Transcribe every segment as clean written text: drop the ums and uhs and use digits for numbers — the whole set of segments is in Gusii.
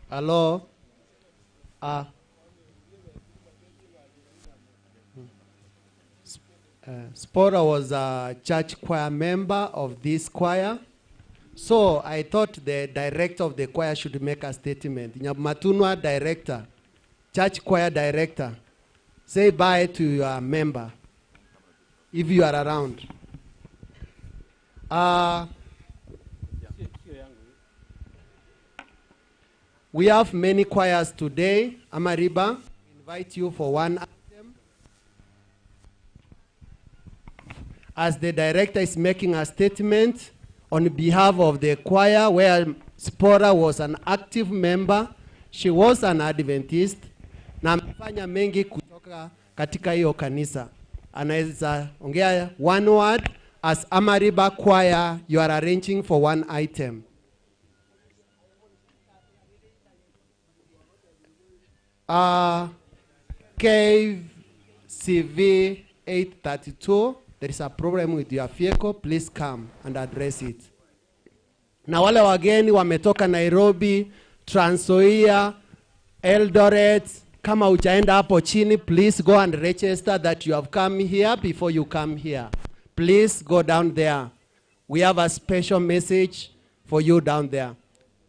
Hello? Ah. Spora was a church choir member of this choir. So I thought the director of the choir should make a statement. Nyamatunwa director, church choir director, say bye to your member if you are around. We have many choirs today. Amariba, we invite you for one item. As the director is making a statement on behalf of the choir where Spora was an active member, she was an Adventist, na amefanya mengi kutoka katika hiyo kanisa. Anaweza ongea one word. As Amariba choir, you are arranging for one item. KCV 832, there is a problem with your vehicle, please come and address it. Na wale wageni wametoka Nairobi, Trans Nzoia, Eldoret, kama hujaenda hapo chini, please go and register that you have come here before you come here. Please go down there. We have a special message for you down there.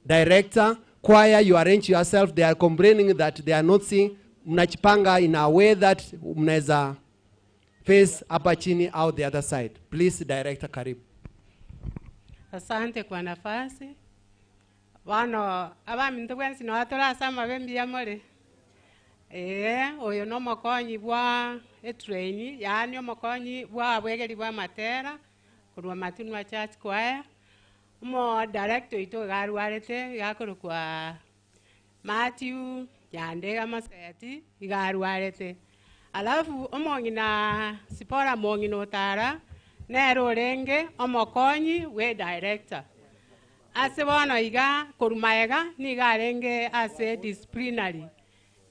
Director, choir, you arrange yourself. They are complaining that they are not seeing. Mnajipanga in a way that mnaweza face hapa chini au the other side. Please, Director, karibu. Asante kwa nafasi. Bano abaminto bwensi no atorasama bembia more. Oyo no mokonyi bwa etrain, yaani omokonyi bwa bwegeri bwa matera korwa Matunwa Church Choir. Omo director ito garwarete gakorokwa Matthew Nyandega Moseti iga arwarete. Alafu omong'ina Sipora mong'ina otara nere orenge omokonyi bwe director. Ase bono iga korwa maega niga arenge ase disciplinary,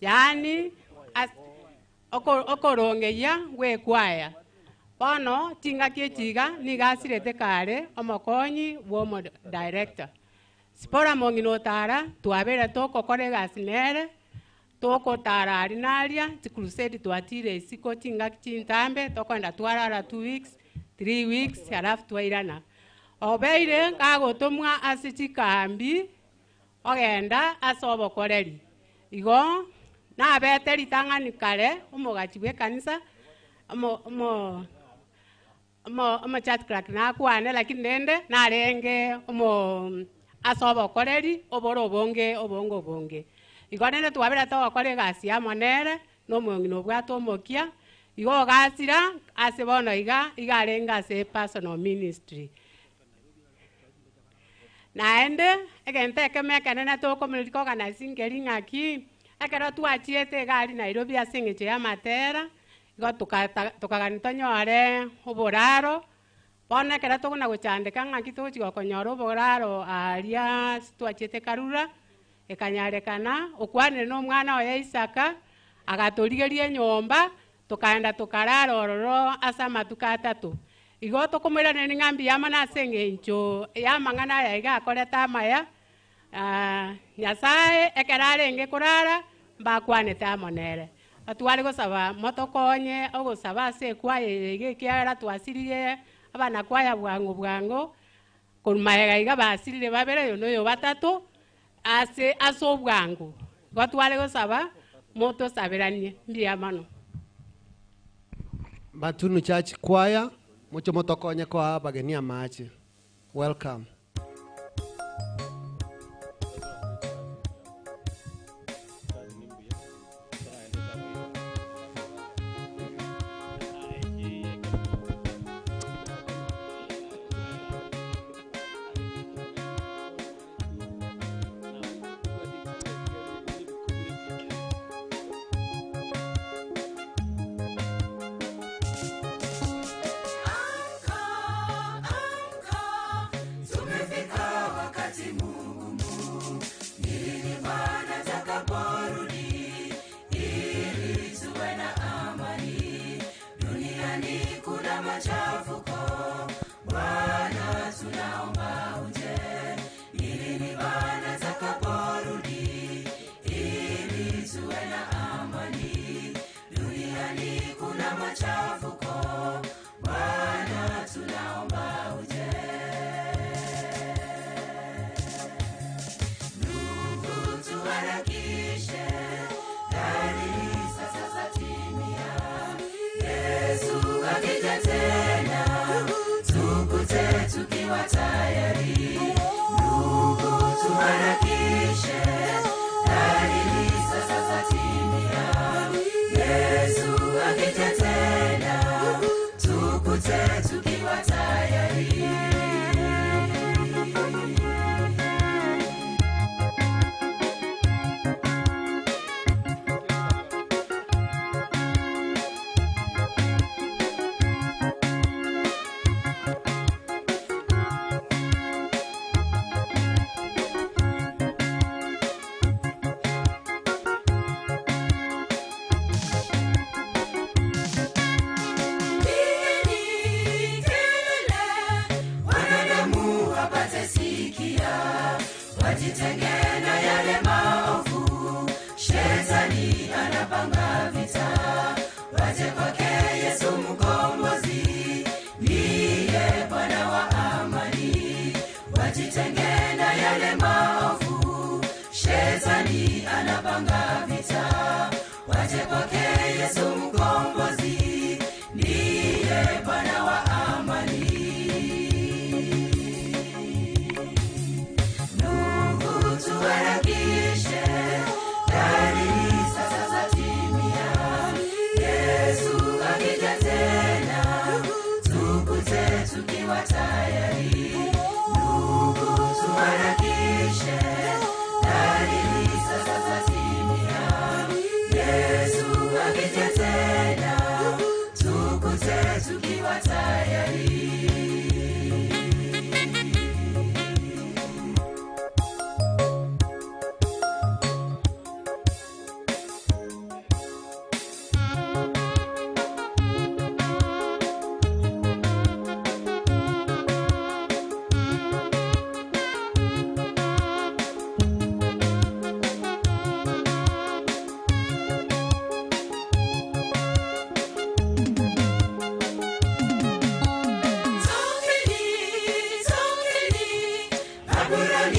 yaani ase okorongeria gw'ekwaya. Bono chingaki echi iga nigo asirete kare omokonyi bwa director. Sipora mong'ina otara twabere togokora egasi nere, togotara aria na aria, chicrusade twatire isiko chingaki chintambe, tokoenda twarara 2 weeks, 3 weeks, alafu twairana. Obeire kagotomwa ase chikambi, ogenda ase obokoreri. Igo nabete ritang'ani kare omogachi bwa ekanisa, omo omo omo omochurch clerk nakwane, lakini rende narenge omo ase obokoreri oboro obonge obonge obonge. Igo rende twabere togokora egasi amo nere, na omong'ina obwate omokia, igo ogasira ase bono iga iga arenge ase personal ministry. Naende egento ekemo ekenene tokomoreria koorganize nkeri ng'aki, ekero twachiete iga aria Nairobi ase eng'encho ya amatera, igo tokagania tonyore oboraro, bono ekero tokona gochandeka ng'aki togochi gokonyora oboraro aria ase twachiete Karura, ekanyarekana, okwanire na omwana oye Isaka, agatorigeria enyomba, tokaenda tokarara ororo ase amatuko atato. Igo tokomoiraneria ng'a mbuya mono ase eng'encho ya amang'ana aya iga akorete amaya, Nyasaye ekero arenge korara, mbakwanete amo nere. Tware gosaba motokonye ogosaba ase ekwaya eye iga ekiagera twasirire abanakwaya bwango bwango, korwa maega iga basirire babere oyo na oyo batato, ase ase obwango. Igo tware gosaba, motosaberanie, mbuya mono. Matunu Church Choir, moche motokonye koa abageni amache. Welcome. Amka, amka, tumefika wakati mgumu. Ni lini Bwana atakaporudi ili tuwe na amani? Duniani kuna machafuko, Bwana tunaomba uje. Ni lini Bwana atakaporudi ili tuwe na amani? Duniani kuna machafuko, Bwana tunaomba uje. Ndugu tuharakishe, dalili sasa zatimia. Yesu akija tena, tukute tukiwa tayari. Ndugu tuharakishe, dalili sasa zatimia. Yesu akija tena, tukute tukiwa tayari. Pigeni kelele, wanadamu wapate sikia, wajitenge na yale maovu, shetani anapanga vita, waje kwake Yesu mkombozi, ndiye Bwana wa amani, wajitenge na yale maovu, shetani anapanga vita, waje kwake Yesu mkombozi, ndiye Bwana wa amani. Ndugu tuharakishe,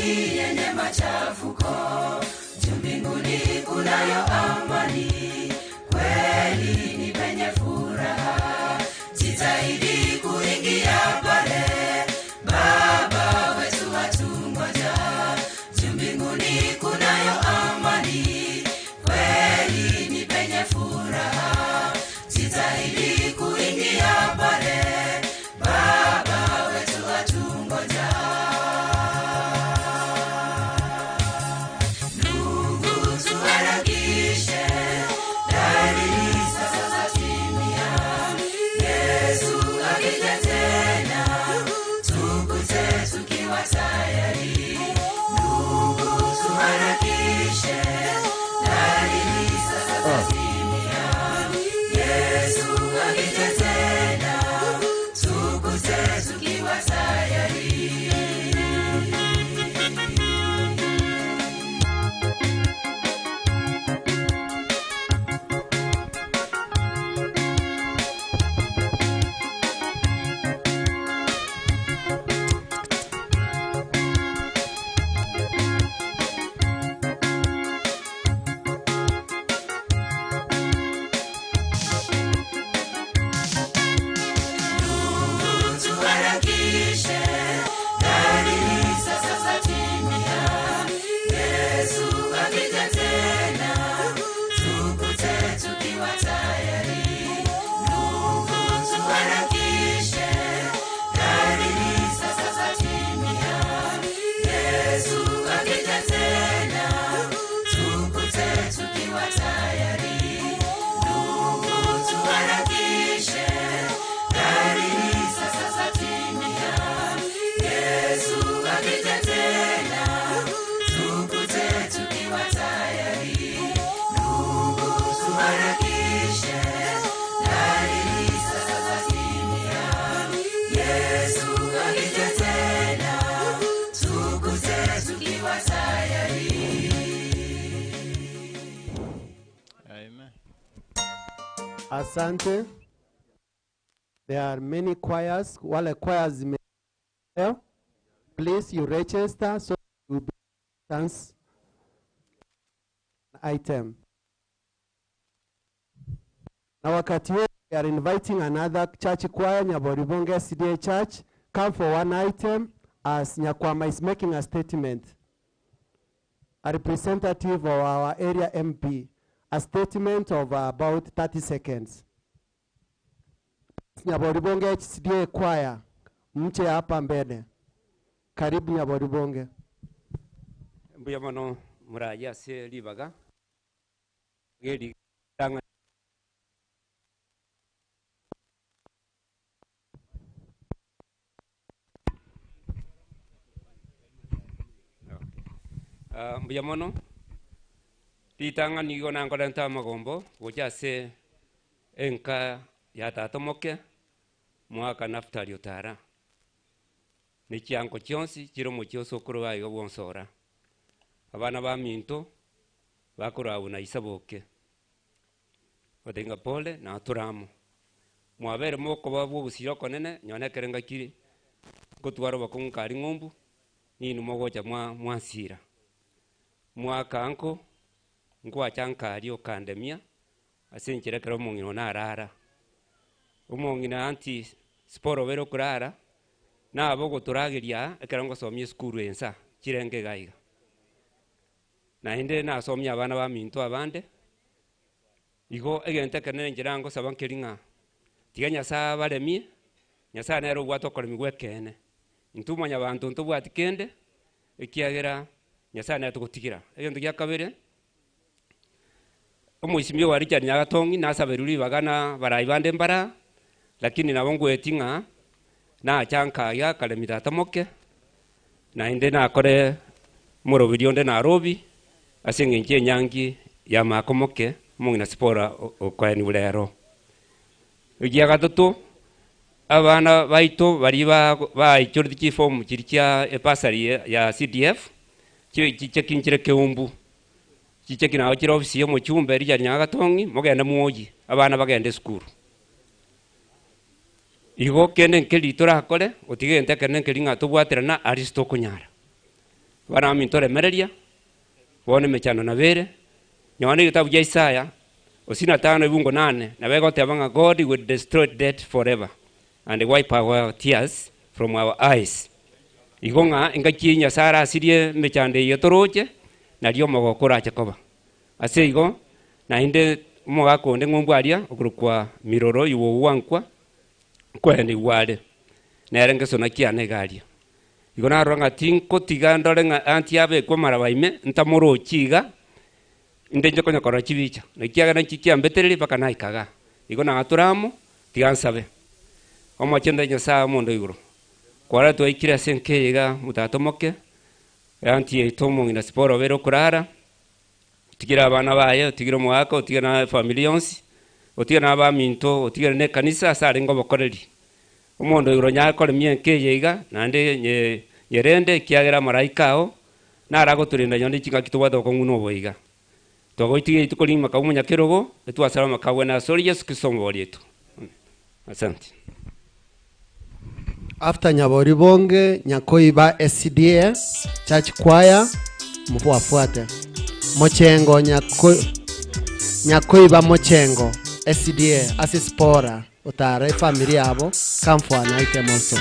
ni yenye machafuko, juu mbinguni kunayo amani, kweli ni penye furaha. Jitahidi kuingia pale, Baba wetu hatungoja. Juu mbinguni kunayo amani, kweli ni penye furaha. Jitahidi kuingia pale, Baba wetu hatungoja. Ndugu, tuharakishe, dalili sasa zatimia. Yesu akija tena, tukute tukiwa tayari. Ndugu, tuharakishe, dalili sasa zatimia. Yesu akija tena, tukute tukiwa tayari. Ndugu, tuharakishe, dalili sasa zatimia. Yesu akija tena, tukute tukiwa tayari. Ndugu, tuharakishe, dalili sasa zatimia. Yesu akija tena, tukute tukiwa tayari. Ndugu, tuharakishe, dalili sasa zatimia. Yesu akija tena, tukute tukiwa tayari. Ndugu, tuharakishe, dalili sasa zatimia. Yesu akija tena, tukute tukiwa tayari. Amen. Asante. There are many choirs. Wale choirs zime Please you register so you be chance item. Na wakati huo we are inviting another church choir, Nyaboribonge CDA Church, come for one item as Nyakwama is making a statement. A representative of our area MP, a statement of about 30 seconds. Nyaboribonge HCDA choir, mche hapa mbele. Karibu Nyaboribonge. Mbuya mono muraya ase ribaga geri tanga Ah, mbuya mono ritanga nigo nangorenta amagombo gocha ase enka ya tata moke mwaka Naftali otara ni chiango chionsi chiro omochie osokoro iga bwonsora abana ba minto bakorabwo na isaboke batenga pole na turamo mwabere mokoba bwa obosira okonene nonye ekere ngakire ngotwara obokong'u nkari ng'umbu ninu mogocha mwa mwansira mwaka nko nkwacha nkari okandemia ase enchera ekero omong'ina one arara omong'ina anti siporo obere okorara nabo ogotorageria aa ekero ngosomia esukuru ensa chirenge iga iga. Naende nasomia abana baminto abande, igo egento ekenene inche ngosaba nkeri ng'a tiga Nyasaye abaremie, Nyasaye nere obwate okoremia gwa ekeene. Intwe mwanyabanto ntobwati kende, ekiagera Nyasaye nere togotigera. Egento gia kabere, omoisimia owa Richard Nyagatongi nasaberwe ribaga na abarai bande mbara, lakini nabo ngweti ng'a nacha nkagia akaremia tata moke, naende nakore omoroberi onde Nairobi, ase eng'encho enyangi ya mako moke, omong'ina Sipora okoeniwa rero. Egia gatato, abana baito baria baichoreti chifomu chiri chia ebasari ya CDF, chicheki nchire keumbu, chicheki nabo chire ofisi ya omochumbe Richard Nyagatongi, mogende mwoyie, abana bagende esukuru. Igo kende nkeri torakore, otige egento ekenene nkeri ng'a tobwaterana aria ase tokonyara. Bana baminto remereria, bono emechando nabere, nyone egetabu gia Isaya, osina tano ebungo nane, nabo egoteba ng'a God will destroy death forever and wipe our tears from our eyes. Igo ng'a engaki Nyasaye arasirie emechando eye toroche, nario omogoko orache koba. Ase igo, naende omogaka onde ng'umbu aria, okorokwa Miroro iwo gwankwa, nkoenigwa are, nere ngesona kiane iga aria. Igo narora ng'a tinkotiga ndore ng'a aunty abekwe amaraba ime, ntamorochi iga, inde inche konya korora chibicha. Naki kiagera nchi chiambetereria mpaka naika igaa. Igo nagatore amo, tiga nsabe. Omochenu Nyasaye omonde o igoro, kwarora twaikire ase enka eye iga motata omoke, aunty yaito omong'ina Sipora obeire okorara, otigire abana baye, otigire omogaka, otigire na efamiri yonsi, otigire na abaminto, otigire na ekanisa ase arenge obokoreri. Omonto oigoro onyare koremia enka eye iga, naende nye nyerende ekiagera amaraika ao, naro agotorenda nonye chingaki tobwate obokong'u na oboiga. Twagoitigia rituko rigima kaba omonyakerogo, etwasaba amakabwene asore Yeso Kristo omobori oito. Asante. After Nyaboribonge, Nyakoiba SDA Church Choir, mwafuate. Mochengo Nyako, Nyakoiba Mochengo SDA ase Spora otara efamily yabo come for an item also.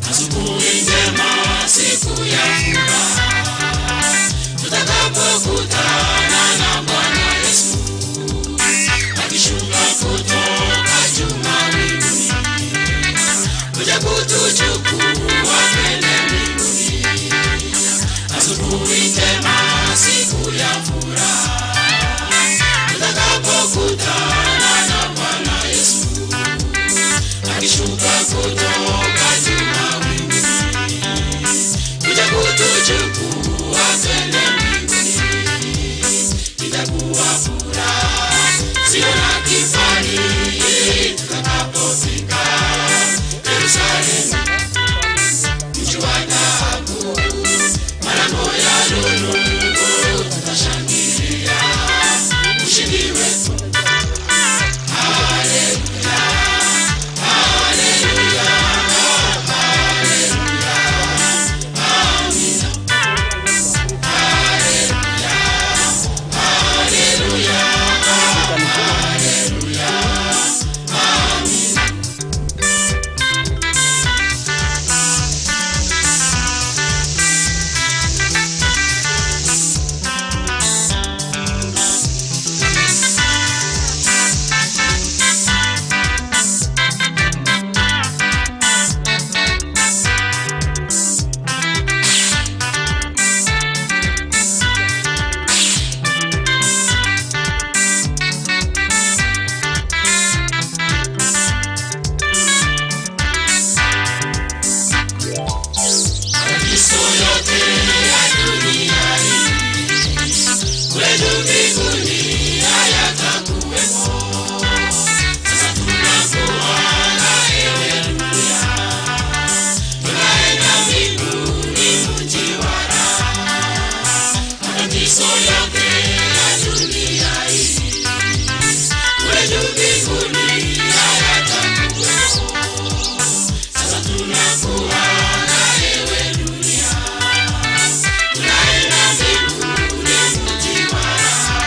Asubuhi njema, siku ya furaha, tutakapokutana na Bwana Yesu, akishuka kutoka juu mawinguni, kuja kutuchukua twende mbinguni. Asubuhi njema, siku ya furaha, tutakapokutana na Bwana Yesu, akishuka kutoka juu mawinguni, kuja kutuchukua twende mbinguni. Itakuwa furaha sio na kifani tutakapofika Yerusalemu, mji wa dhahabu, malango ya lulu, tutashangilia ushindi wetu. Haleluya, haleluya, haleluya, amina. Haleluya, haleluya, haleluya, amina. Matatizo yote ya dunia hii, kule juu mbinguni hayatakuwepo. Sasa tunakuwa na ewe dunia, tunaenda mbinguni, mji wa raha. Matatizo yote ya dunia hii, kule juu mbinguni hayatakuwepo. Sasa tunakuwa na ewe dunia, tunaenda mbinguni, mji wa raha.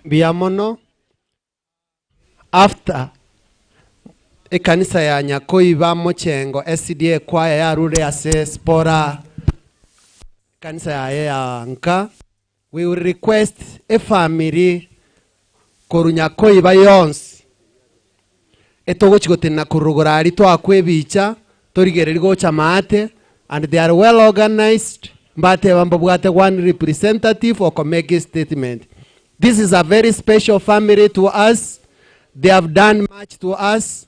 Mbuya mono. After ekanisa ya Nyakoiba Mochengo SDA choir yarure ase Spora kanisa yaye ya nka, we will request a family koru Nyakoiba yonsi etogochi gotenena korugora ari twakwa ebicha torigereri gocha maate and they are well organized mbateba mbabwate one representative oko make a statement. This is a very special family to us. They have done much to us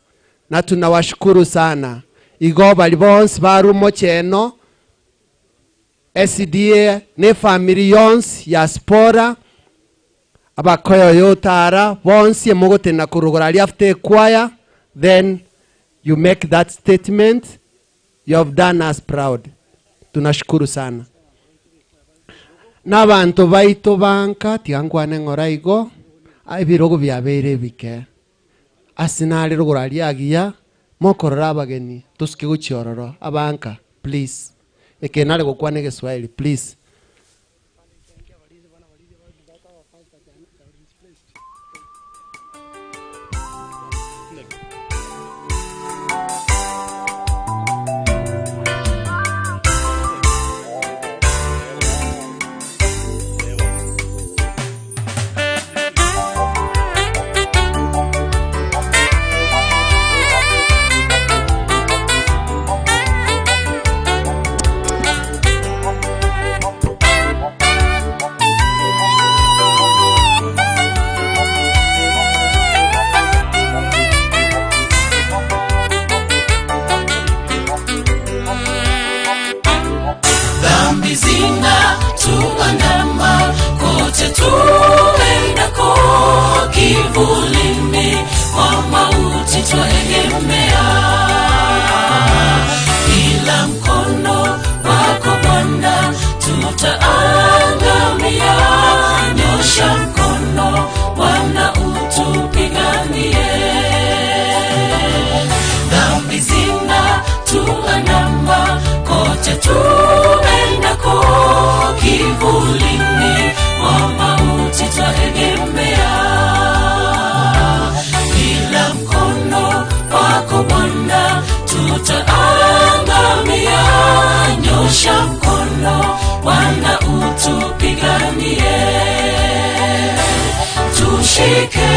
na tunawashukuru sana. Igo bali bonsi baru mocheno SDA ne family yonsi ya Spora abakoyo yotara bonsi emogotena kurugora ari after choir, then you make that statement. You have done us proud. Tunashukuru sana. N'abantu baito banka tigankwane ng'ora igo ebirogo biabeire ebike ase nare rogoro aria agiya mokorora abageni tosuke gochiororo abanka please eke nare gokwana egeswahili please. Dhambi zinatuandama kote tuendako, kivulini mwa mauti twaegemea. Bila mkono wako Bwana tutaangamia. Nyosha mkono Bwana utupiganie. Dhambi zinatuandama kote tuendako, kivulini mwa mauti twaegemea. Bila mkono wako Bwana tutaangamia. Nyosha mkono Bwana utupiganie. Tushike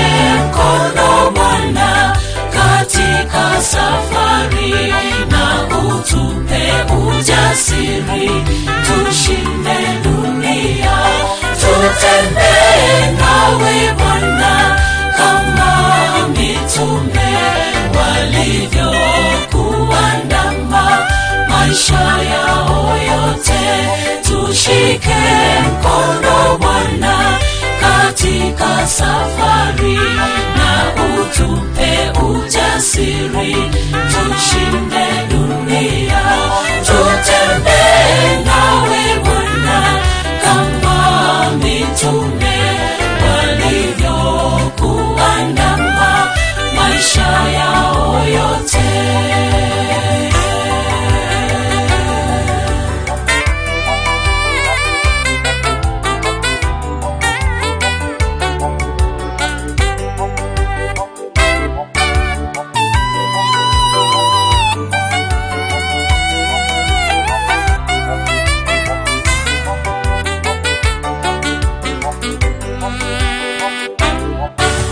mkono Bwana katika safari, na utupe ujasiri tushinde dunia. Tutembee nawe Bwana kama mitume walivyokuandama maisha yao yote. Tushike mkono Bwana katika safari, na utupe ujasiri tushinde dunia. Tutembee nawe Bwana kama mitume walivyokuandama maisha yao yote.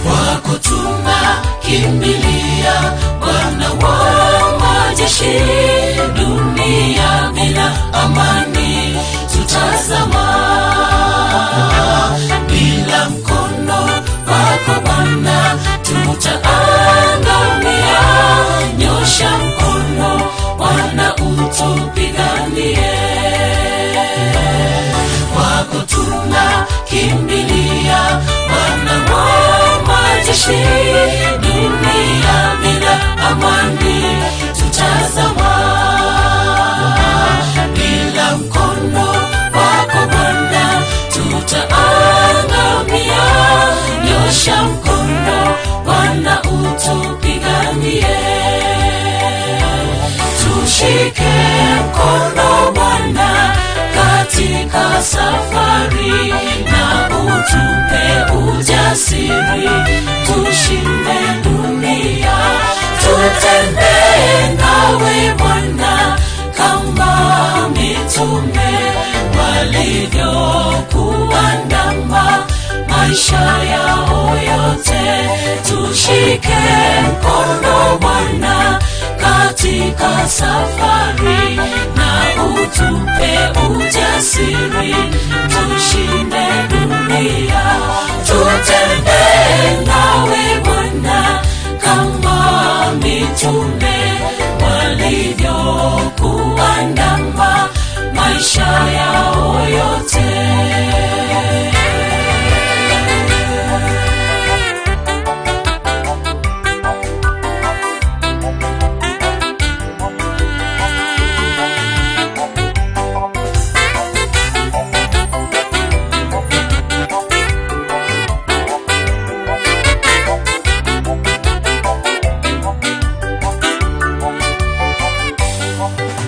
Kwako tunakimbilia Bwana wa majeshi, dunia bila amani tutazama. Bila mkono wako Bwana tutaangamia. Nyosha mkono Bwana utupiganie. Kwako tunakimbilia Bwana wa majeshi, dunia bila amani tutazama. Bila mkono wako Bwana tutaangamia. Nyosha mkono Bwana utupiganie. Tushike mkono Bwana katika safari, na utupe ujasiri. ujasiri, tushinde dunia. Tutembee nawe Bwana kama mitume walivyokuandama maisha yao yote. Tushike mkono Bwana katika safari na utupe ujasiri, tushinde dunia. Tutembee nawe Bwana kama mitume walivyokuandama maisha yao yote.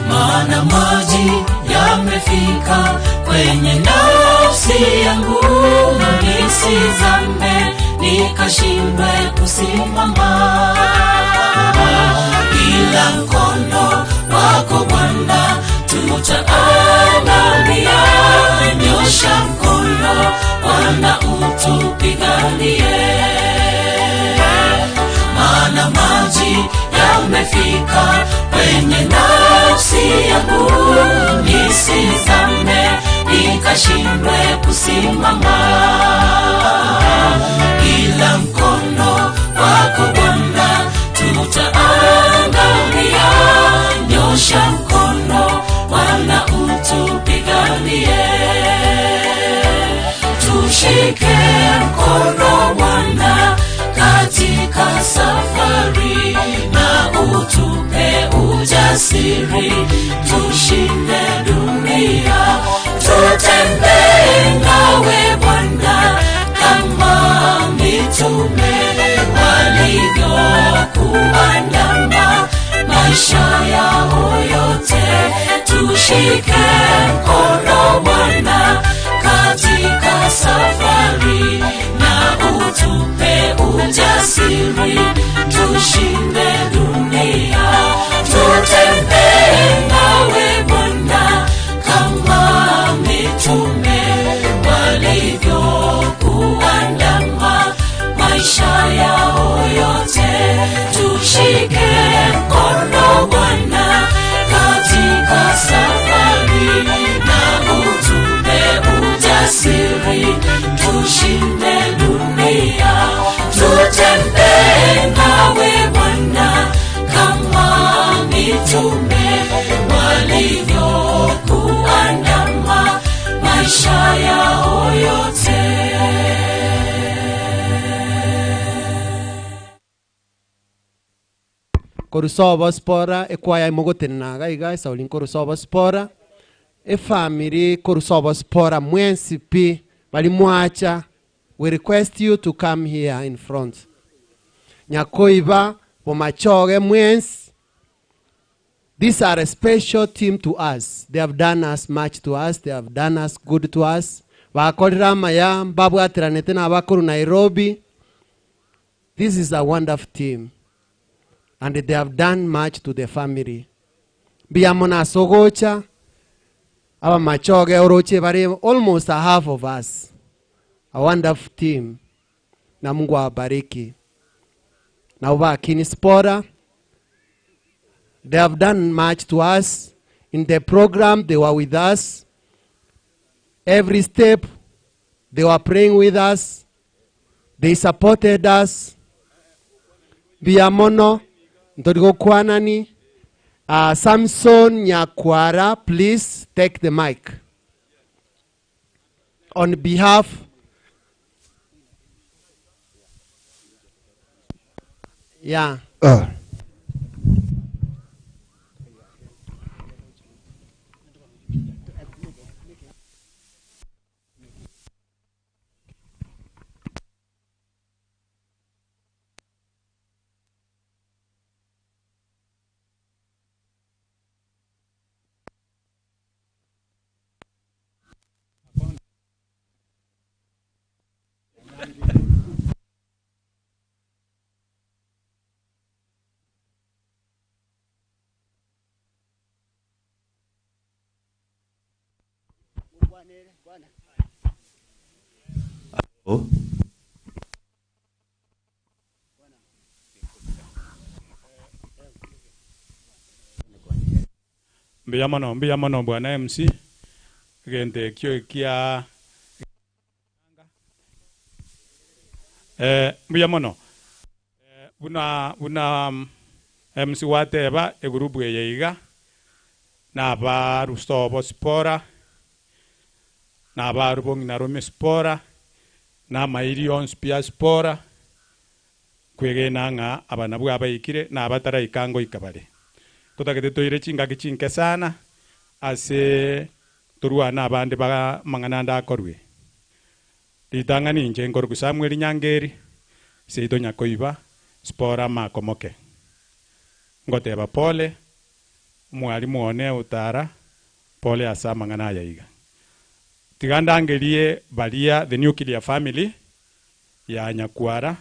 Maana maji yamefika kwenye nafsi yangu, nisizame nikashindwe kusimama. Ila mkono wako Bwana tutaangamia. Nyosha mkono Bwana utupiganie maana maji yamefika kwenye nafsi yangu, nisizame nikashindwe kusimama. Ila mkono wako Bwana tutaangamia. Nyosha mkono Bwana utupiganie tushike mkono Bwana katika safari na utupe ujasiri, tushinde dunia. Tutembee nawe Bwana kama mitume walivyokuandama maisha yao yote. Tushike mkono Bwana katika safari na utupe ujasiri, tushinde dunia. Tutembee nawe Bwana kama mitume walivyokuandama maisha yao yote. Tushike mkono Bwana katika safari na utupe ujasiri, tushinde dunia. Tutembee nawe Bwana kama mitume walivyokuandama maisha yao yote. Korusobo spora ekwaya imogotenena iga esauri nkorusobo spora efamily korusobo spora mwensi pi bali mwacha we request you to come here in front nyakoiba bomachoge mwensi. These are a special team to us. They have done us much to us. They have done us good to us. Bakorera amaya mbabwatiranete na abakuru Nairobi. This is a wonderful team. And they have done much to the family. Biyamona sogocha, aba machoge oroche bari almost a half of us. A wonderful team. Na Mungu awabariki. Na ubakini spora. They have done much to us. In the program, they were with us. Every step, they were praying with us. They supported us. Biamono, Ntorigokwanani, Samson Nyakwara, please take the mic. On behalf, yeah. Oh. Mbuya mono, mbuya mono bwana MC, egento ekio ekia eh, mbuya mono eh, buna buna MC gwateba egroup eye iga naba Rusobo Spora na abaru bong'ina Rome Spora na amairi onsi pi a Spora kwegena ng'a aba nabwo abaikire na abataraika ngoika bare. Totagete toire chingaki chinke sana ase torwane abande ba mang'ana ande akorwe. Ritang'ani inche nkoruku Samuel Nyangeri, seito Nyakoiba, Spora Makomoke. Ngoteba pole, mwalimu one otara, pole ase amang'ana aya iga. Tiga ndangerie baria the nuclear family ya Nyakwara,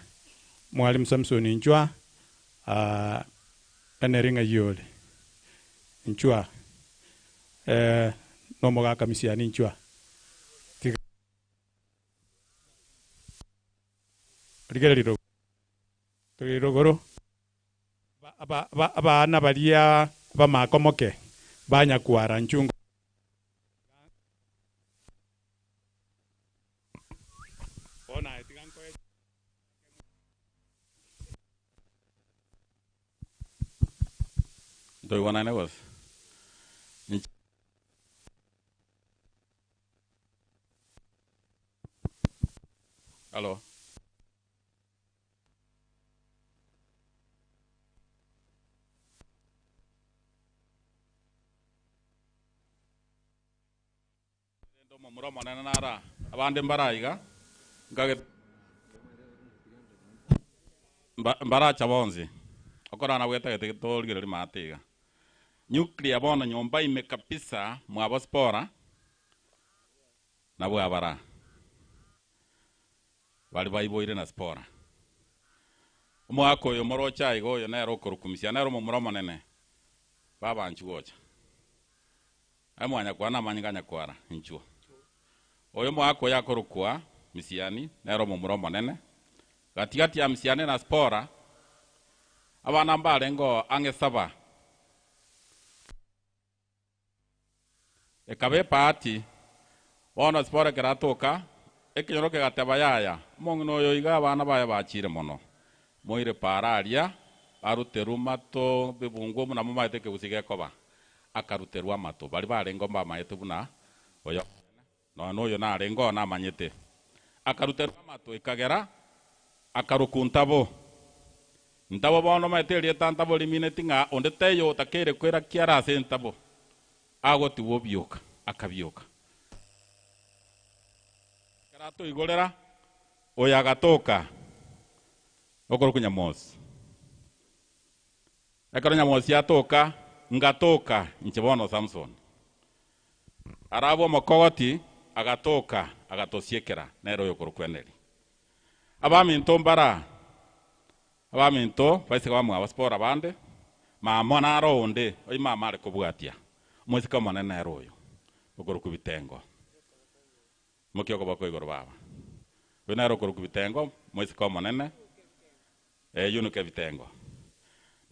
mwalimu Samson Nchwa, eneri ng'ai ore? Nchwa, nomogaka misiani Nchwa. Tiga rigereria rogoro. Abana baria bamakomoke ba Nyakwara nchungo. Bona tiga nkoe Ntoigwanane gose? Halo. Omomura omonene nara abande mbaraiga nkage mbaracha bonsi okorana bwetagete torigereria maate iga nuclear bono nyomba ime kabisa mwabo Spora nabwo abara bari baiboire na Spora omwaka oyo morocha iga oyo nere okorukumisia nere omomura omonene babanchi gocha aye mwanyakwara namanyinga nyakwara inchuo oyo mwaka oyo akorokwa misiani nere omomura omonene gatigati ya misiani na Spora abana mbarengo ang'e saba ekaba epahati bono Spora ekeratoka ekenyoro kegateba yaya omong'ina oyo iga abana baye bachire mono moire para aria aruterwa mato bibungu buna momaete ekegusi gekoba akaruterwa amato bari barengo mbamaete buna oyo nonya oyo narengo namanyete akaruterwa amato ekagera akaruku ntabo ntabo bono maete erieta ntabo rimineti ng'a onde teiyo otakeire kwera kiara ase ntabo agotigwa obioka akabioka ekero atoigorera oyo agatoka okorokwa Nyamosi ekero Nyamosi atoka ngatoka inche bono Samson arabwo omokogoti agatoka agatosiekera nere oyo okorokwa Eneri abaminto mbara abaminto baiseke bamwabo Spora bande mama naro onde oyi mama are kobwatia omosike omonene nere oyo okorokwa Bitengo moki okoboko igoro baba oyo nere okorokwa Bitengo moiseke omonene yunuke Bitengo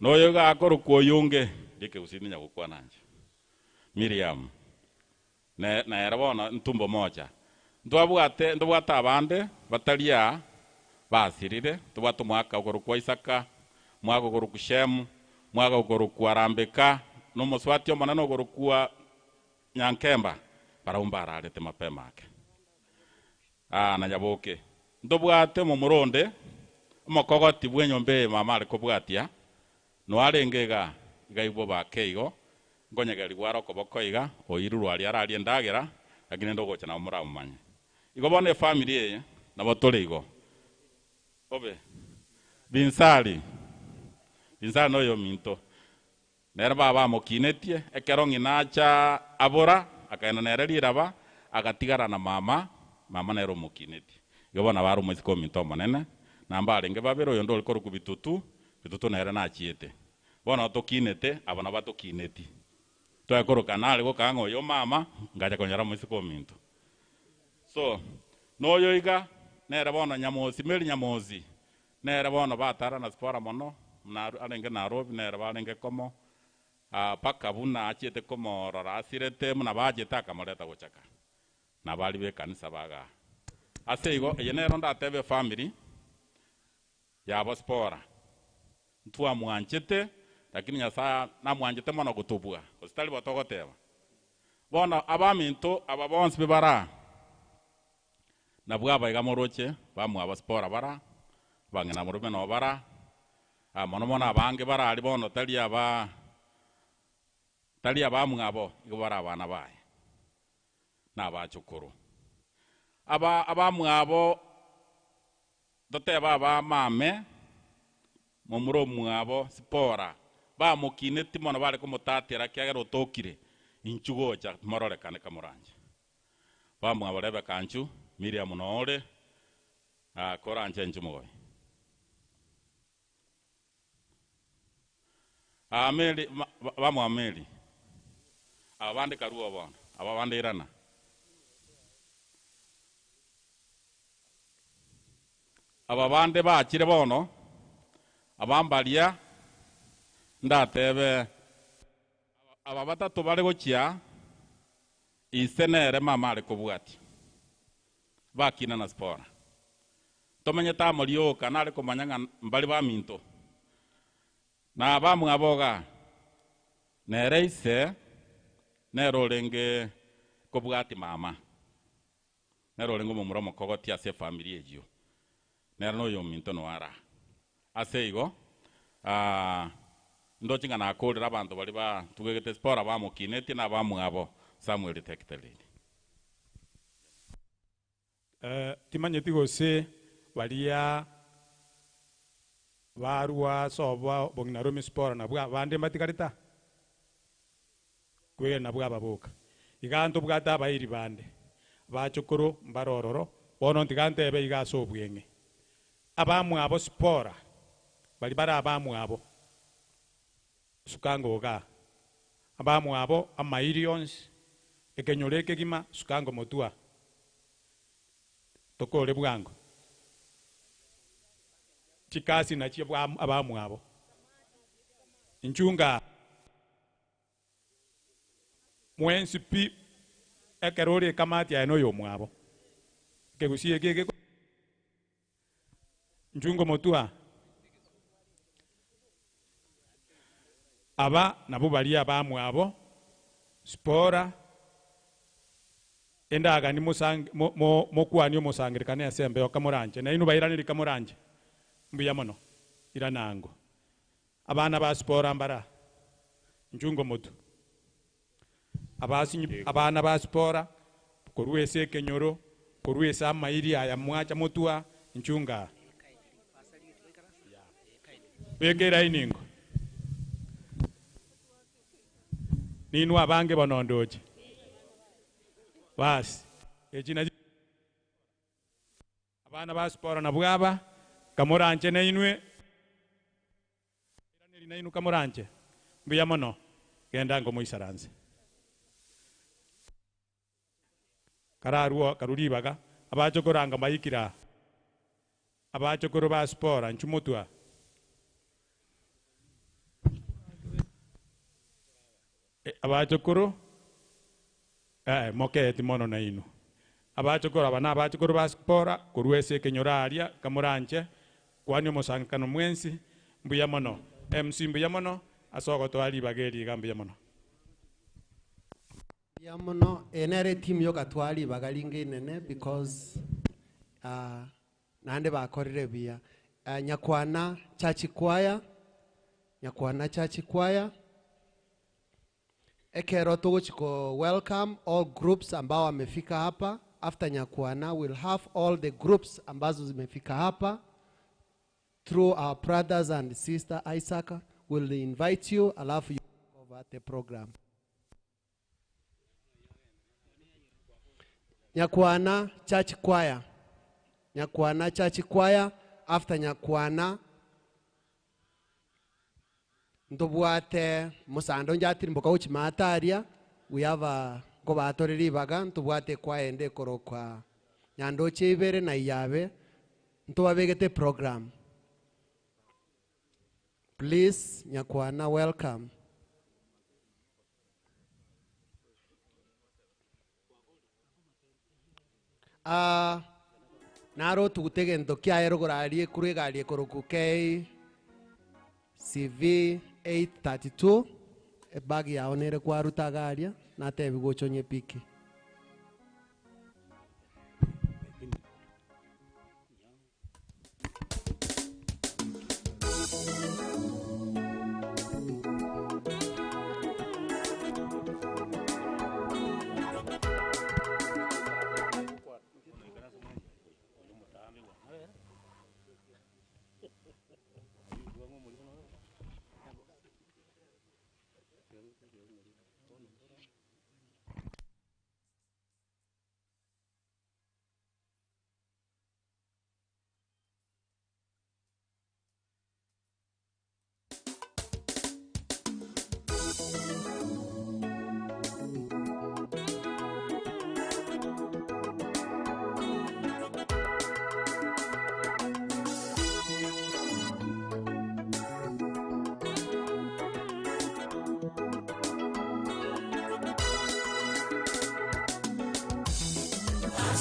noyo iga akorokwa oyunge rikegusii ninya gokwana nche Miriam nere bono ntumbo moja ntwabwate ntobwate abande bataria basirire tobwate omwaka okorokwa Isaka mwaka okorokwa Shemu mwaka okorokwa Rambeka na omoswati omonene okorokwa Nyankemba barabwo mbararete mapema ake na Nyaboke ntobwate omomura onde omokogoti bwa enyomba eye mama are kobwatia noarenge iga iga ibwo bake igo nkonyegeriwa are okoboko iga oirurwa aria araria endagera lakini ndogocha nabo moramomanye igo bono efamily eye nabo tore igo obe Binsari Binsari noyo minto nere baba amokinetie ekero ng'ina acha abora akaenda nere riraba agatigara na mama mama nere omokinetie igo bono bare omoiseke ominto omonene namba arenge babere oyo ndore korokwa Bitutu Bitutu nere nachiete bono tokinete abo nabo batokineti twakoroka nare gokanga oyo mama ngacha konyora omoiseke ominto So, noyo iga, nere bono Nyamosi, Mary Nyamosi, nere bono batara na Zipporah mono, buna arenge Nairobi, nere barenge komo, mpaka buna achiete komorora asirete, buna bachete akamoreta gochaka. Nabari b'ekanisa bagaa. Ase igo, eye nero ndatebe efamiri yabo Zipporah. Ntwamwanchete, lakini Nyasaye namwanchete mono gotobua, gose tari bo togoteba. Bono abaminto aba bonsi pi baraa, nabwo abaiga moroche, bamwabo Zipporah bara, abang'ina morome nabo bara, mono mono abange bara aria bono tari aba tari abamwabo, igo bare abana baye, na abachukuru. Aba abamwabo totebe abamame, momura omwabo Zipporah, bamokineti mono bare komotatera ekiagera otokire, inchu gocha mororekane kamoranche. Bamwabo Rebecca nchu, Miriam noore, koranche inchu mogoye. Mary, bamwabo Mary, aba bande karua bono, aba bande irana. Aba bande bachire bono, abambaria, ndatebe, aba batato bare gochia, ise nere mama are kobwatia. Bakina na Zipporah. Tomenyete amo rioka nare komanya ng'a mbari baminto. Na bamwabo iga, nere ise, nere orenge kobwatia mama. Nere orenge omomura omokogoti ase efamiri eyio. Nere noyo ominto noara. Ase igo, ndoche ng'a nakorire abanto baria batugegete Zipporah bamokinetie na abamwabo Samuel take the lead. Timanyeti gose baria barwa ase obo bong'ina Rumi Zipporah nabwo abande mbatigarete aa? Kwegena nabwo ababoka. Iga ntobwate abairi bande, abachokoro mbare ororo, bono ntiga ntebe iga ase obweng'e. Abamwabo Zipporah, baria bare abamwabo, sukango igaa, abamwabo amairi onsi, ekenyoro ekegima, sukango motwe aa. Tokore bwango. Chikasi nachio abamwabo. Inchunga mwensi pi ekero ore ekamati aye noyo omwabo. Ekegusi eke eke Nchungo motwe aa. Aba nabwo baria abamwabo Zipporah, endagani mokwanie omosangererekano ase embeo kamoranche, nainwe bairaneri kamoranche. Mbuya mono, irana ango. Abana ba Zipporah mbara, nchungo motwe. Abana ba Zipporah, korwa ase ekenyoro, korwa ase amairi aya mwacha motwe, nchunga aa. Beka eraini ingo. Ninwe abange bono ndoche. Basi, echi nachi abana ba Zipporah nabwo aba, kamoranche nainwe, iraneri nainwe kamoranche. Mbuya mono, genda ngomoisaranse. Kararwo karwa ribaga, abachokoro anga mbaikire aa. Abachokoro ba Zipporah nchu motwe aa. Abachokoro, mokeeti mono nainwe. Abachokoro aba nabachokoro ba Zipporah korwa ase ekenyoro aria, kamoranche, kwania omosangererekano mwensi, mbuya mono. MC mbuya mono, ase ogotoa ribaga eri iga mbuya mono. Mbuya mono, eye nere etimu yogatwara ribaga ringe inene because naende bakorire buya. Nyakwana Church Choir, Nyakwana Church Choir, ekero togochi ko welcome all groups ambao wamefika hapa. After Nyakwana we'll have all the groups ambazo zimefika hapa through our brothers and sister Isaac will invite you, alafu you take over the program. Nyakwana Church Choir, Nyakwana Church Choir, after Nyakwana ntobwate mosando njatirimboka gochia mataria, we have a nkobatore ribaga ntobwate ekwaya ende ekorokwa Nyandoche ibere na Iyabe ntobabegete program. Please Nyakwana welcome. Ah, naro otugute egento kiaye rogoro aria ekurwa egari ekoroku KCV 832 ebag yao nere kwaruta iga aria natebiwa gocha onyepiki.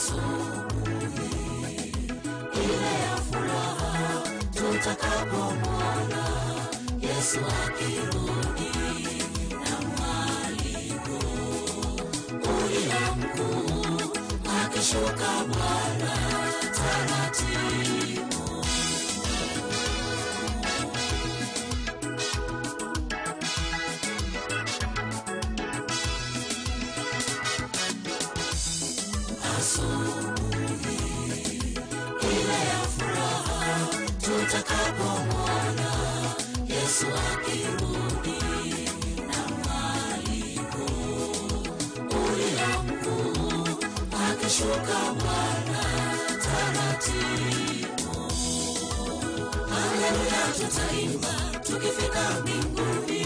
Asubuhi ile ya furaha tutakapomwona Yesu akirudi na mwaliko ulio mkuu, akishuka Bwana taratibu. Asubuhi ile ya furaha tutakapomwona Yesu akirudi na mwaliko ulio mkuu, akishuka Bwana taratibu. Haleluya, tutaimba tukifika mbinguni.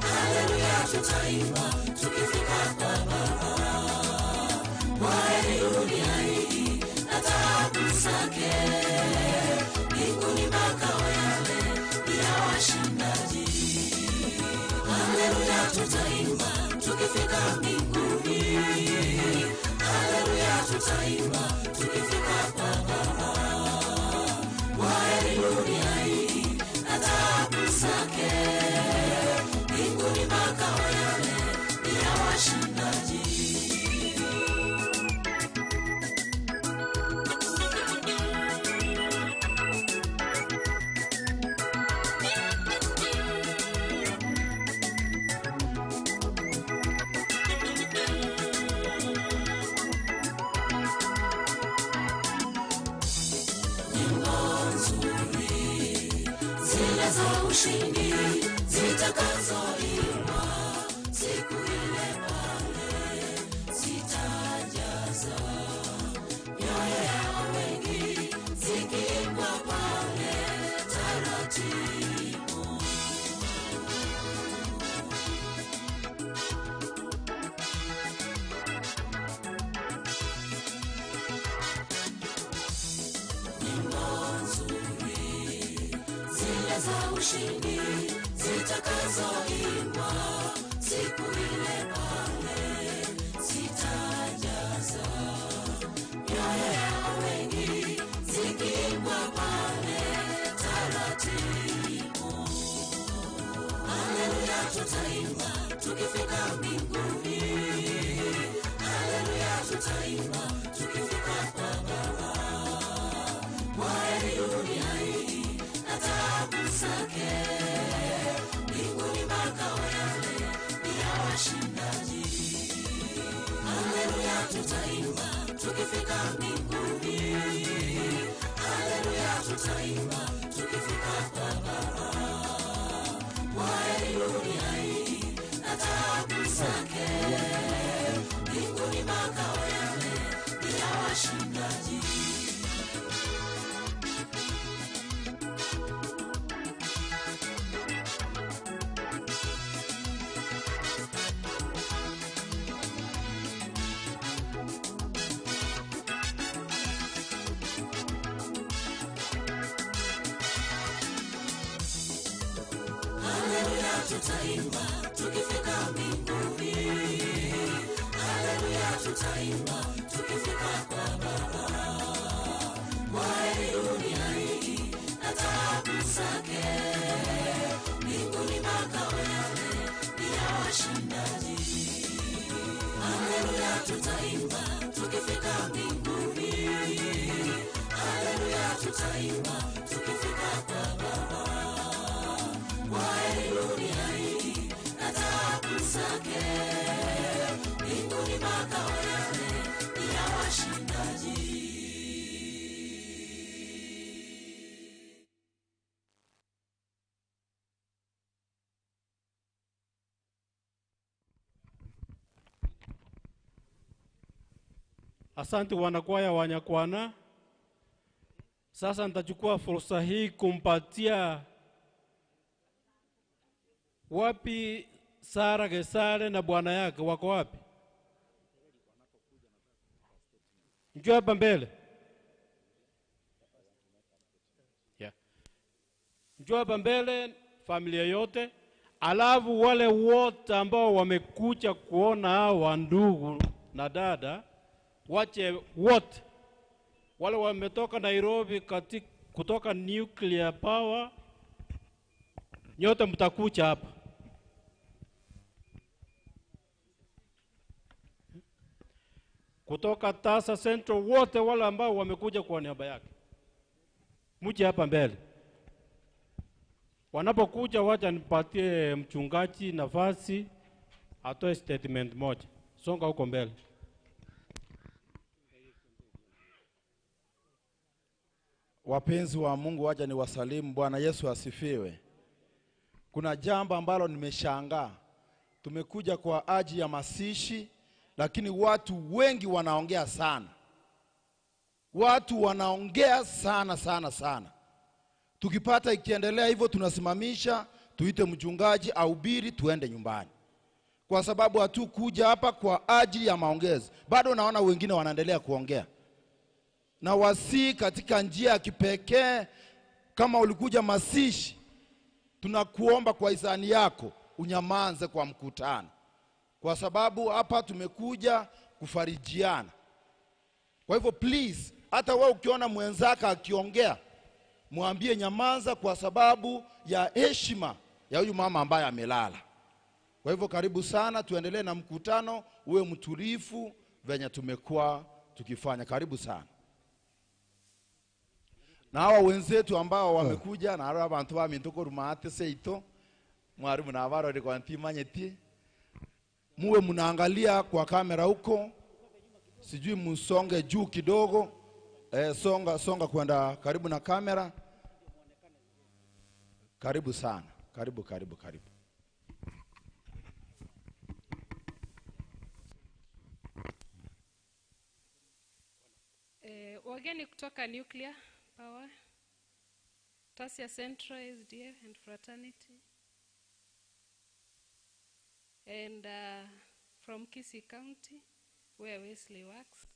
Haleluya, tutaimba tukifika kwa Baba. Kwaheri dunia hii na taabu zake, mbinguni makao yale ni ya washindaji. Haleluya, tutaimba tukifika mbinguni. Haleluya, tutaimba tukifika kwa Baba. Kwaheri dunia hii na taabu zake, mbinguni makao yale ni ya washindaji. Nyimbo nzuri zile za ushindi zitakazoimbwa siku ile pale, zitajaza mioyo ya wengi zikiimbwa pale taratibu. Nyimbo nzuri zile za ushindi zitakazoimbwa siku ile pale, zitajaza mioyo ya wengi zikiimbwa pale taratibu. Haleluya, tutaimba tukifika mbinguni. Haleluya, tutaimba tukifika kwa Baba. Kwaheri dunia hii na taabu zake, mbinguni makao yale ni ya washindaji. Haleluya, tutaimba tukifika mbinguni. Haleluya, tutaimba tukifika kwa Baba. Kwaheri dunia hii na taabu zake, mbinguni makao yale ni ya washindaji. tutaimba tukifika mbinguni. Haleluya, tutaimba tukifika kwa Baba. Kwaheri dunia hii na taabu zake, mbinguni makao yale ni ya washindaji. Haleluya, tutaimba tukifika mbinguni. Haleluya, tutaimba tukifika kwa Baba. Kwaheri dunia hii na taabu zake, mbinguni makao yale ni ya washindaji. Asante wanakwaya wanyakwana. Sasa nitachukua fursa hii kumpatia wapi Sara Gesare na bwana yake wako wapi? Njoo hapa mbele. Yeah. Njoo hapa mbele familia yote, alafu wale wote ambao wamekuja kuona hawa ndugu na dada wache wote wale wametoka Nairobi katika, kutoka nuclear power, nyote mtakuja hapa. Kutoka Tasa Central, wote wale ambao wamekuja kwa niaba yake, mje hapa mbele. Wanapokuja, wacha nipatie mchungaji nafasi atoe statement moja. Songa huko mbele. Wapenzi wa Mungu, wacha ni wasalimu. Bwana Yesu asifiwe. Kuna jambo ambalo nimeshangaa. Tumekuja kwa ajili ya masishi, lakini watu wengi wanaongea sana. Watu wanaongea sana sana sana. Tukipata ikiendelea hivyo, tunasimamisha, tuite mchungaji ahubiri, tuende nyumbani, kwa sababu hatukuja hapa kwa ajili ya maongezi. Bado naona wengine wanaendelea kuongea na wasii katika njia ya kipekee. Kama ulikuja masishi, tunakuomba kwa hisani yako unyamanze kwa mkutano, kwa sababu hapa tumekuja kufarijiana. Kwa hivyo please, hata wewe ukiona mwenzako akiongea, mwambie nyamanza, kwa sababu ya heshima ya huyu mama ambaye amelala. Kwa hivyo karibu sana, tuendelee na mkutano, uwe mtulivu venye tumekuwa tukifanya. Karibu sana na hawa wenzetu ambao wamekuja na aro abantu baminto koruma ate seito mwarimu nabarore kwa ntimanyeti muwe mnaangalia kwa kamera huko, sijui musonge juu kidogo eh, songa songa kwenda karibu na kamera. Karibu sana, karibu karibu karibu. Wageni kutoka Nuclear Power, Tasia Central SDA and Fraternity, and from Kisii County where Wesley works.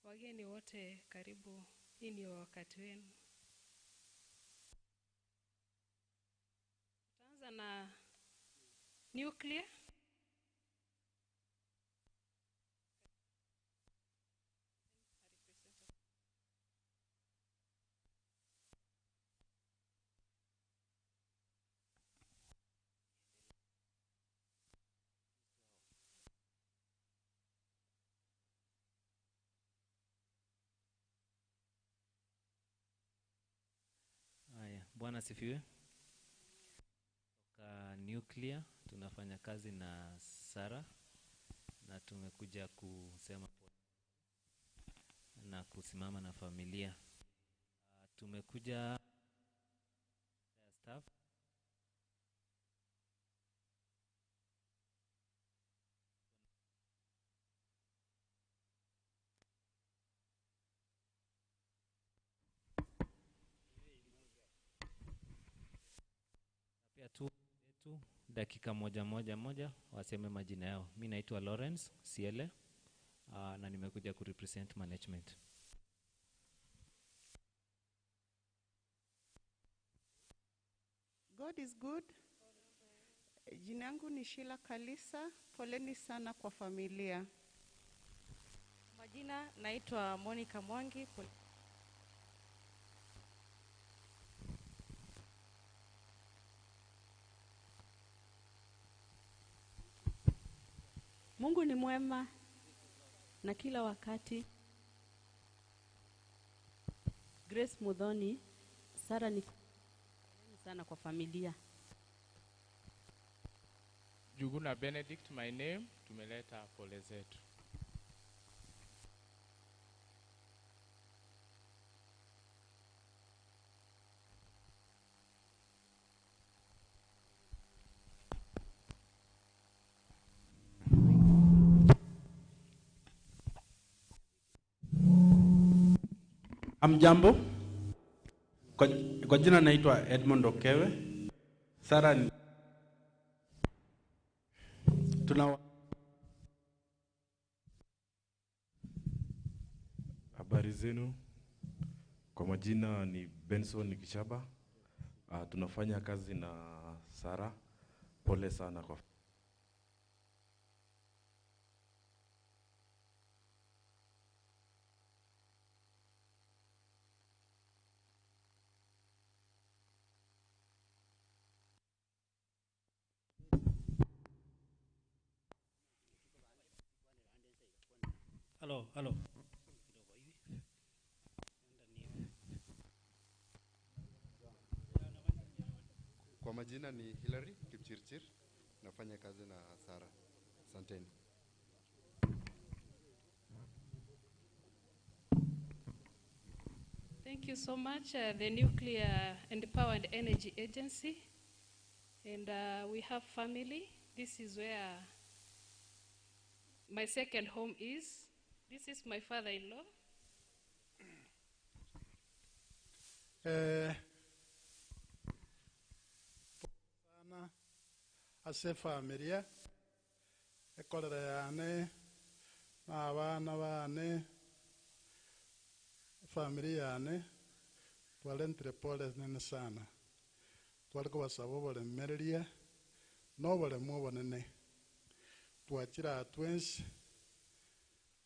Wageni wote karibu, hii ni wakati wenu. Tutaanza na nuclear. Haya, Bwana asifiwe. Kutoka Nuclear tunafanya kazi na Sara na tumekuja kusema pole na kusimama na familia. Tumekuja staff pia tu tu dakika moja moja moja waseme majina yao. Mi naitwa Lawrence Siele na nimekuja kurepresent management. God is good. Jina yangu ni Sheila Kalisa. Poleni sana kwa familia. Majina naitwa Monica Mwangi. Pole Mungu ni mwema na kila wakati. Grace Muthoni, Sara ni poleni sana kwa familia. Juguna Benedict, my name, tumeleta pole zetu. Amjambo. Kwa, kwa jina naitwa Edmond Okewe. Sara ni tuna Habari zenu. Kwa majina ni Benson Kishaba. Tunafanya kazi na Sara. Pole sana kwa Halo, halo. Kwa majina ni Hilary Kipchirchir, nafanya kazi na Sara. Asanteni. Thank you so much, the Nuclear and Power and Energy Agency. And we have family. This is where my second home is. This is my father-in-law. Eh, sana ase familia ekorera yane na abana bane familia yane twarentire pole nene sana twari kobasaba oboremereria na oboremu obonene twachira twensi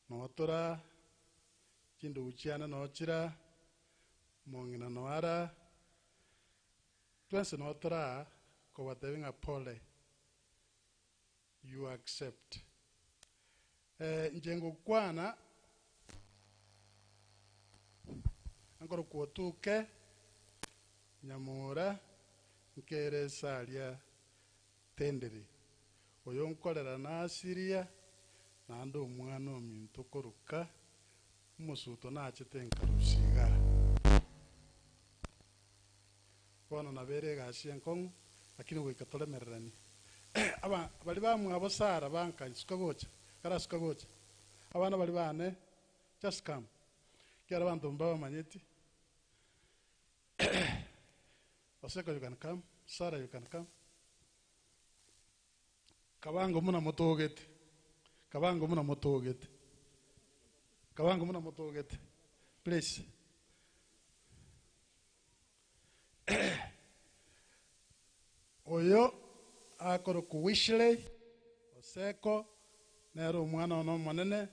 notora chindugu chiane nochira mong'ina noara twensi notora kobatebi ng'a pole you accept eh, inche ngokwana ankoro kwotuke nyamura nkere esaria tendere oyo nkorera nasiria naende omwana ominto koruka omosuto nachete nkarusia iga bono nabere egasi enkong'u lakini goika toremereranie aba bari bamwabo Sara banka isuka gocha karasuka gocha abana bari bane just come kiara abanto mbabamanyeti Oseko you can come Sarah you can come kabango muna motogete kabango muna motogete kabango muna motogete please oyo akoroku Wishley Oseko nere omwana one omonene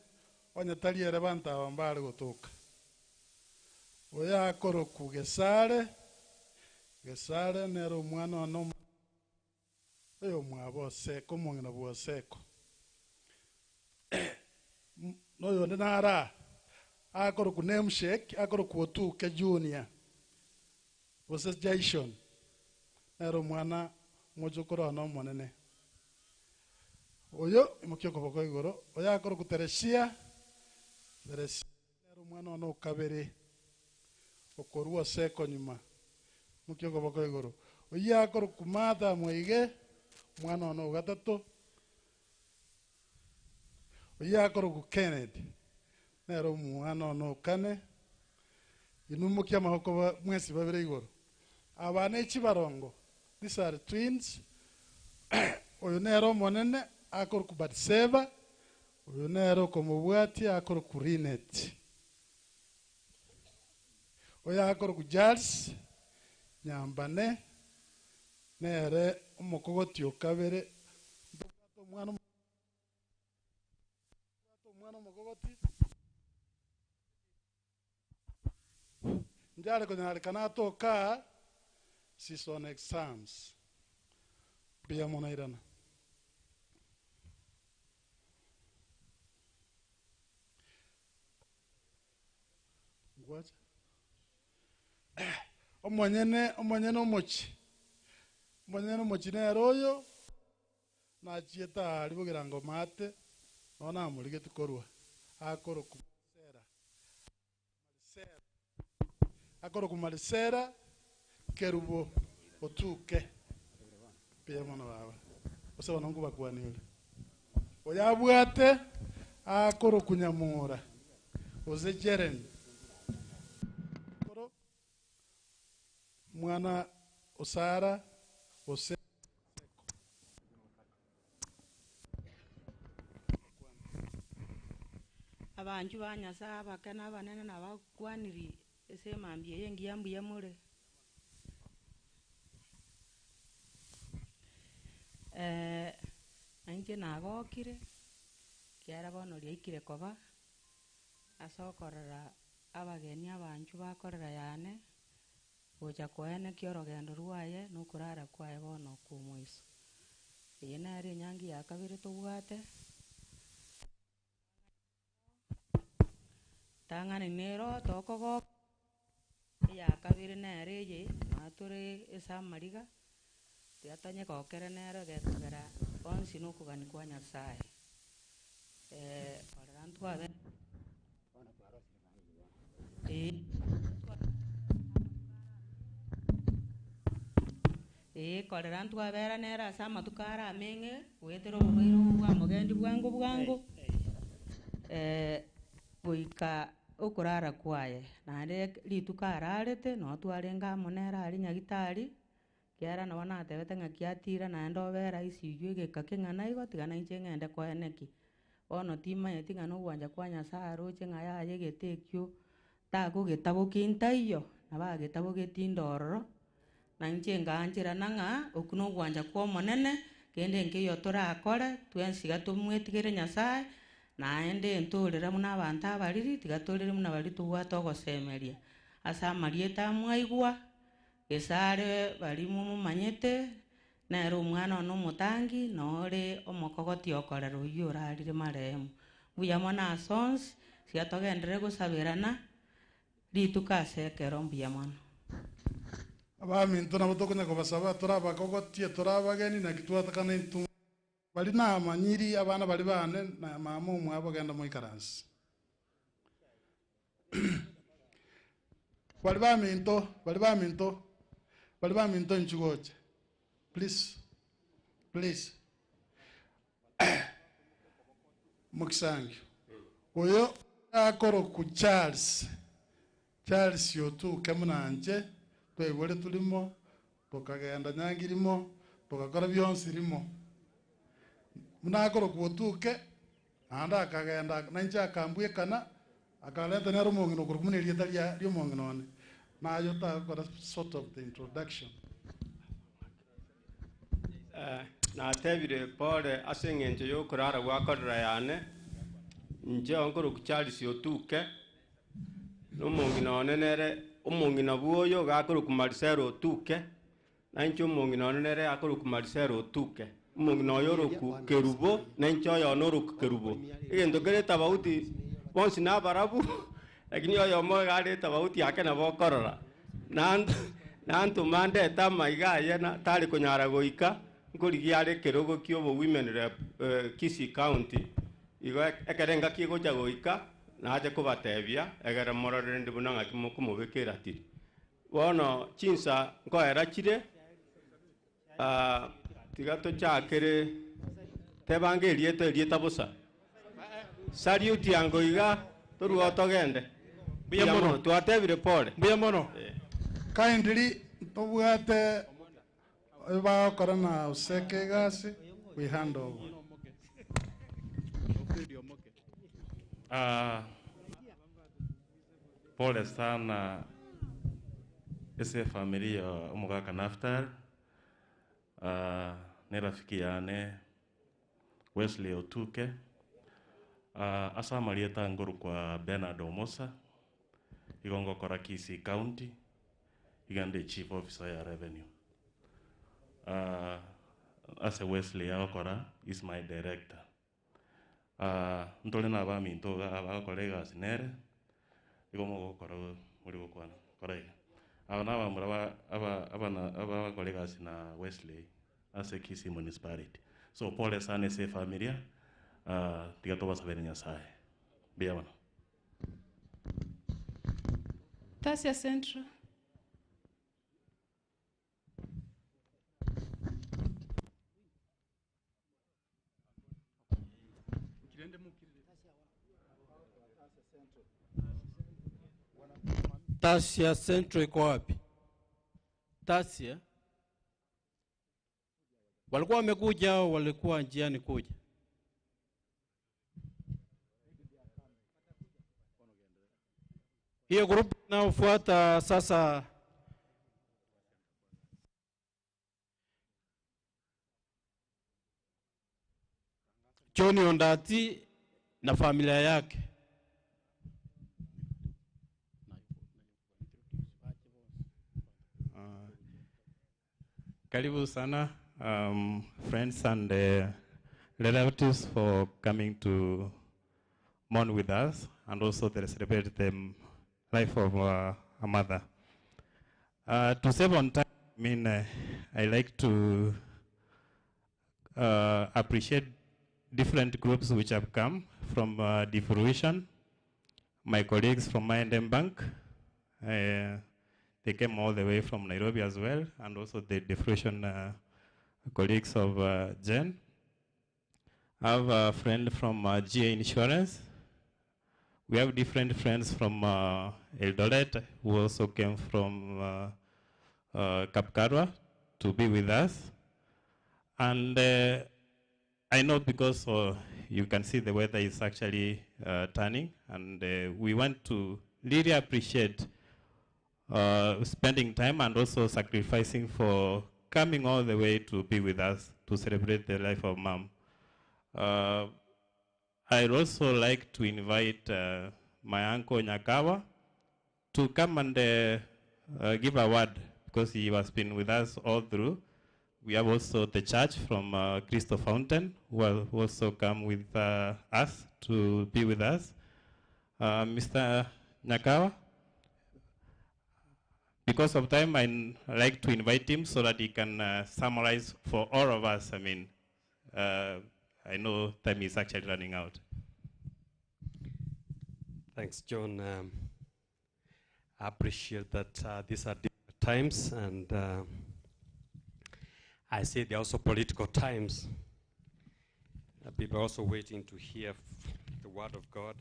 onye tari ere banto aba mbare gotoka oyo akoroku Gesare Gesare nere omwana one omonene oyo omwabo Oseko omong'ina bwa Oseko noyonde nara akoroku Nameshake akoroku Otuke Junior gose Jason nere omwana mochokoro one omonene oyo imokia okoboko igoro oyo akoroku Teresia Teresia nere omwana one okabere okorwa Oseko nyuma imokia okoboko igoro oyo akoroku Martha Mwaige omwana one ogatato oyo akoroku Kennedy nere omwana one okane inumukia amaboko mwesi babere igoro aba ne chibarongo these are twins oyo nere omonene akoroku Batseba oyo nere okomobwatia akoroku Rinet oyo akoroku Charles Nyambane nere omokogoti okabere Omwana omwana omokogoti njare konyarekana atoka aa, she's on exams. Mbuya mono airana. Ngwacha. Omonyene omonyene omochie, omonyene omochie nere oyo, nachiete aaria bogirango maate, nonya namorigetie korwa, akorokwa Marisera, Marisera, akorokwa Marisera Kerubo otuke. Mbuya mono baba, gose bono nkobakwania ore. Oyo abwate akorokwa Nyamura gose Jeremy, mwana o Sara gose Seko. Abanchwa ba Nyasae abake na abanene nabakwaniri ase emambia eye engiya mbuya more. Nainche nagokire, ekiagera bono riaikire koba, ase okorora abageni abanchwa bakorera yane, gocha koenekia orogendo rwaye na okorara kwaye bono okwo omoiso. Eye nere enyangi ya kabere tobwate. Tang'ani nero tokogoka, eya kabere nere eye, nonya tore ase amariga, tiga tonyegokere nero egekogera bonsi na okogania kwa Nyasaye. Korera ntwabe Ee, korera ntwabera nere ase amatuko are ameng'e, goetera oborwaire obo bwamogendi bwango bwango, goika okorara kwaye. Naende rituko ararete, noo twarenge amo nere aria nyagitari, Ekiagera nabo natebete ng'a kiatira naende obere ICU egeka keng'ana igo, tiga nainche ng'ende koeneki. Bono timanyeti ng'a nogwancha kwa Nyasaye aroche ng'a yaya egete ekio tagogetabokia ntaiyo, nabo agetabogetie inde ororo, na inche nkaancherana ng'a okwo nogwancha kwa Omonene, kende nkeiyo torakore, twensi iga tomwetigere Nyasaye, naende ntorere buna abanto abariri, tiga torere buna baria tobwate ogosemeria. Ase amarieta amwaigwa. Gesare baria momomanyete, nere omwana one omotangi, na ore omokogoti okorera oyio orarire marehemu. Mbuya mono ase onsi, tiga togenderere gosaberana rituko ase ekero mbuya mono. Abaminto nabo tokonya kobasaba, tore abakogotie, tore abageni, naki twatakana intwe baria namanyiri abana baria bane na mama omwabo genda moikaranse. Bari baminto, bari baminto, bari baminto inchu gocha. Please, please. Mokisangio. Oyo akoroku Charles, Charles otuke buna inche, twaiboretwe rimo, tokagenda nyangi rimo, togakora bionsi rimo. Buna akorokwa otuke, Naende akagenda, na inche akambwekana, akarenta nere omong'ina okorokwa buna erieta ria ri'omong'ina one. Naye otagokora sort of the introduction. Natebire pole ase engencho y'okorara gwa korera yane, inche nkorokwa Charles Otuke, na omong'ina one nere omong'ina bwoyo iga akorokwa Marcelo Otuke, Na inche omong'ina one nere akorokwa Marisela otuke, omong'ina oye orokwa Kerubo, na inche oyone orokwa Kerubo. Egento kere etabauti, bonsi nabarabu, lakini oyomo iga are etabauti ake nabo okorora. Nantoma ndete amaiga aye na tari konyara goika, nkorigia are ekerogo kia obo women rep Kisii County, igo ekero engaki egocha goika, nache kobatebia, egere morore rende buna ng'aki mokomobeka eratiri. Bono chinsa nkoera chire, tiga tochakere tebange erieta erieta bosa. Salute yango iga torue oo togende. Mbuya mono. Twatebire pole. Mbuya mono. Kindly ntobwate oyo bagokora na Oseke egasi, we hand over. Pole sana ase efamiri ya omogaka Naftali, ne rafiki yane Wesley Otuke, uh, ase amarieta ngorokwa Bernard Omosa, igo ngokora Kisii County, iga nde chief officer ya revenue. Uh, ase Wesley agokora is my director. Uh, ntore na abaminto iga abagokora egasi nere, igo mogokora ori gokwana, kora iga. Aba na abamura ba aba abana abagokora egasi na Wesley ase Kisii Municipality. So pole sana ase efamilia, uh, tiga tobasabere Nyasaye. Mbuya mono. Tasia Central. Tasia Central iko wapi? Tasia walikuwa wamekuja au walikuwa njiani kuja? Hiyo grupu inayofuata sasa John Ondati na familia yake. Karibu sana friends and relatives for coming to mourn with us and also to celebrate the life of a mother. To save on time, I mean, I like to appreciate different groups which have come from Defruition, my colleagues from I&M Bank, they came all the way from Nairobi as well, and also the Defruition colleagues of Jen. I have a friend from GA Insurance. We have different friends from Eldoret who also came from Kapkarwa to be with us. And I know because you can see the weather is actually turning, and we want to really appreciate spending time and also sacrificing for coming all the way to be with us to celebrate the life of Mom. I'd also like to invite my uncle Nyakawa to come and give a word, because he has been with us all through. We have also the church from Crystal Fountain, who have also come with us to be with us. Mr. Nyakawa, because of time, I'd like to invite him so that he can summarize for all of us. I mean, I know time is actually running out. Thanks, John. I appreciate that these are different times, and I say they're also political times. People are also waiting to hear the word of God.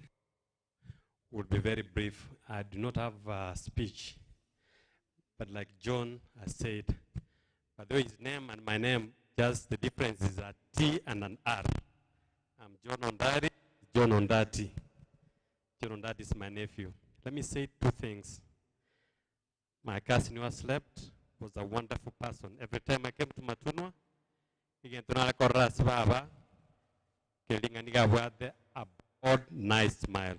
Would be very brief. I do not have a speech, but like John has said, by the way, his name and my name, just the difference is a T and an R. I'm John Ondari, John Ondati. John Ondati is my nephew. Let me say two things. My cousin who has slept was a wonderful person. Every time I came to Matunwa, he came to Nalakoras Baba, a broad, nice smile.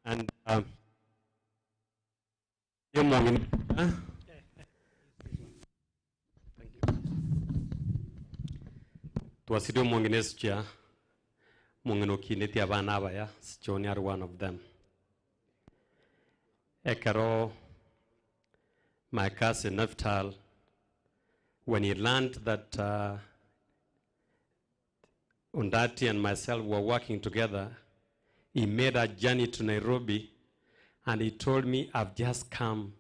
And Thank you. Twasirio mwongenezo chia mwongeno kineti abana abaya John are one of them. Ekero, my cousin Naftal, when he learned that Ondati and myself were working together, he made a journey to Nairobi, and he told me, I've just come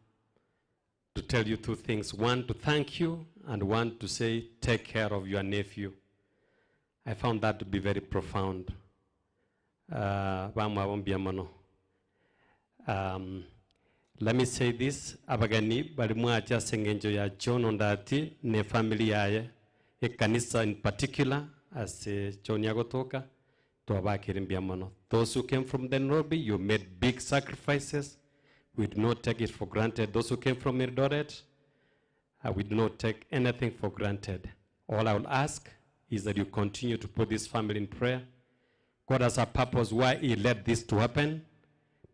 to tell you two things. One, to thank you, and one, to say, take care of your nephew. I found that to be very profound. Let me say this, abagani bali mwacha sengenjo ya John Ondati ne family yaye, e kanisa in particular, as John yagotoka, twabakire mbia mono. Those who came from Nairobi, you made big sacrifices. We do not take it for granted. Those who came from Eldoret, We do not take anything for granted. All I will ask is that you continue to put this family in prayer. God has a purpose why He let this to happen,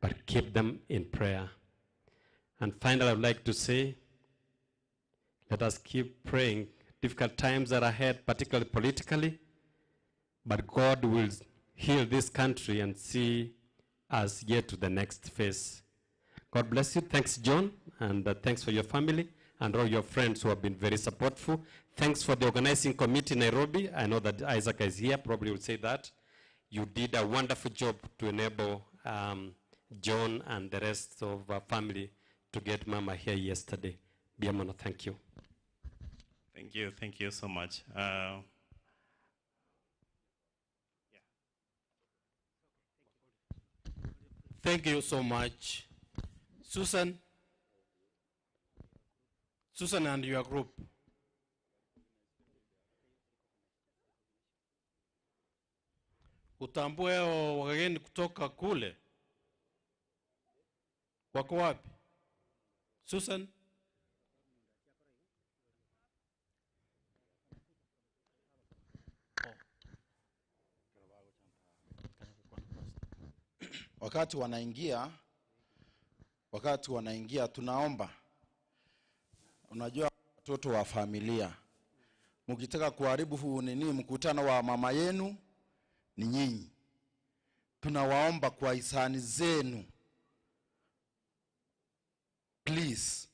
but keep them in prayer. And finally, I would like to say, let us keep praying. Difficult times are ahead, particularly politically, but God will heal this country and see us get to the next phase. God bless you. Thanks, John, and thanks for your family and all your friends who have been very supportful. Thanks for the organizing committee in Nairobi. I know that Isaac is here, probably will say that. You did a wonderful job to enable John and the rest of our family to get Mama here yesterday. Biamono, thank you. Thank you. Thank you so much. Thank you so much. Susan. Susan and your group. Utambue hao wageni kutoka kule. Wako wapi? Susan? Wakati wanaingia tunaomba. Unajua watoto wa familia, mkitaka kuharibu huu nini mkutano wa mama yenu ni nyinyi. Tunawaomba kwa hisani zenu, please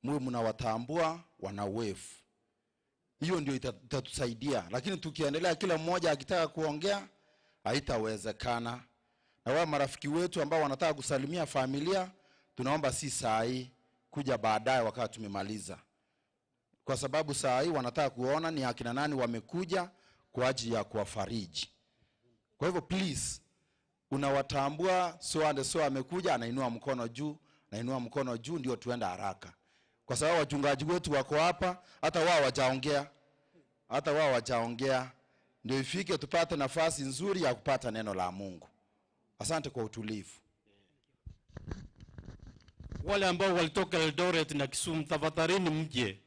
muwe mnawatambua wanawefu. Hiyo ndio itatusaidia, lakini tukiendelea kila mmoja akitaka kuongea haitawezekana. Na wao marafiki wetu ambao wanataka kusalimia familia, tunaomba si saa hii, kuja baadaye wakati tumemaliza. Kwa sababu saa hii wanataka kuona ni akina nani wamekuja kwa ajili ya kuwafariji. Kwa hivyo please, unawatambua so and so amekuja, anainua mkono juu, anainua mkono juu ndio tuenda haraka. Kwa sababu wachungaji wetu wako hapa, hata wao hawajaongea. Hata wao hawajaongea. Ndio ifike tupate nafasi nzuri ya kupata neno la Mungu. Asante kwa utulivu. Wale ambao walitoka Eldoret na Kisumu, tafadhalini mje.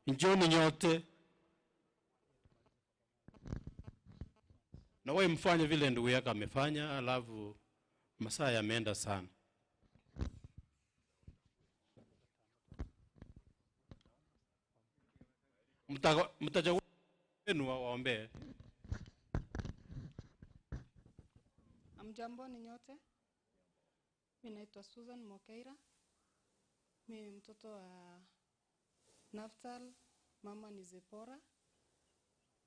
Njoni nyote. Na wewe mfanye vile ndugu yako amefanya, alafu masaa yameenda sana. Mtachagua wenu waombee. Hamjamboni nyote. Mimi naitwa Susan Mokeira. Mimi ni mtoto wa Naftal, mama ni Zipora.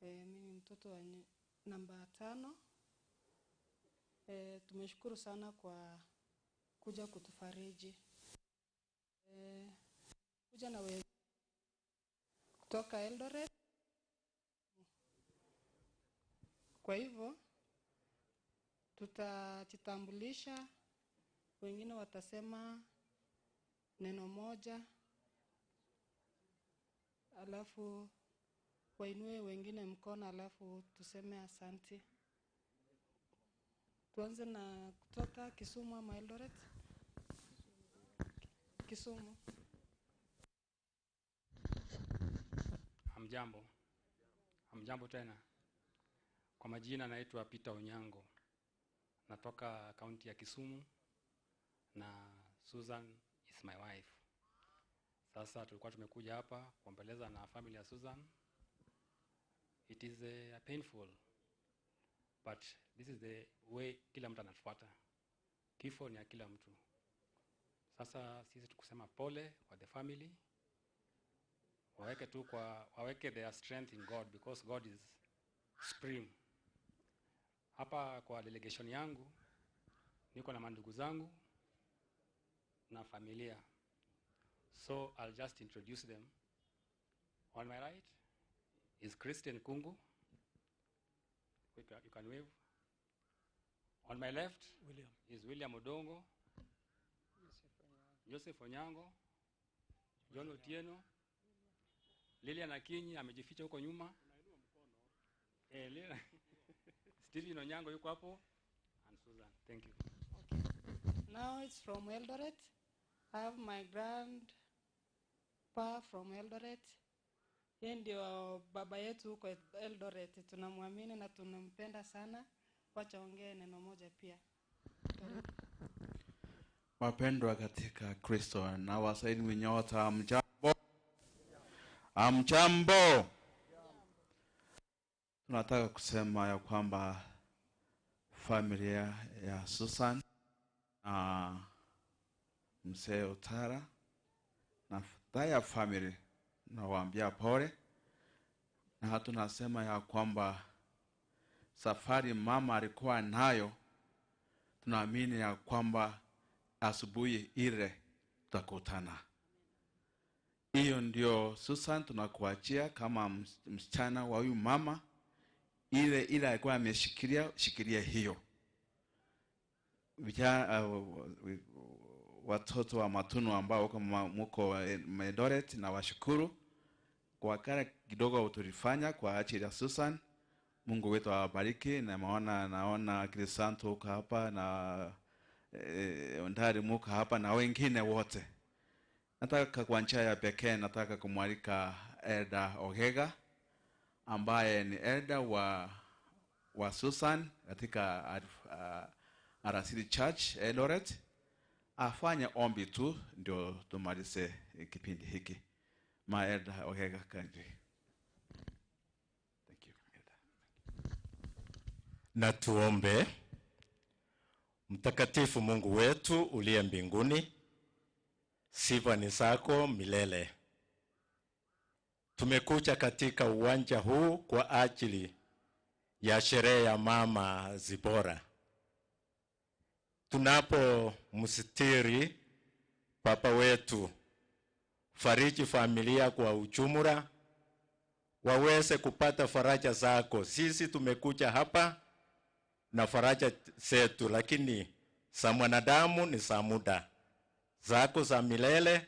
Mimi ni mtoto wa namba 5. Tumeshukuru sana kwa kuja kutufariji. Kuja na wewe kutoka Eldoret. Kwa hivyo tutajitambulisha, wengine watasema neno moja, alafu wainue wengine mkono, alafu tuseme asante. Tuanze na kutoka Kisumu ama Eldoret? Kisumu. Hamjambo. Hamjambo tena. Kwa majina naitwa Peter Onyango. Natoka kaunti ya Kisumu na Susan is my wife. Sasa tulikuwa tumekuja hapa kuombeleza na family ya Susan. It is painful, but this is the way kila mtu anatufuata. Kifo ni ya kila mtu. Sasa sisi tukusema pole kwa the family. Waweke tu kwa, waweke their strength in God because God is supreme. Hapa kwa delegation yangu niko na mandugu zangu na familia. So I'll just introduce them. On my right is Christian Kungu. You can wave. On my left William. is William Odongo, Joseph Onyango, John Otieno, Lilian Akinyi amejificha huko nyuma. Lilian. Stephen Onyango yuko hapo and Susan. Thank you. Okay. Now it's from Eldoret. I have my grandpa from Eldoret. Yeye ndio baba yetu huko Eldoret, tunamwamini na tunampenda sana. Wacha ongee neno moja pia. Karibu. Wapendwa katika Kristo na wasalimu nyote, hamjambo? Hamjambo? Tunataka kusema ya kwamba familia ya Susan na mzee Otara na their family nawaambia pole, na tunasema ya kwamba safari mama alikuwa nayo, tunaamini ya kwamba asubuhi ile tutakutana. Hiyo ndio Susan, tunakuachia kama msichana wa huyu mama, ile ile alikuwa ameshikilia, shikilia hiyo. Vijana, watoto wa Matunu ambao wako muko Eldoret, na washukuru kwa kile kidogo tulifanya kwa ajili ya Susan. Mungu wetu awabariki. Na naona Crisanto huko hapa na Ondari muko hapa na wengine wote. Nataka kwa njia ya pekee nataka kumwalika Elda Ogega ambaye ni elda wa Susan katika Arasili Church Eldoret, afanye ombi tu ndio tumalize kipindi hiki. Ma Elda Ogega, karibu. Thank you, Elda. Na tuombe. Mtakatifu Mungu wetu uliye mbinguni, sifa ni zako milele. Tumekuja katika uwanja huu kwa ajili ya sherehe ya Mama Zipporah. Tunapomsitiri Papa wetu, fariji familia kwa ujumla, waweze kupata faraja zako. Sisi tumekuja hapa na faraja zetu, lakini za mwanadamu ni za muda, zako za milele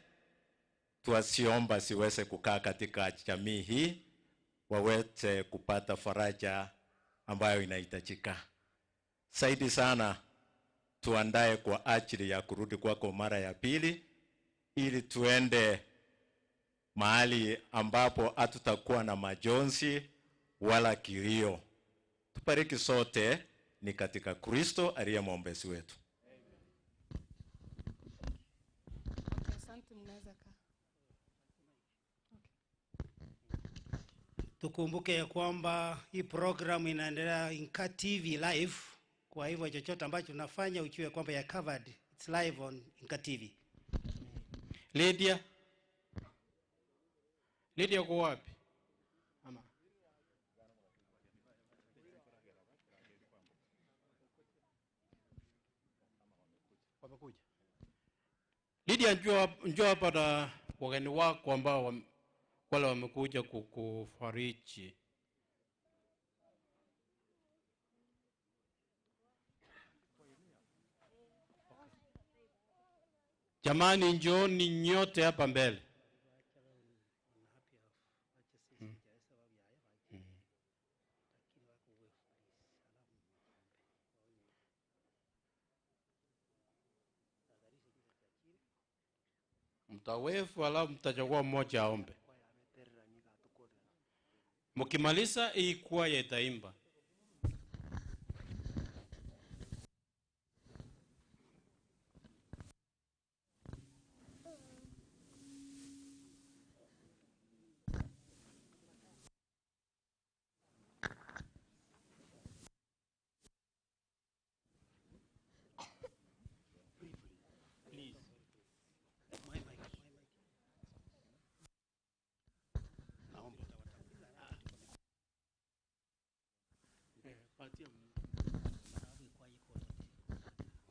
twasiomba siweze kukaa katika jamii hii, waweze kupata faraja ambayo inahitajika. Zaidi sana tuandae kwa ajili ya kurudi kwako mara ya pili, ili tuende mahali ambapo hatutakuwa na majonzi wala kilio. Tubariki sote ni katika Kristo aliye mwombezi wetu. Okay, asante, mnaweza kaa. Tukumbuke ya kwamba hii program inaendelea Inka TV live, kwa hivyo chochote ambacho tunafanya ujue kwamba ya covered, it's live on Inka TV. Lydia. Lydia uko wapi? Ama. Wamekuja. Lydia, njoo hapa na wageni wako ambao wale wamekuja kukufariji. Jamani, njooni nyote hapa mbele. Mtawefu alafu mtachagua mmoja aombe. Mkimaliza hii kwaya itaimba.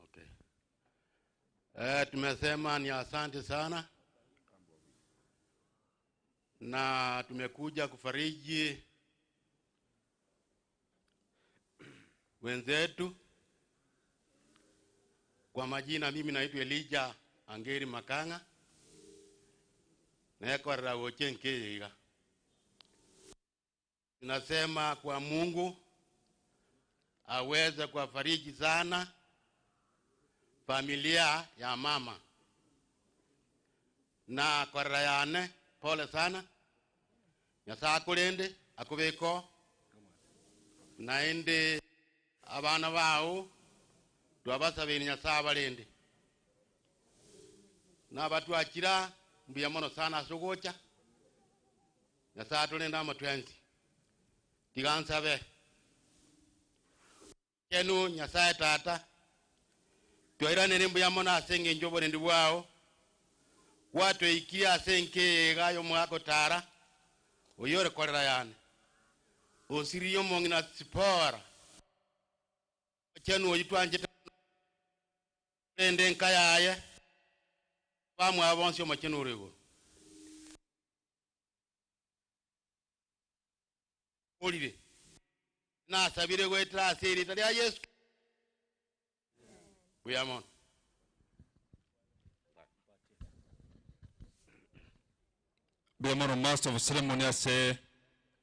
Okay. Tumesema ni asante sana na tumekuja kufariji wenzetu. Kwa majina mimi naitwa Elijah Angeri Makanga nekorera wochenkeiga. Tunasema kwa Mungu aweze kuwafariji sana familia ya mama. Na korera yane pole sana, Nyasae akorende akobeke oo, naende abana bao twabasabeire Nyasae abarende. Nabatwachire aa, mbuya mono sana ase ogocha, Nyasae atorende amo twensi. Tiga nsabe. Chenu Nyasae Tata, twairanere mbuya mono ase engencho y'oborendi bwao, gwatoikirie ase enka eye iga y'omogaka o Tara, oyore korera yane, osiririe omong'ina Sipora, Omochenu oyio twanchete mono, korende enka yaye, abamwabo bonsi Omochenu ore igoro. Orire, nasabire goetera ase erieta ria Yeso. Mbuya mono. Mbuya mono Master of Ceremony ase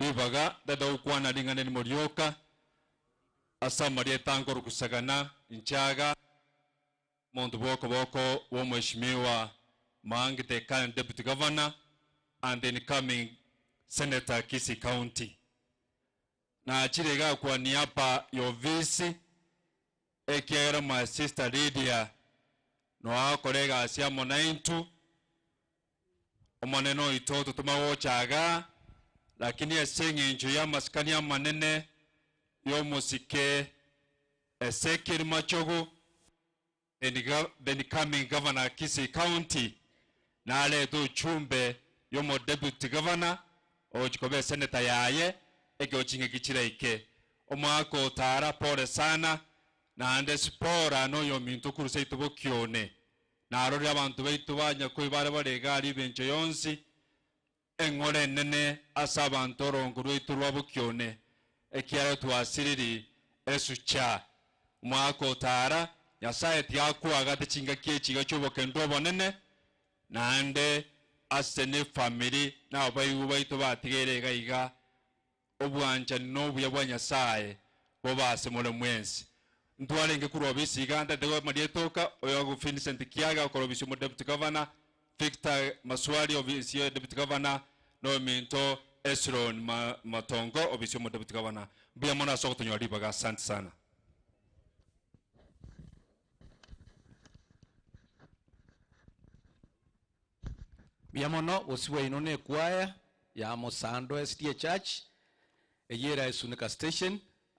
ribaga ndete gokwana ring'ana erimo rioka ase amarieta nkorokosagana inche iga omonto bwa okoboko bwa omweshimiwa Maangi the current deputy governor and the incoming senator Kisii County. Nachire iga kwa niaba ya ofisi ekiagera my sister Lydia noakora egasi amo naintwe Omonene oito totoma gocha igaa, lakini ase eng'encho y'amasikani amanene y'omosike Ezekiel Machogu, the incoming governor Kisii County, narete ochumbe y'omo deputy governor ogochia koba esenator yaye ekero ching'aki chiraike. Omwaka otara pole sana, naende Sipora noyominto korwa seito bokione. Narorire abanto baito ba Nyakoi bare bare iga aria ebencho yonsi, eng'ora enene ase abanto orongo rwaito rwa bokione, ekiagera twasiriri esucha. Omwaka otara, Nyasae tigakwagate chingaki echi iga chi'obokendu obonene, naende ase nefamiri na abaigwa baito batigaire iga iga, Obwanchani na obuya bwa Nyasae bobe ase more mwensi. Ntwarenge korwa obisi iga ntete Marieta Oka, oyo Vincent Kiage agokora obisi omo Deputy Governor, Victor Maswali obisi ya Deputy Governor, na ominto Esron Matongo obisi omo Deputy Governor. Mbuya mono ase ogotonyora ribaga. Asante sana. Mbuya mono bosio bwaino na ekwaya ya Mosando SDA Church, eyio ere Sunika Station,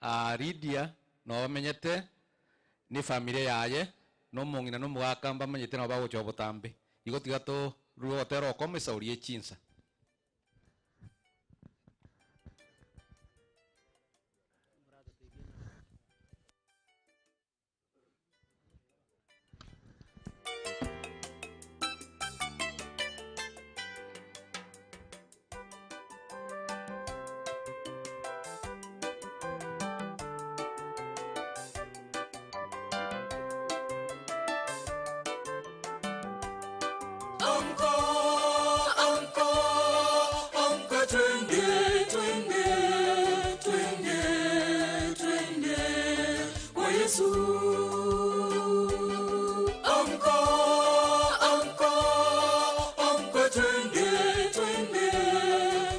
aa Lydia noo bamenyete na efamiri yaye, na omong'ina na omogaka mbamenyete nabo bagocha botambe. Igo tiga torue ogotera okomo esauri ye chinsa. Amka, amka, amka twende, twende, twende, twende kwa Yesu. Amka, amka, amka twende, twende,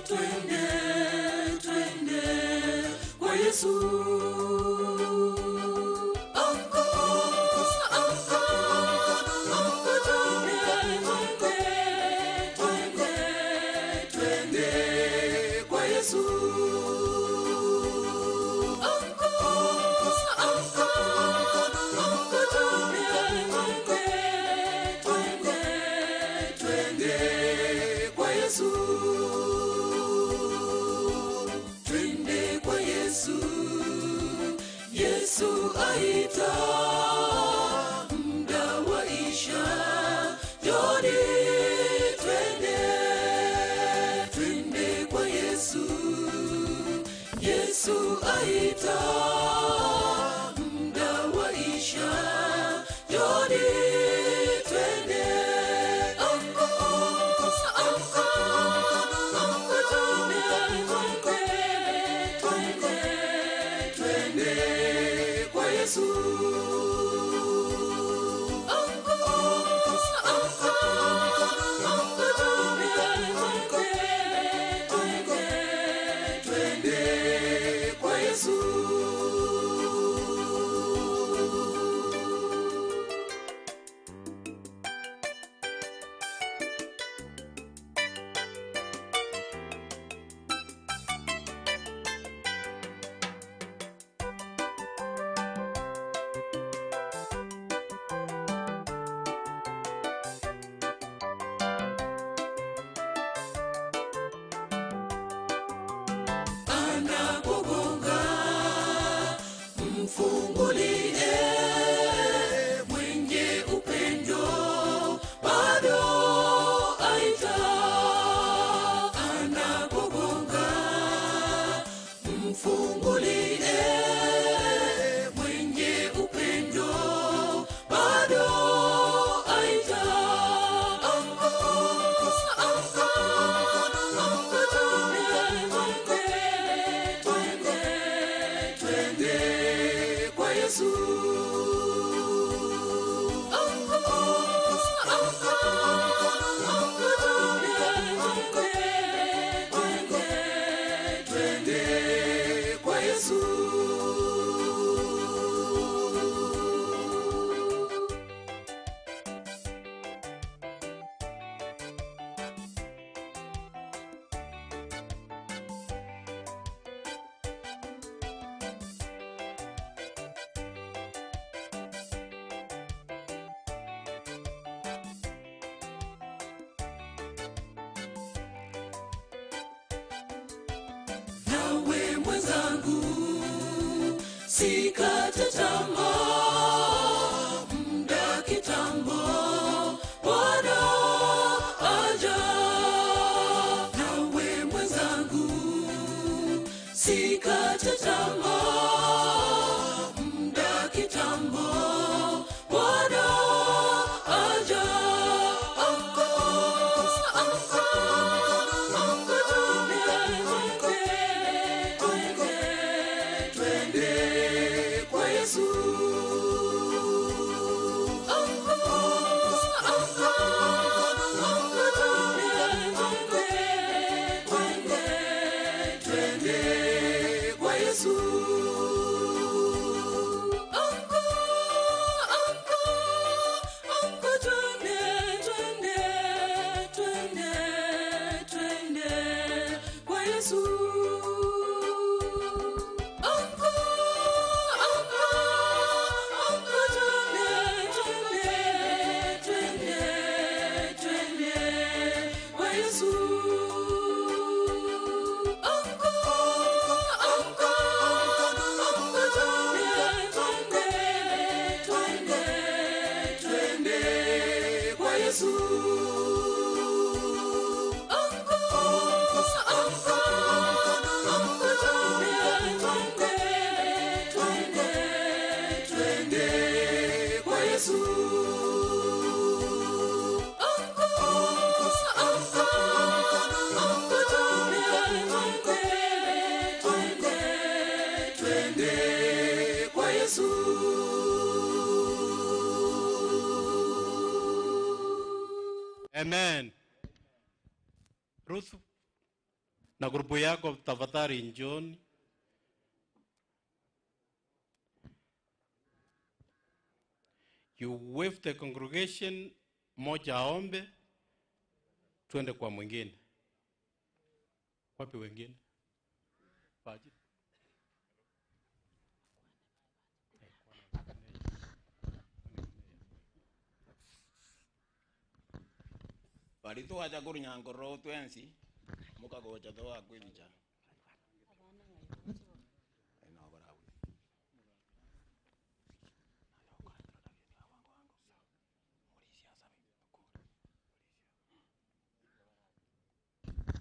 twende, twende kwa Yesu. Amka, amka, amka twende, twende, twende, twende kwa Yesu. Amka, amka, amka twende, twende, twende, twende kwa Yesu. Twende kwa Yesu. Yesu aita, muda waisha, njoni twende, twende kwa Yesu. Yesu aita, muda waisha, njoni twende. Amka, amka, amka twende, twende, twende, twende kwa Yesu. Amka, amka, amka sikate tamaa, muda kitambo, Bwana aja. Nawe mwenzangu, sikate tamaa, muda kitambo, Bwana aja. Amka, amka, amka, twende, twende, twende kwa Yesu. Amka, amka, amka, twende, twende, twende kwa Yesu. Amka, amka, amka, twende, twende, twende, twende kwa Yesu. Amka, amka, amka, twende, twende, twende, twende kwa Yesu. Amka, amka, amka, twende, twende, twende, twende kwa Yesu. Amka, amka, amka, twende, twende, twende, twende kwa Yesu. Amka, amka, amka, twende, twende, twende, twende kwa Yesu. Amen. Ruth na grupu yako tafadhali njoni. You wave the congregation, moja aombe, twende kwa mwingine. Wapi wengine? Waje. Bari twacha kurunyankorora otwensi mukagocha togakwibicha.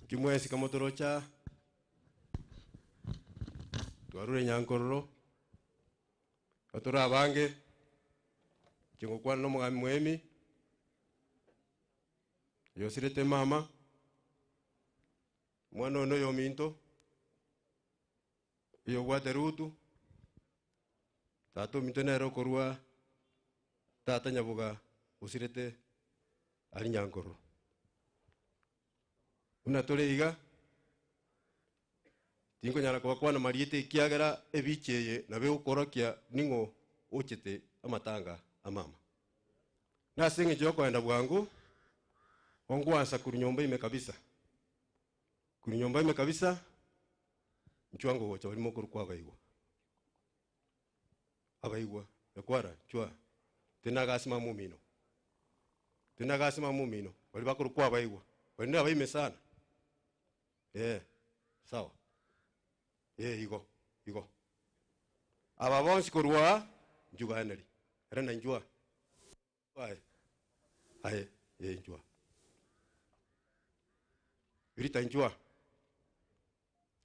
Kimwesi kamotorocha twarure nyankororo batura abange chingokwana nomogambi mwemi yosirete mama mwana ono yominto yogwate rutu tata ominto nere okorwa tata nyaboga osirete ari nyankororo buna tore iga tinkonyara kobakwana mariete ekiagera ebichi eye nabe okorokia ning'o ochete amatanga amama nase eng'encho yokoenda bwango ongwansa kuri nyomba ime kabisa kuri nyomba ime kabisa nchwango gocha barimo kuri kwagaigwa abaigwa ekwara chwa tenagasima mumino tenagasima mumino bari bakuru kwabaigwa bari nabaime sana eh sawa eh igo igo aba bonsi kurwa njuganeri era na njua aye aye eh njua birita njua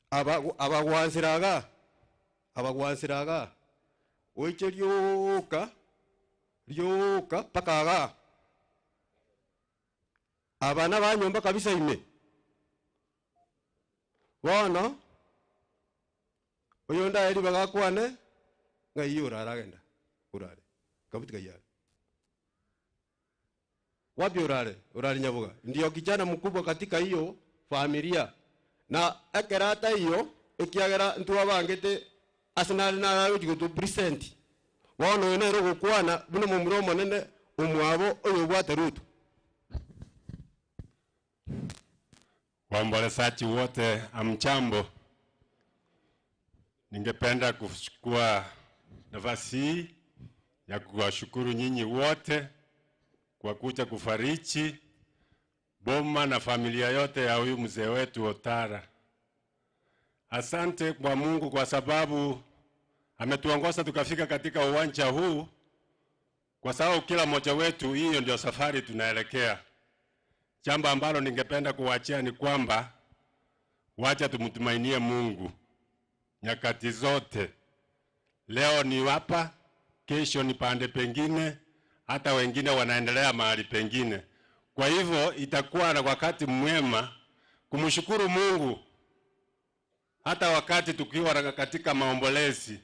aba abagwansiraga abagwansiraga oiche ryoka ryoka paka aga abana banyomba kabisa ime bono oyo ndaeri bagakwane ng'ai orara agenda orare kabuti kayare wapi orare orare nyabuga ndio kijana mkubwa katika hiyo familia na ekerata hiyo ekiagera ntwabangete ase nare naragochi present bono oyo nere ogokwana buna momura omonene omwabo oyo obwate rutu. Waombolezaji wote, amchambo. Ningependa kuchukua nafasi hii ya kuwashukuru nyinyi wote kwa kuja kufariji boma na familia yote ya huyu mzee wetu Otara. Asante kwa Mungu kwa sababu Ametuongoza tukafika katika uwanja huu, kwa sababu kila mmoja wetu, hiyo ndio safari tunaelekea. Jambo ambalo ningependa kuwachia ni kwamba wacha tumtumainie Mungu nyakati zote. Leo ni hapa, kesho ni pande pengine, hata wengine wanaendelea mahali pengine. Kwa hivyo itakuwa na wakati mwema kumshukuru Mungu hata wakati tukiwa katika maombolezi,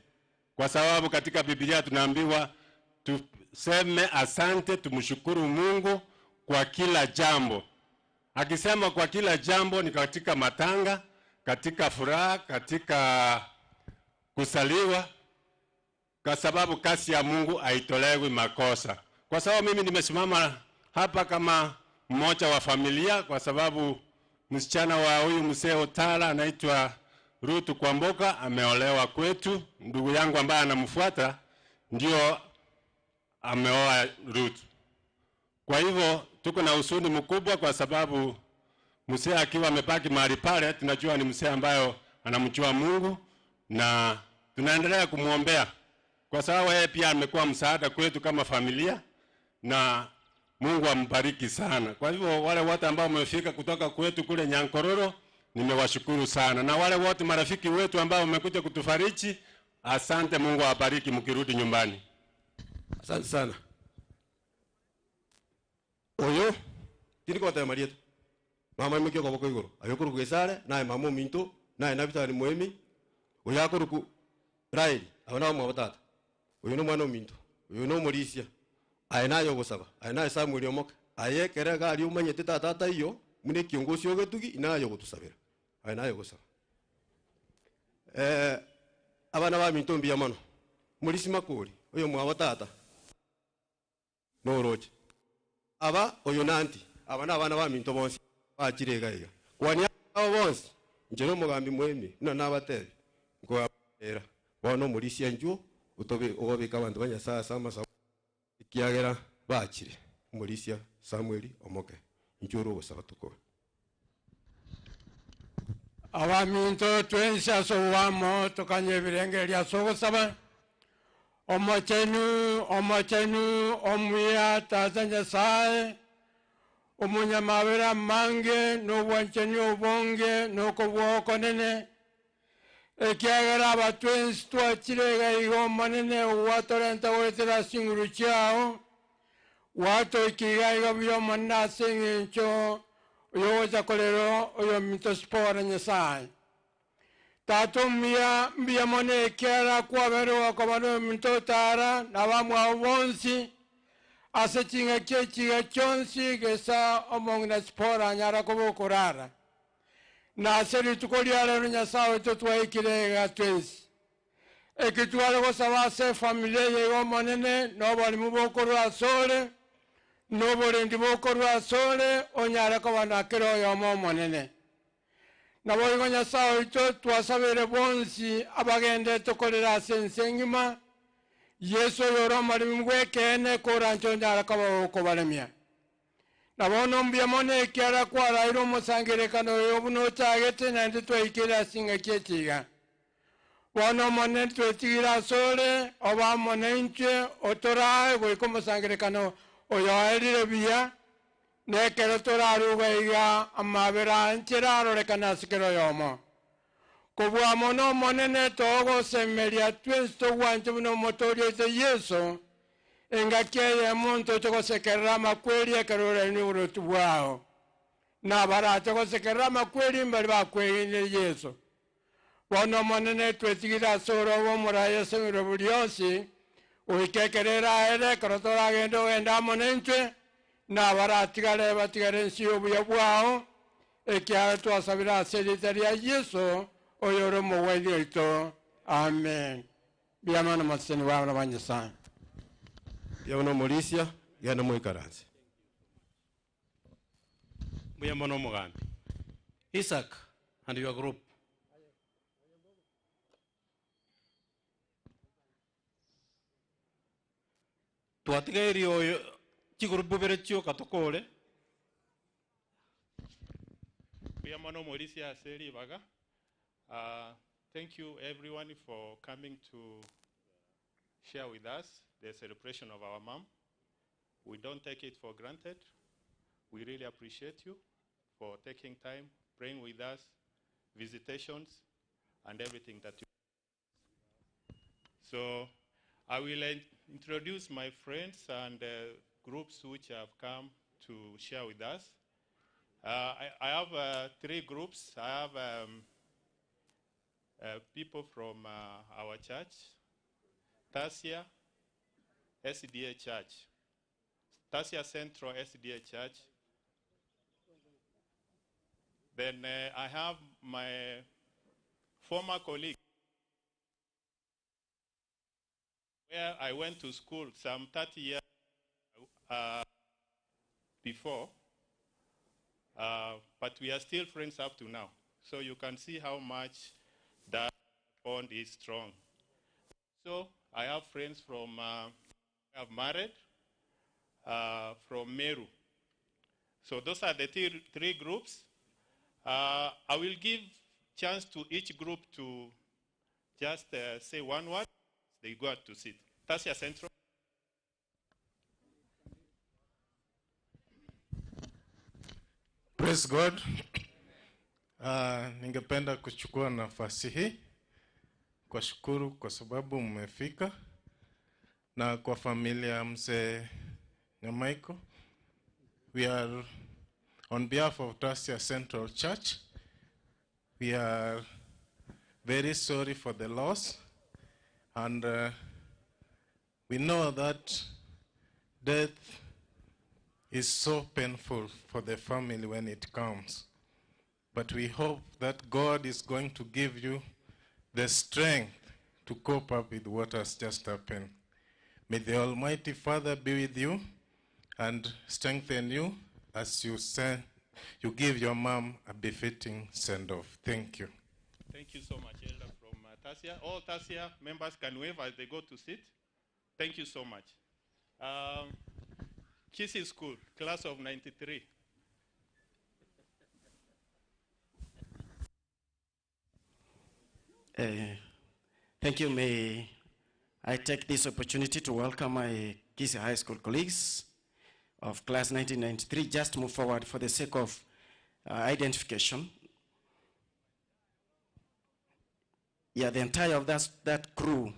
kwa sababu katika Biblia tunaambiwa tuseme asante, tumshukuru Mungu kwa kila jambo. Akisema kwa kila jambo ni katika matanga, katika furaha, katika kusaliwa, kwa sababu kazi ya Mungu haitolewi makosa. Kwa sababu mimi nimesimama hapa kama mmoja wa familia, kwa sababu msichana wa huyu mzee Otala anaitwa Ruth Kwamboka ameolewa kwetu. Ndugu yangu ambaye anamfuata ndio ameoa Ruth. Kwa hivyo tuko na huzuni mkubwa, kwa sababu mzee akiwa amebaki mahali pale, tunajua ni mzee ambayo anamjua Mungu na tunaendelea kumwombea kwa sababu yeye pia amekuwa msaada kwetu kama familia na Mungu ambariki sana. Kwa hivyo wale wote ambao wamefika kutoka kwetu kule Nyankororo, nimewashukuru sana, na wale wote marafiki wetu ambao wamekuja kutufariji, asante. Mungu awabariki mkirudi nyumbani. Asante sana. Oyo tindi kotema marieto mama imokia okoboko igoro aye okoruku gesare naye mama ominto naye nabitani moemi oyo akoruku Raeli aba nabo mwabo tata oyo na omwana ominto oyo na omorisia aye naye ogosaba aye naye Samuel omoke aye ekere iga aria omanyete tata taiyo buna ekiongosi ogetugi naye ogotusabera aye naye ogosaba abana baminto mbuya mono morisi makori oyo mwabo tata noroche aba oyo nanti aba na abana baminto bonsi bachire iga iga kwania abo bonsi inche na omogambi moemi buna nabatebi nkoabera bono omorisia inchuo otobe ogobeka abanto ba Nyasaye ase amasabo ekiagera bachire omorisia Samuel omoke inchuo ore ogosaba tokobe. Abaminto twensi ase obwamo tokanye ebirengererio ase ogosaba. Omochenu, omochenu, omuya Tata Nyasaye, omonyamabera amange, na obwanchani obonge, na okobua okonene, ekiagera aba twensi twachire iga iga Omonene ogwatorenta goetera ase chinguru chiao, gwatoika iga iga buya Omonene ase eng'encho oyogocha korera oyominto Sipora Nyasaye. Tata omuya, mbuya mono ekiagera kwabere gokoba na oyominto otara na abamwabo bonsi ase ching'aki echiga chionsi gesa omong'ina Sipora anyara koba okorara. Na ase rituko ria rero Nyasaye oito twaikire iga twensi. Eki tware gosaba ase efamilia eye iga Omonene, na oborimo bokorwa ase ore, na oborendi bokorwa ase ore, onyare koba na kera oyomo Omonene. Naboigo Nyasaye oito twasabere bonsi abagendete korera ase ense engima, Yeso oyore omoremi bw'ekeene koranche onyare koba okobaremia. Na bono mbuya mono ekiagera kwaraire omosangererekano oyo buna ochagete, naende twaikire ase engaki echiga. Bono Omonene twetigire ase ore, obe amo naintwe, otorae goika omosangererekano oyo oerire buya, na ekero toraruga iga amabera anchera arorekane ase kera oyomo. Kobua mono Omonene togosemeria twensi togwanche buna omotoori oito Yeso, engaki eyemo ntoche gosekerera amakweri ekero orainwe oboroti bwao. Na abarache gosekerera amakweri mbari bakwegenire Yeso. Bono Omonene twetigire ase ore obe omoraia ase ebirobo bionsi, goika ekero eraere, ekero toragende ogende amo naintwe, na abaratigare batigare ense y'obuya bwao, ekiagera twasabire ase erieta ria Yeso, oyore omogwenia oito. Amen. Mbuya mono moseseni bw'abana ba Nyasae. Mbuya mono omorisia, genda moikaranse. Mbuya mono omogambi. Isaac and your group. Twatigairi oyo chigroup bibere chioka tokore. Mbuya mono omorisia ase ribaga. Thank you everyone for coming to share with us the celebration of our mom. We don't take it for granted. We really appreciate you for taking time, praying with us, visitations, and everything that you. So I will introduce my friends and groups which have come to share with us. I have three groups. I have people from our church, Tasia SDA Church, Tasia Central SDA Church. Then I have my former colleague where I went to school some 30 years before, but we are still friends up to now. So you can see how much that bond is strong. So I have friends from, I have married, from Meru. So those are the three groups. I will give chance to each group to just say one word. They go out to sit. Tasia Central. Praise God. Ningependa kuchukua nafasi hii kuwashukuru kwa sababu mmefika na kwa familia ya mzee Nyamaiko. We are on behalf of Tasia Central Church. We are very sorry for the loss, and we know that death is so painful for the family when it comes. But we hope that God is going to give you the strength to cope up with what has just happened. May the Almighty Father be with you and strengthen you as you give your mom a befitting send-off. Thank you. Thank you so much, Elder from Tasia. All Tasia members can wave as they go to sit. Thank you so much. Kisii School, class of 93. Thank you. May I take this opportunity to welcome my Kisii High School colleagues of class 1993. Just move forward for the sake of identification. The entire of that crew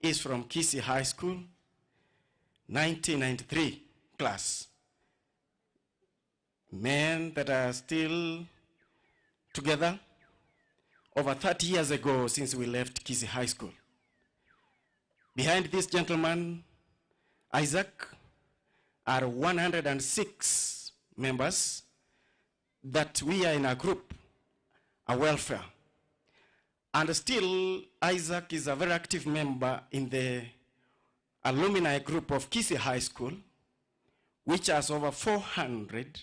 is from Kisii High School, 1993 class. Men that are still together over 30 years ago since we left Kisii High School. Behind this gentleman, Isaac, are 106 members that we are in a group, a welfare. And still, Isaac is a very active member in the alumni group of Kisii High School, which has over 400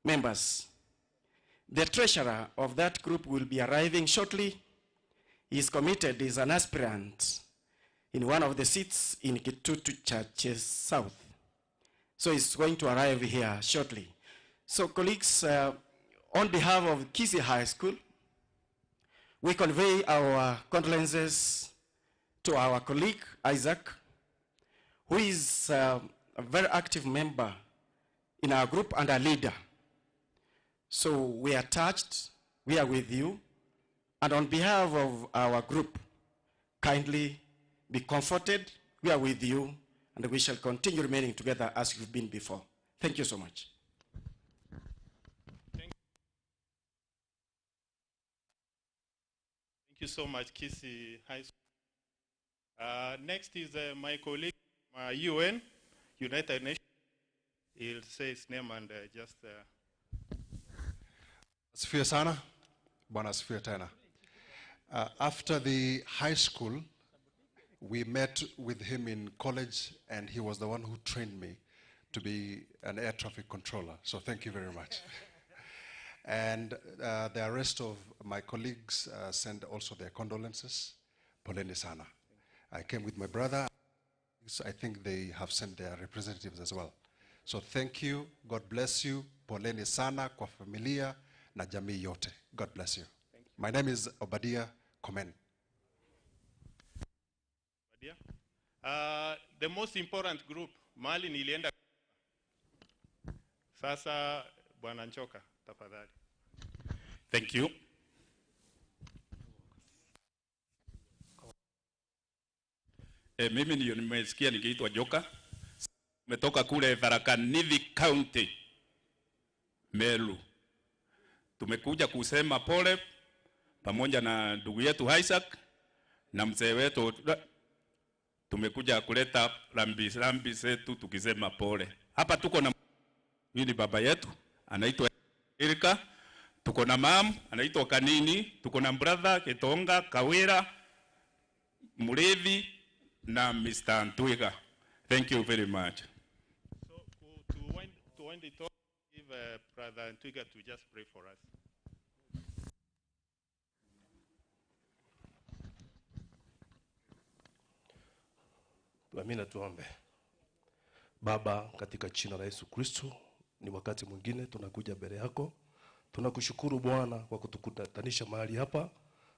members. The treasurer of that group will be arriving shortly. He is committed, he is an aspirant in one of the seats in Kitutu Churches South. So he's going to arrive here shortly. So colleagues, on behalf of Kisii High School, we convey our condolences to our colleague, Isaac, who is a very active member in our group and a leader. So we are touched, we are with you, and on behalf of our group, kindly be comforted, we are with you, and we shall continue remaining together as we've been before. Thank you so much. Thank you so much, Kisii High School. Next is my colleague, UN, United Nations. He'll say his name and just... Asifiwe sana. Bwana asifiwe tena. After the high school, we met with him in college, and he was the one who trained me to be an air traffic controller. So thank you very much. And the rest of my colleagues send also their condolences. Poleni sana. I came with my brother. So I think they have sent their representatives as well. So thank you. God bless you. Poleni sana kwa familia na jamii yote. God bless you. Thank you. My name is Obadia Komen. Obadia. Uh, the most important group mahali nilienda sasa. Bwana Nchoka, tafadhali. Thank you. E, mimi ndio nimesikia nikiitwa Joka. Nimetoka kule Tharaka Nithi County, Meru. Tumekuja kusema pole pamoja na ndugu yetu Isaac na mzee wetu. Tumekuja kuleta rambi rambi zetu tukisema pole. Hapa tuko na huyu ni baba yetu anaitwa Erika, tuko na mam anaitwa Kanini, tuko na brother Kitonga Kawira Murevi na Mr. Ntwiga. Thank you very much. So to wind, to wind it up, give Brother Ntwiga to just pray for us. Tuamini na tuombe. Baba, katika jina la Yesu Kristo, ni wakati mwingine tunakuja mbele yako. Tunakushukuru Bwana kwa kutukutanisha mahali hapa.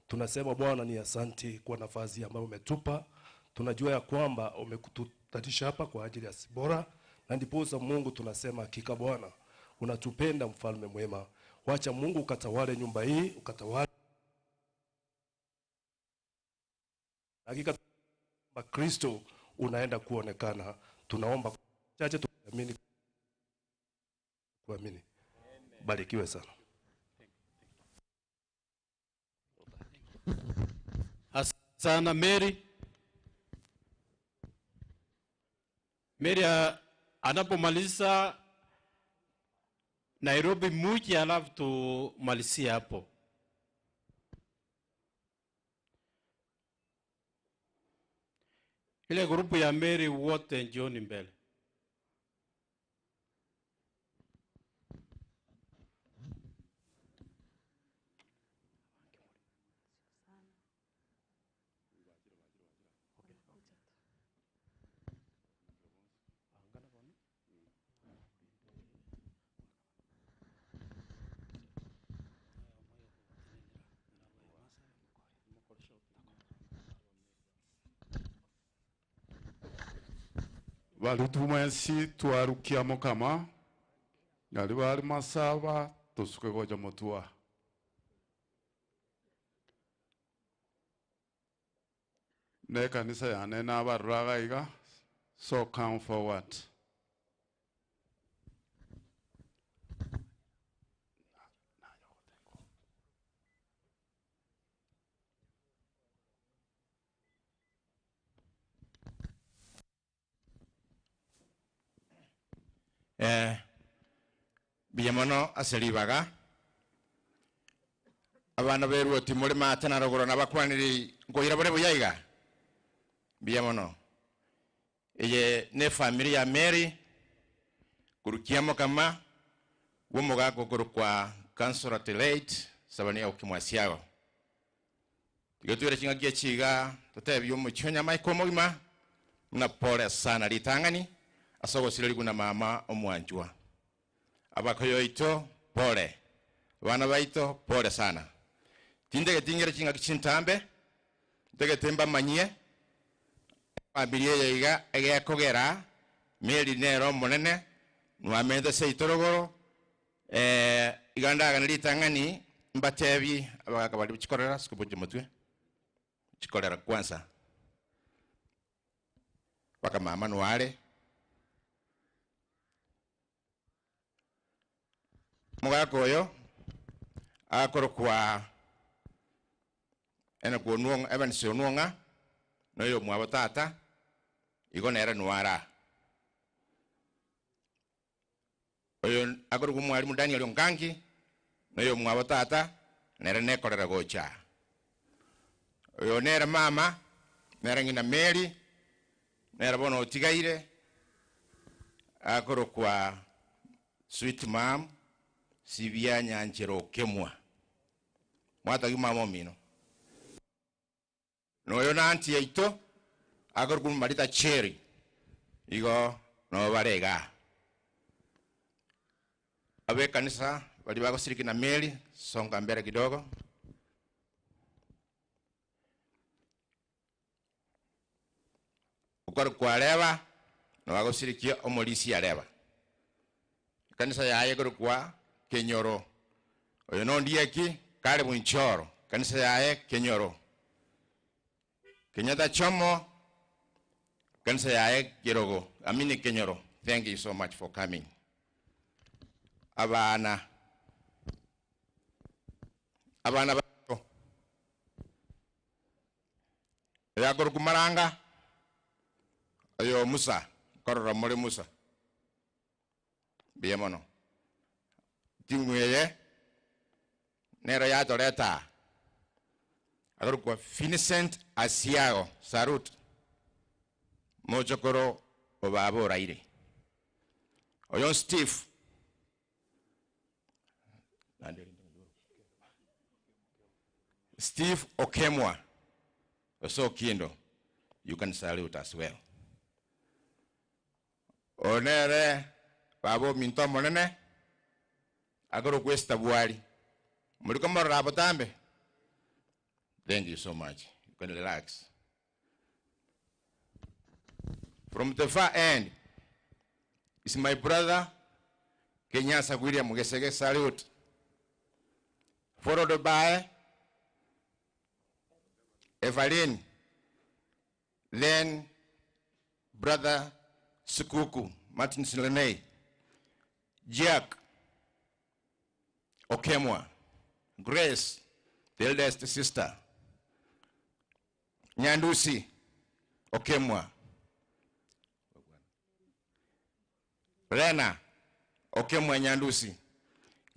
Tunasema Bwana ni asanti kwa nafasi ambayo umetupa. Tunajua ya kwamba umekututanisha hapa kwa ajili ya Sibora, na ndiposa Mungu tunasema hakika Bwana unatupenda, mfalme mwema. Wacha Mungu ukatawale nyumba hii, ukatawale hakika Kristo unaenda kuonekana. Tunaomba chache tuamini kuamini. Barikiwe sana. Asante sana Mary. Mary anapomaliza Nairobi muje, alafu tumalizie hapo. Ile grupu ya Mary wote njooni mbele. Bali tumwensi twarukia mukama nari bari masaba tusuke goja mutua ne kanisa yane nabaruraga iga so come forward. Biamono aseribaga abana berwo timuri mate na rogoro nabakwaniri ngoira bore buyaiga biamono eye ne family ya Mary kurukiamo kama womugako kurukwa councilor late sabania ukimwasiago tigotwire chingakia chiga tutebyo muchonya maiko mugima na pole sana litangani asogosire na mama omwanjwa abakoyoito pole bana baito pole sana tindege tingere chinga chintambe ndege temba manyie familia yaiga egekogera Mary nero monene nwamende seitorogoro igandaga litangani mbatebi abagaka bali chikorera sikubuje mutwe chikorera kwanza baka mama nware mugaka oyo akorokwa ena kuonuonga Evans onuonga noyo mwabo tata igo nere nwara oyo akorokwa mwalimu Daniel Ongangi noyo mwabo tata nere nekorera gocha oyo nere mama nere ng'ina Mary nere bono otigaire akorokwa sweet mom sibia nyanchero kemwa mwatagi mama omino noyo na anti yaito akorokwa Marita Cherry igo no barega abe kanisa bali bagosiriki na Mary songa mbele kidogo Okorokwa Areba, nabo agosirikia omorisia Areba. Ekanisa yaye ekorokwa Kenyoro. Oyo nondieki kare bwinchoro, ekanisa yaye Kenyoro. Kenyatta Chomo, ekanisa yaye Kerogo, I mean Kenyoro. Thank you so much for coming. Abana abana baito oyo akorokwa Maranga, oyo Musa, nkorora more Musa. Mbuya mono. Timu eye nero yatoreta aa. Akorokwa Vincent Asiago Sarut, mochokoro o baba oraire. Oyo Steve Steve Okemwa ose Okindo, you can salute as well. Oyo nere baba ominto omonene, akorokwa Esther Bwari. Mori komorora botambe? Thank you so much. You can relax. From the far end is my brother Kenyasa William Gesege, salute. Followed by Evelyn, then brother Sukuku, Martin Silene, Jack Okemwa, Grace, the eldest sister, Nyandusi Okemwa, Rena Okemwa Nyandusi,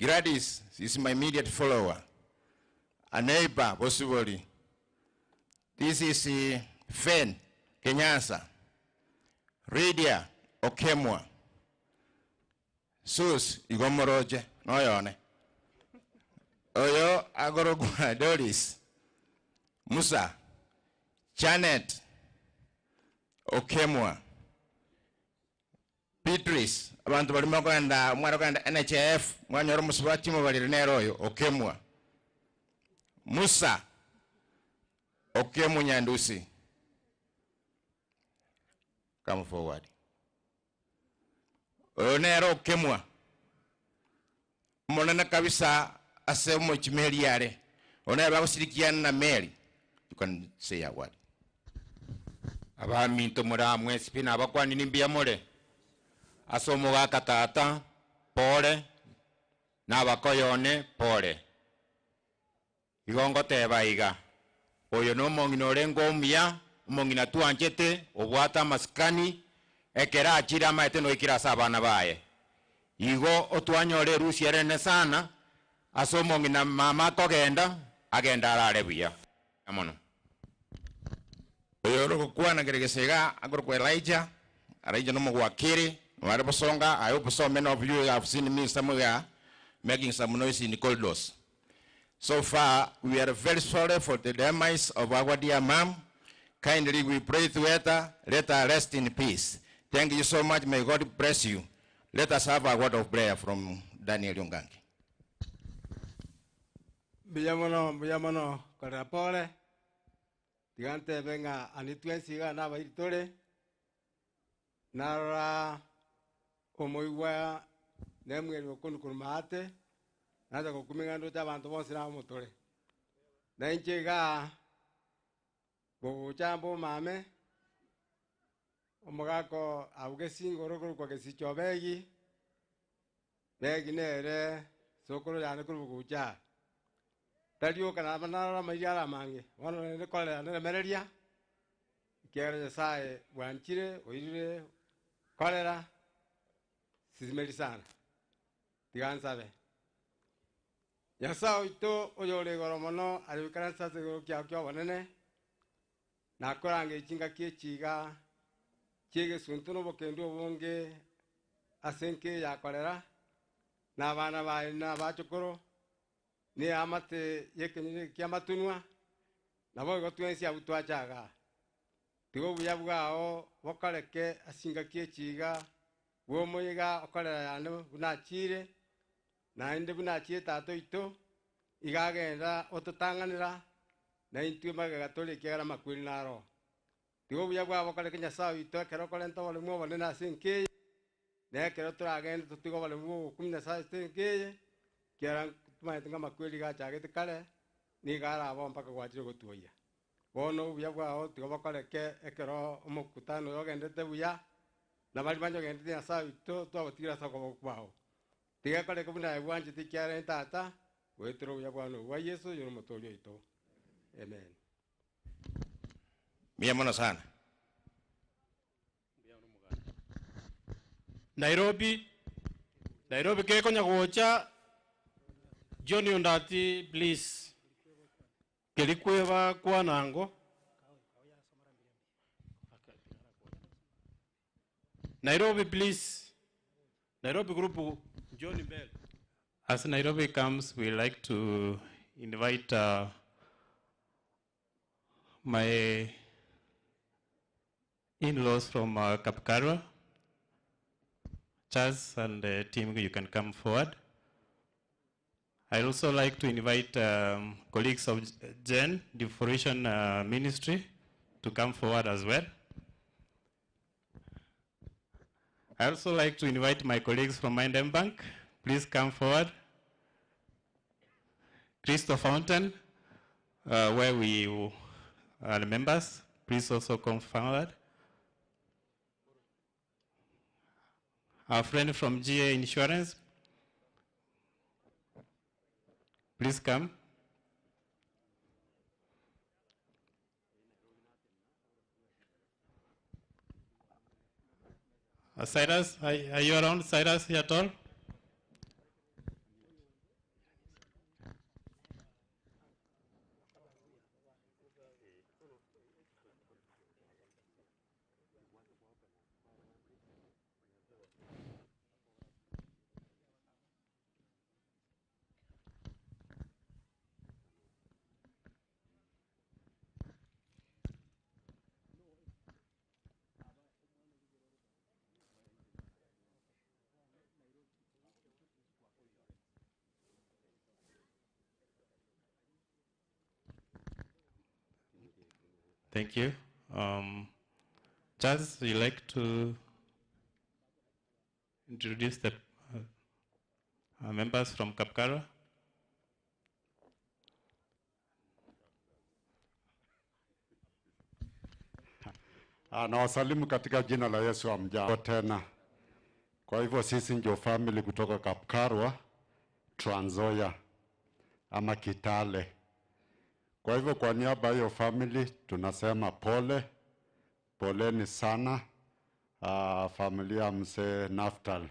Gladys is my immediate follower, a neighbor, possibly. This is Fen Kenyasa, Lydia Okemwa, Sus Igomoroje, noyone. Oyo agorogwa Doris, Musa, Janet Okemwa, Beatrice, abantu barimo kwenda omwana kwenda NHIF, mwanyora omusubati mubarire nere oyo Okemwa. Musa Okemwa Nyandusi. Come forward. Oyo nere Okemwa. Omonene kabisa ase omochimeri are. Oyo nere bagosirikiana na Mary. You can say a word. Abaminto more amwe pi nabakwanini mbuya more ase omogaka tata pore nabakoyone pore igo ngoteba iga oyo na omong'ina orenge omuya omong'ina twanchete obwate amasikani ekero achire amaete noikire ase abana baye igo otwanyora erusi erene sana ase omong'ina mama akogenda agenda arare buya mono. Oyo ore gokwana kere gesega akorokwa Elijah, Elijah nomogwakiri, nare bosonga, I hope so many of you have seen me somewhere making some noise in corridors. So far, we are very sorry for the demise of our dear mom. Kindly, we pray to her, let her rest in peace. Thank you so much. May God bless you. Let us have a word of prayer from Daniel Yongangi. Mbuya mono, mbuya mono, korera pore. Tiga ntebe ng'a ani twensi iga nabairi tore, narora omoigwa nemweri okonu korwa maate, nacha gokumia ng'a ndoche abanto bonsi nabo tore. Na inche igaa, gogocha mbomame, omogako abwo gesingo ore korokwa gesicho begi, begi nere sokoro yane korwa gocha. Tarioka naba narora amaiga ara amange, bono rende korera neremereria, ekiagera Nyasaye bwanchire, oirire korera, sisimeri sana. Tiga nsabe. Nyasaye oito oyore igoro mono, aye oikaranse ase igoro kiao kia obonene, nakorangeria chingaki echi iga chi'egesunte na obokendu obonge ase enka yakorera, na abana baye na abachokoro, na eamate y'ekenyoro eke ki'amatunwa, nabo igo twensi abwo twachaga. Tiga obuya bwao bokoreke ase chingaki echi iga, bw'omoyega okorera yane buna achire, naende buna achire tata oito, iga agenda ototang'anera, na intwe magega tore ekiagera amakweri naro. Tiga obuya bwabo bokoreke Nyasae oito ekero okorenta oboremu obonene ase enka eye, na ekero toragende totige oboremu bwa ogokumia Nyasae ase enka eye, ekiagera ntomanyete ng'a amakweri iga achagete kare, nigo arabao mpaka gwachire gotwoyia. Bono obuya bwao tiga bokoreke ekero omokutano oyo ogenderete buya, na baria banyogenderete Nyasae oito twagotigire ase okoboko kwao. Tiga ekoreke buna aye bwanchete ekiagera in Tata, goetera obuya bwao na obwa Yeso oyore Omotoori oito. Amen. Mbuya mono sana. Nairobi, Nairobi kekonya gocha, John Ondati please, keri kweba kwana ango. Nairobi please, Nairobi group John Bell. As Nairobi comes, we like to invite uh, my in-laws from uh, Kapkarwa, Charles and the team, you can come forward. I also like to invite um, colleagues of Jen, the Fruition uh, Ministry, to come forward as well. I also like to invite my colleagues from Mindem Bank. Please come forward. Christo Fountain, uh, where we are members, please also come forward. Our friend from GA Insurance, please come. Uh, Cyrus, are, are you around? Cyrus here at all? Thank you. Um, Charles, you like to introduce the uh, members from Kapkara? Ah, Nawasalimu katika jina la Yesu. Hamjambo tena. Kwa hivyo sisi ndio family kutoka Kapkarwa, Trans Nzoia ama Kitale. Kwa hivyo kwa niaba ya hiyo family tunasema pole, poleni sana ah, familia ya mzee Naftal.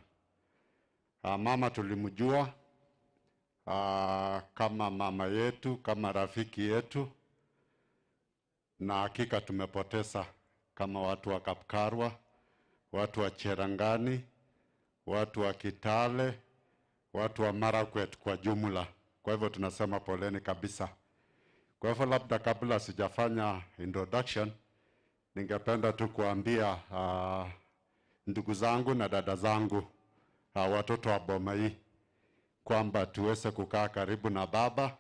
Ah, mama tulimjua ah, kama mama yetu, kama rafiki yetu na hakika tumepoteza kama watu wa Kapkarwa, watu wa Cherangani, watu wa Kitale, watu wa Marakwet kwa jumla. Kwa hivyo tunasema poleni kabisa. Kwa hivyo labda kabla sijafanya introduction, ningependa tu kuambia uh, ndugu zangu na dada zangu uh, watoto wa boma hii kwamba tuweze kukaa karibu na baba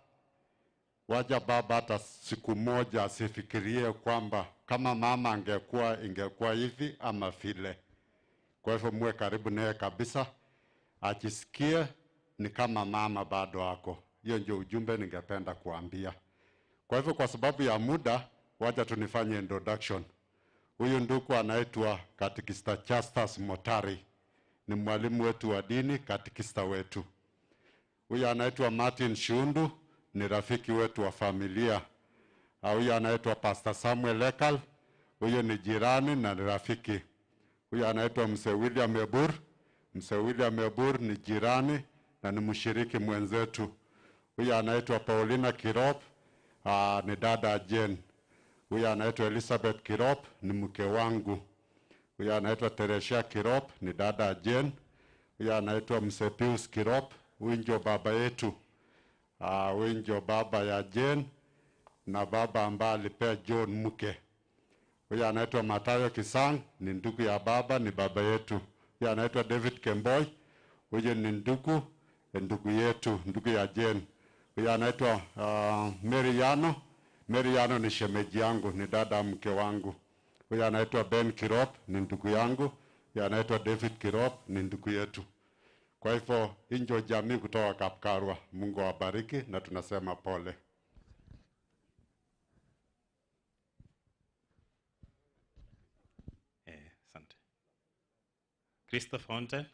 waja baba hata siku moja asifikirie kwamba kama mama angekuwa ingekuwa hivi ama vile. Kwa hivyo muwe karibu naye kabisa, ajisikie ni kama mama bado ako. Hiyo ndio ujumbe ningependa kuambia. Kwa hivyo kwa sababu ya muda, wacha tunifanye introduction. Huyu ndugu anaitwa Katekista Justus Motari, ni mwalimu wetu wa dini, katekista wetu. Huyu anaitwa Martin Shundu, ni rafiki wetu wa familia. Ah, Huyu anaitwa Pastor Samuel Ekal, huyu ni jirani na ni rafiki. Huyu anaitwa Mzee William Ebur. Mzee William Ebur ni jirani na ni mshiriki mwenzetu. Huyu anaitwa Paulina Kirop, ah, ni dada ya Jane. Huyu anaitwa Elizabeth Kirop, ni mke wangu. Huyu anaitwa Teresia Kirop, ni dada ya Jane. Huyu anaitwa Mzee Pius Kirop, huyu ndio baba yetu. Ah, huyu ndio baba ya Jane na baba ambaye alipea John mke. Huyu anaitwa Matayo Kisang, ni ndugu ya baba, ni baba yetu. Huyu anaitwa David Kemboi, huyu ni ndugu ndugu yetu, ndugu ya Jane. Huyu anaitwa uh, Mary Yano. Mary Yano ni shemeji yangu, ni dada mke wangu. Huyu anaitwa Ben Kirop, ni ndugu yangu. Huyu anaitwa David Kirop, ni ndugu yetu. Kwa hivyo hii ndio jamii kutoka Kapkarwa. Mungu awabariki na tunasema pole. Asante. Christopher Onten.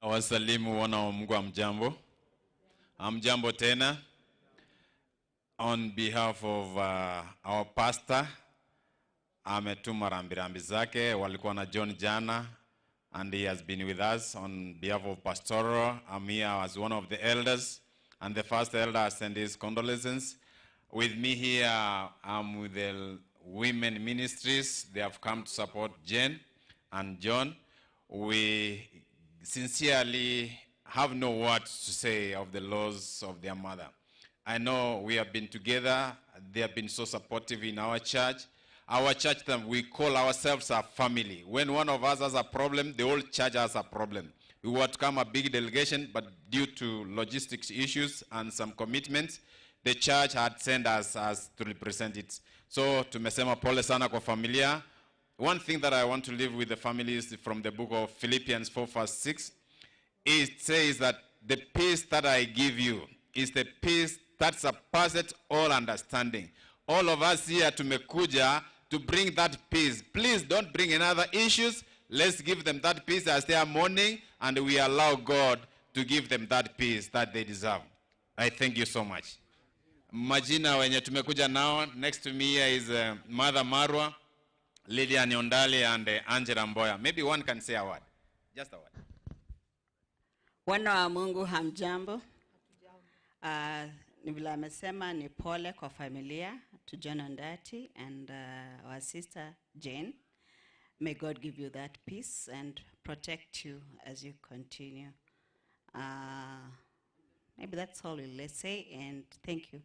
Nawasalimu wana wa Mungu, amjambo. Amjambo tena. On behalf of our pastor ametuma rambirambi zake, walikuwa na John jana and he has been with us on behalf of pastoral. I'm here as one of the elders and the first elder sent his condolences. With me here, I'm with the women ministries. They have come to support Jen and John. We sincerely have no words to say of the loss of their mother. I know we have been together. They have been so supportive in our church. Our church, that we call ourselves a family. When one of us has a problem, the whole church has a problem. We were to come a big delegation, but due to logistics issues and some commitments, the church had sent us as to represent it. So tumesema pole sana kwa familia. One thing that I want to leave with the families from the book of Philippians 4 verse 6, it says that the peace that I give you is the peace that surpasses all understanding. All of us here tumekuja to bring that peace. Please don't bring another issues. Let's give them that peace as they are mourning, and we allow God to give them that peace that they deserve. I thank you so much. Majina wenye tumekuja nao, next to me here is Mother Marwa, Lilian Ondali, and Angela Mboya. Maybe one can say a word. Just a word. Wana wa Mungu hamjambo. Ni vile amesema ni pole kwa familia to John Ondati and our sister Jane. May God give you that peace and protect you as you continue. Maybe that's all we'll say, and thank you.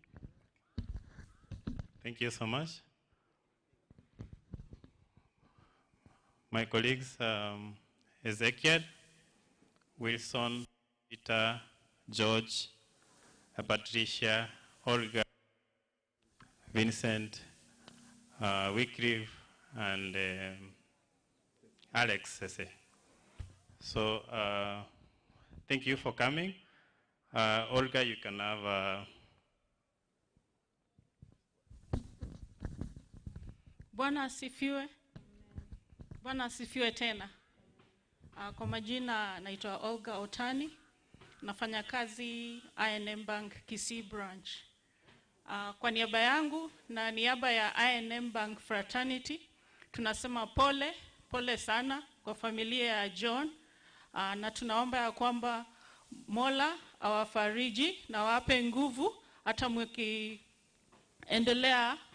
Thank you so much. My colleagues, Ezekiel, Wilson, Peter, George, Patricia, Olga, Vincent, Wycliffe, and Alex Sese. So thank you for coming. Olga, you can have a... Bwana asifiwe. Bwana asifiwe tena. Kwa majina naitwa Olga Otani. Nafanya kazi I&M Bank Kisii branch. Kwa niaba yangu na niaba ya I&M Bank Fraternity tunasema pole, pole sana kwa familia ya John. Na tunaomba ya kwamba Mola awafariji na awape nguvu hata mkiendelea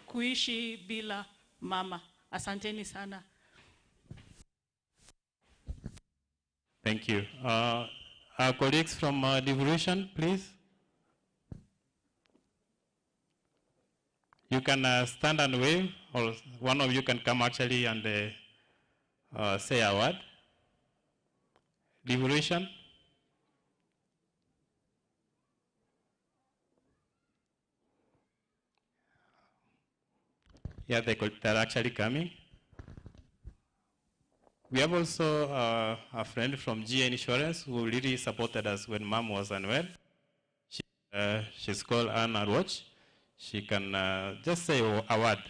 kuishi bila mama. Asanteni sana. Thank you. Our colleagues from Devolution, please. You can stand and wave, or one of you can come actually and say a word. Devolution. Yeah, they're actually coming. We have also a friend from GA Insurance who really supported us when Mom was unwell. She's called Anna Roach. She can just say a word.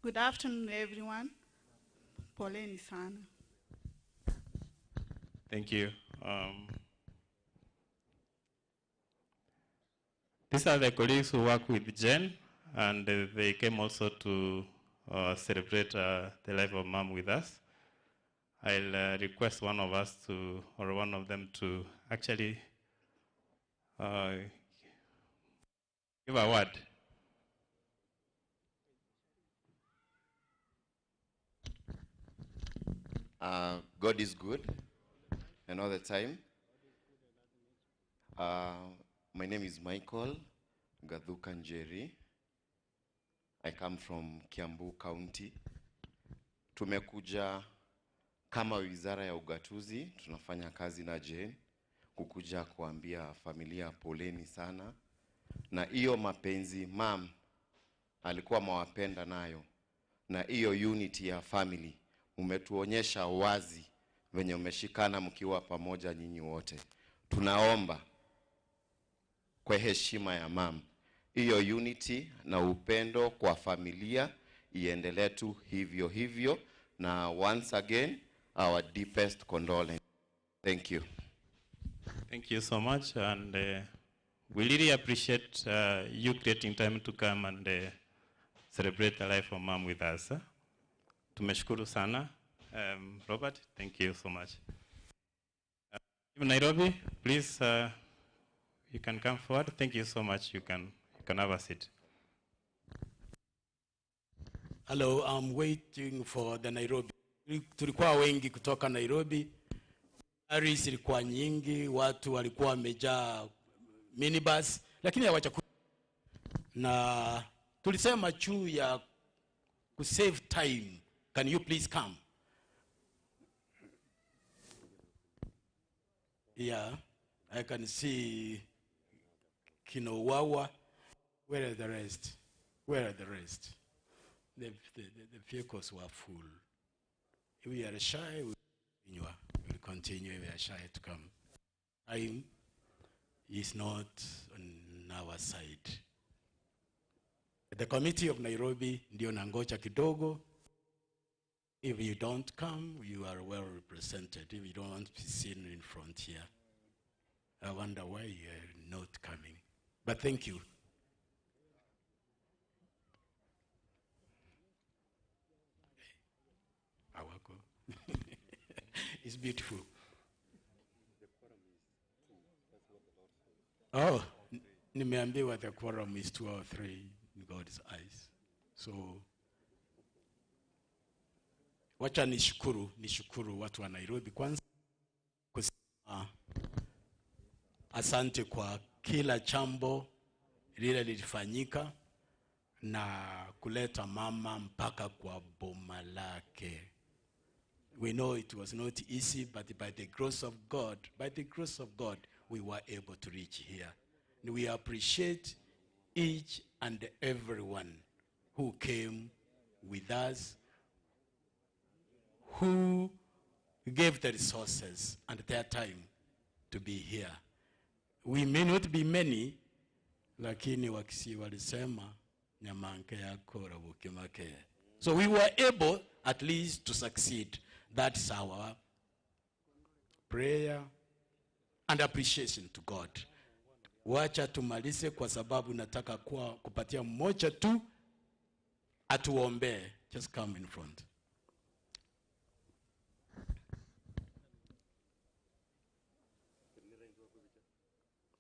Good afternoon, everyone. Poleni sana. Thank you. These are the colleagues who work with Jen, and they came also to celebrate the life of Mom with us. I'll request one of us to, or one of them to actually give a word. God is good and all the time. My name is Michael Gathuka Njeri. I come from Kiambu County. Tumekuja kama wizara ya ugatuzi, tunafanya kazi na Jane, kukuja kuambia familia poleni sana. Na hiyo mapenzi mam alikuwa amewapenda nayo, na hiyo unity ya family mmetuonyesha wazi venye mmeshikana mkiwa pamoja nyinyi wote. Tunaomba kwa heshima ya mam, hiyo unity na upendo kwa familia iendelee tu hivyo hivyo, na once again our deepest condolence. Thank you. Thank you so much, and we really appreciate you creating time to come and celebrate the life of mom with us. Eh? Tumeshukuru sana. Robert, thank you so much. Nairobi, please, you can come forward. Thank you so much. You can have a seat. Hello, I'm waiting for the Nairobi. Tulikuwa wengi kutoka Nairobi. Gari zilikuwa nyingi, watu walikuwa wamejaa minibus, lakini hawajakuja. Na tulisema juu ya kusave time. Can you please come? Yeah, I can see Kinowawa. Where are the rest? Where are the rest? The vehicles were full. If we are shy, we will continue. If we are shy to come. Time is not on our side. The committee of Nairobi ndio nangoja kidogo. If you don't come, you are well represented. If you don't want to be seen in front here, I wonder why you are not coming. But thank you. Awako. It's beautiful. Oh, nimeambiwa the quorum is two or three in God's eyes. So wacha nishukuru watu wa Nairobi kwanza kusema asante kwa kila jambo lile lilifanyika na kuleta mama mpaka kwa boma lake. We know it was not easy, but by the grace of God, by the grace of God, we were able to reach here. And we appreciate each and everyone who came with us, who gave the resources and their time to be here. We may not be many, lakini Wakisii walisema nyamanke yakora bukimake. So we were able at least to succeed. That's our prayer and appreciation to God. Wacha tumalize kwa sababu nataka kuwa kupatia mmoja tu atuombee. Just come in front.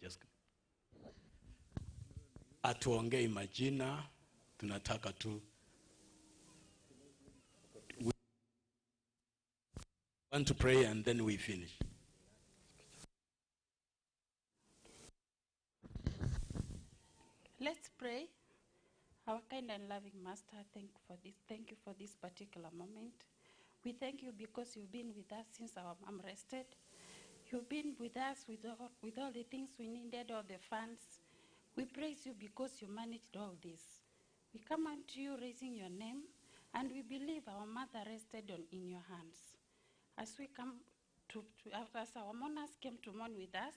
Just atuongee majina, tunataka tu we want to pray and then we finish. Let's pray. Our kind and loving Master, thank you for this. Thank you for this particular moment. We thank you because you've been with us since our mom rested. You've been with us with all the things we needed, all the funds. We praise you because you managed all this. We come unto you raising your name, and we believe our mother rested in your hands. As we come to as our mourners came to mourn with us,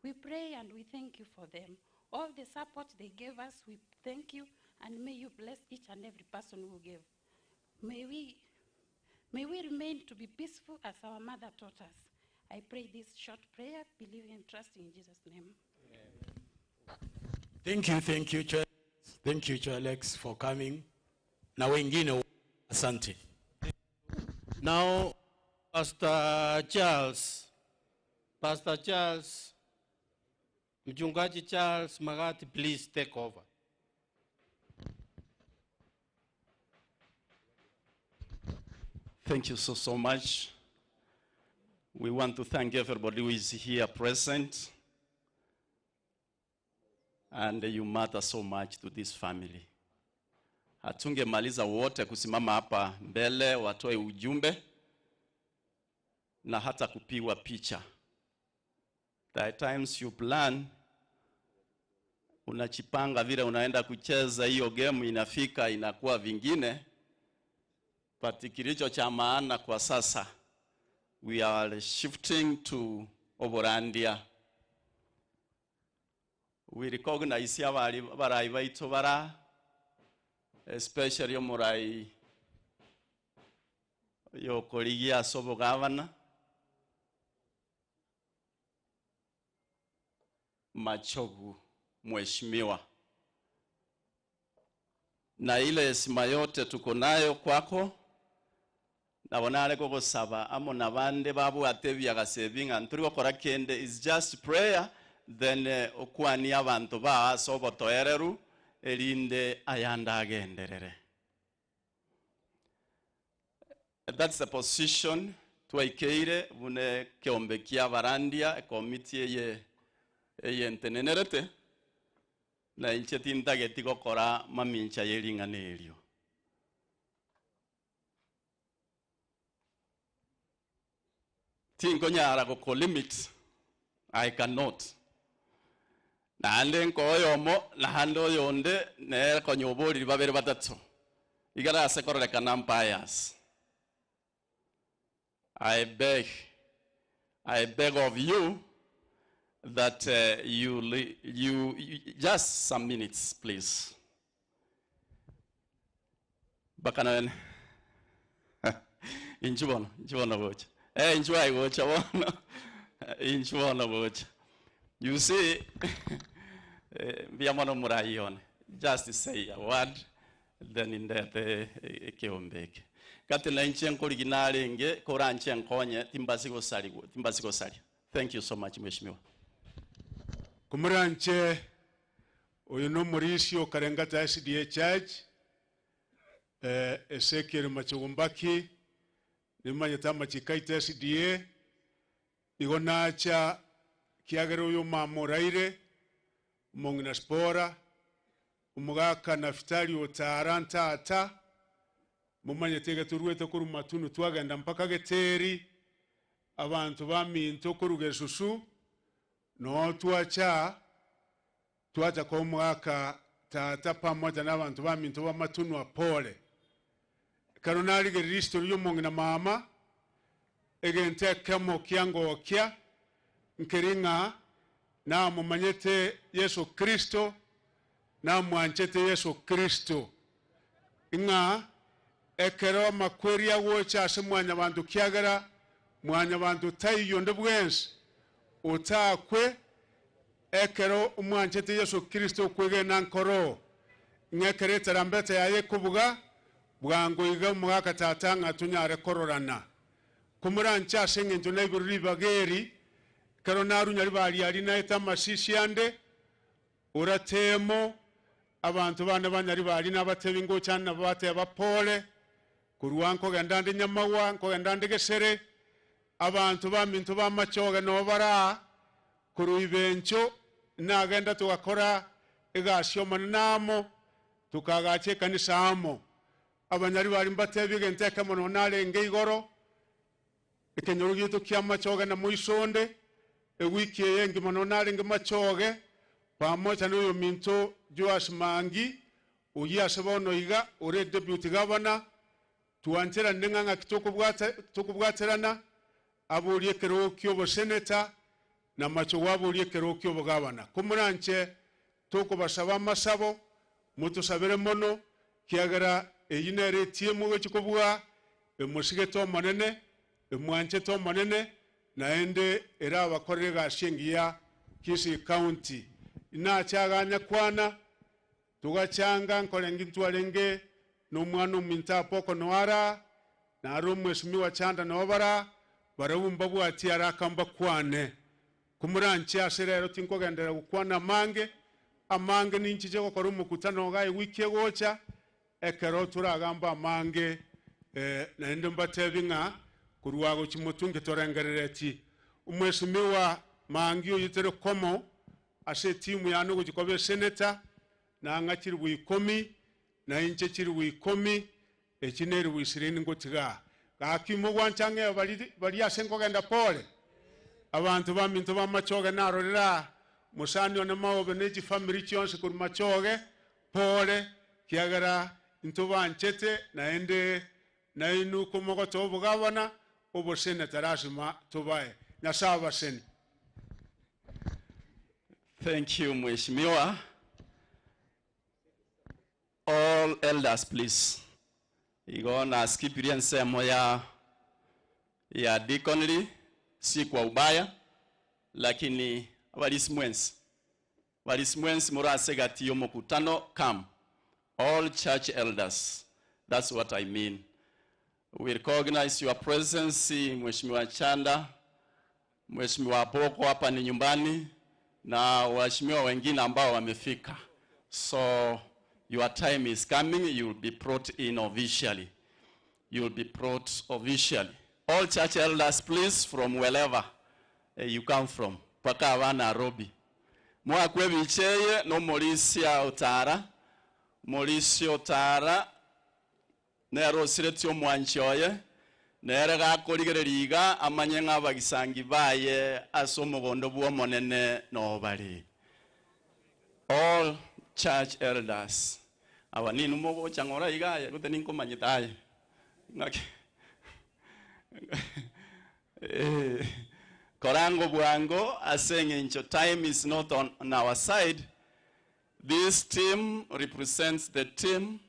we pray and we thank you for them. All the support they gave us, we thank you, and may you bless each and every person who gave. May we remain to be peaceful as our mother taught us. I pray this short prayer, believing and trusting in Jesus' name. Thank you, Chair. Thank you, Chair Alex, for coming. Na wengine asante. Now, Pastor Charles, Pastor Charles, Mchungaji Charles Magati, please take over. Thank you so, so much. We want to thank everybody who is here present. And you matter so much to this family. Hatungemaliza wote kusimama hapa mbele watoe ujumbe na hata kupigwa picha. There are times you plan. Unachipanga vile unaenda kucheza hiyo game, inafika inakuwa vingine, but kilicho cha maana kwa sasa we are shifting to Oborandia. We recognize abari barai baito bara especially omurai yokorigia ase obogavana Machogu mheshimiwa, na ile heshima yote tuko nayo kwako nabo nare gogosaba amo na bande babwate ebiagase ebi ng'a ntori gokora kende is just prayer then eh, okwanie abanto bao ase obotoereru erinde ayande agenderere. That's the position twaikeire buna ekeombe kia abarandia ekomiti eye eye ntenenerete na inche tintageti gokora mamincha ye ring'ana erio. Tinkonyara gokolimit, I cannot. Naende nkoa oyomo, naende oyonde nere konya oboriri babere batato. Igare ase kororekana mbias. I beg, I beg of you that uh, you, you, you, just some minutes, please. Bakana inchu bono, inchu bono gocha. Eh, inchu ai gocha bono. Inchu bono gocha. You see, eh, mbuya mono moraione. Just say a word, then indete ekeombe eke. Kati na inche nkorigi narenge, koranche nkonye, timbasi gosarigwa, timbasi gosaria. Thank you so much, Mheshimiwa. Komoranche oyo nomorisia o Karengata SDA Church, eh, Ezekiel Machogu Mbaki, nimanyete amachiko aito SDA, igo nacha kiagera oyo omama oraire, omong'ina Sipora, omogaka Nafitali otara ntata, momanyete iga toruete korwa Matunu twagenda mpaka Geteri, abanto baminto korwa Gesusu, noo twacha, twacha koa omogaka tata pamoja na abanto baminto b'Amatunwa pole. Ekero narigereria history y'omong'ina mama, egento ekemo kiangokia nkeri ng'a namomanyete Yeso Kristo, namwanchete Yeso Kristo, ng'a ekero amakweri agocha ase mwanyabanto kiagera mwanyabanto taiyo onde bwensi otakwe, ekero omwanchete Yeso Kristo okwegena nkoro, ng'a ekero etarambeta yaye ekobuga, bwango iga omogaka tata ng'a tonyare kororana. Komoranche ase engencho naigure ribaga eri, ekero narunya ribari aria naete amasisi ande, orateemo abanto bane ba Nyaribari nabatebi ngocha nabo bateba pole, korwa nkogenda nde Nyamagwa, nkogenda nde Gesere, abanto baminto b'amachoge noo bare aa, korwa Ibencho nagenda togakora egasi y'Omonene amo, tokaagacha ekanisa amo. Abanyaribari mbatebie egento ekemo nonya narenge igoro, ekenyoro giaito ki'amachoge na moisonde, ewiki eye engima nonya narenge machoge, pamoja na oyominto Joash Mangi, oyio ase bono iga ore deputy governor, twancheranire ng'a ng'aki tokobwata tokobwaterana, aborie ekerogo ki'oboseneta, na machogo aborie ekerogo ki'obogavana. Komoranche tokobasaba amasabo, motosabere mono, kiagera eyio nere etiemu egochia kobua, emosigete Omonene, emwanchete Omonene, naende erabakorere egasi engiya Kisii County. Inache aganya kwana, Togachanga nkorenge intwarenge nomwana ominto Apoko Noara, naro omwesimiwa Chanda Nobara, barabwo mbabwatie araka mbakwane. Komoranche ase rero tinkogenderera gokwana amange, amange ninchiche gokora omokutano iga ewiki egocha, ekero toragambe amange, naende mbatebi ng'a korwa gochia motwe inki torengerereti. Omwesimiwa Mangi oyio tere komo Ase etimu yane ogochia koba eseneta, nang'a chilifu ikomi, na inche chilifu ikomi, echi nelifu isirini ngotiga aa. Gaki mogwancha ng'eo baria baria ase nkogenda pore? Abanto baminto b'amachoge narorere aa, Mosani one maobe ne chifamiri chionsi korwa Machoge, pore, kiagera ntobanchete naende nainwe komogotoa obogabana, oboseneta lasima tobae. Nyasae abaseni. Thank you, Mheshimiwa. All elders please. Igo naskipirie ensemo ya ya deaconry si kwa ubaya lakini abarisi mwensi barisi mwensi more ase egati y'omokutano come. All church elders that's what I mean. We recognize your presence Mheshimiwa Chanda, Mheshimiwa Boko hapa ni nyumbani na waheshimiwa wengine ambao wamefika. So your time is coming, you will be brought in officially. You will be brought officially. All church elders please from wherever eh, you come from paka aba Nairobi. Mwakwe bicheye no Morisia Otara. Morisia Otara nere osiretie omwanchi oye, nere gakorigereria iga amanye ng'a abagisangi baye ase omogondo bw'Omonene nobare. All church elders, aba ninwe mogocha ng'ora iga aye gose ninkomanyete aye ng'aki eh, korango bwango ase eng'encho time is not on, on our side. This team represents the team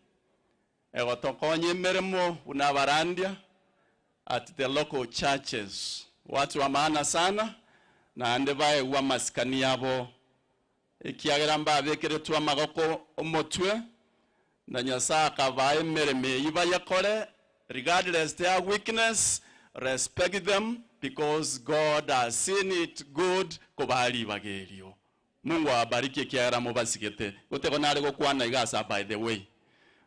egotokonya emeremo buna abarandia at the local churches. Watu wa maana sana, naende baegwe amasikani abo, ekiagera mbabekeretwe amagoko omotwe, na Nyasae akabaa emeremo eyio bayekore, regardless their weakness, respect them because God has seen it good kobaa ribaga erio. Mungu awabariki ekiagera mobasigete. Gotego nare gokwana iga asa by the way.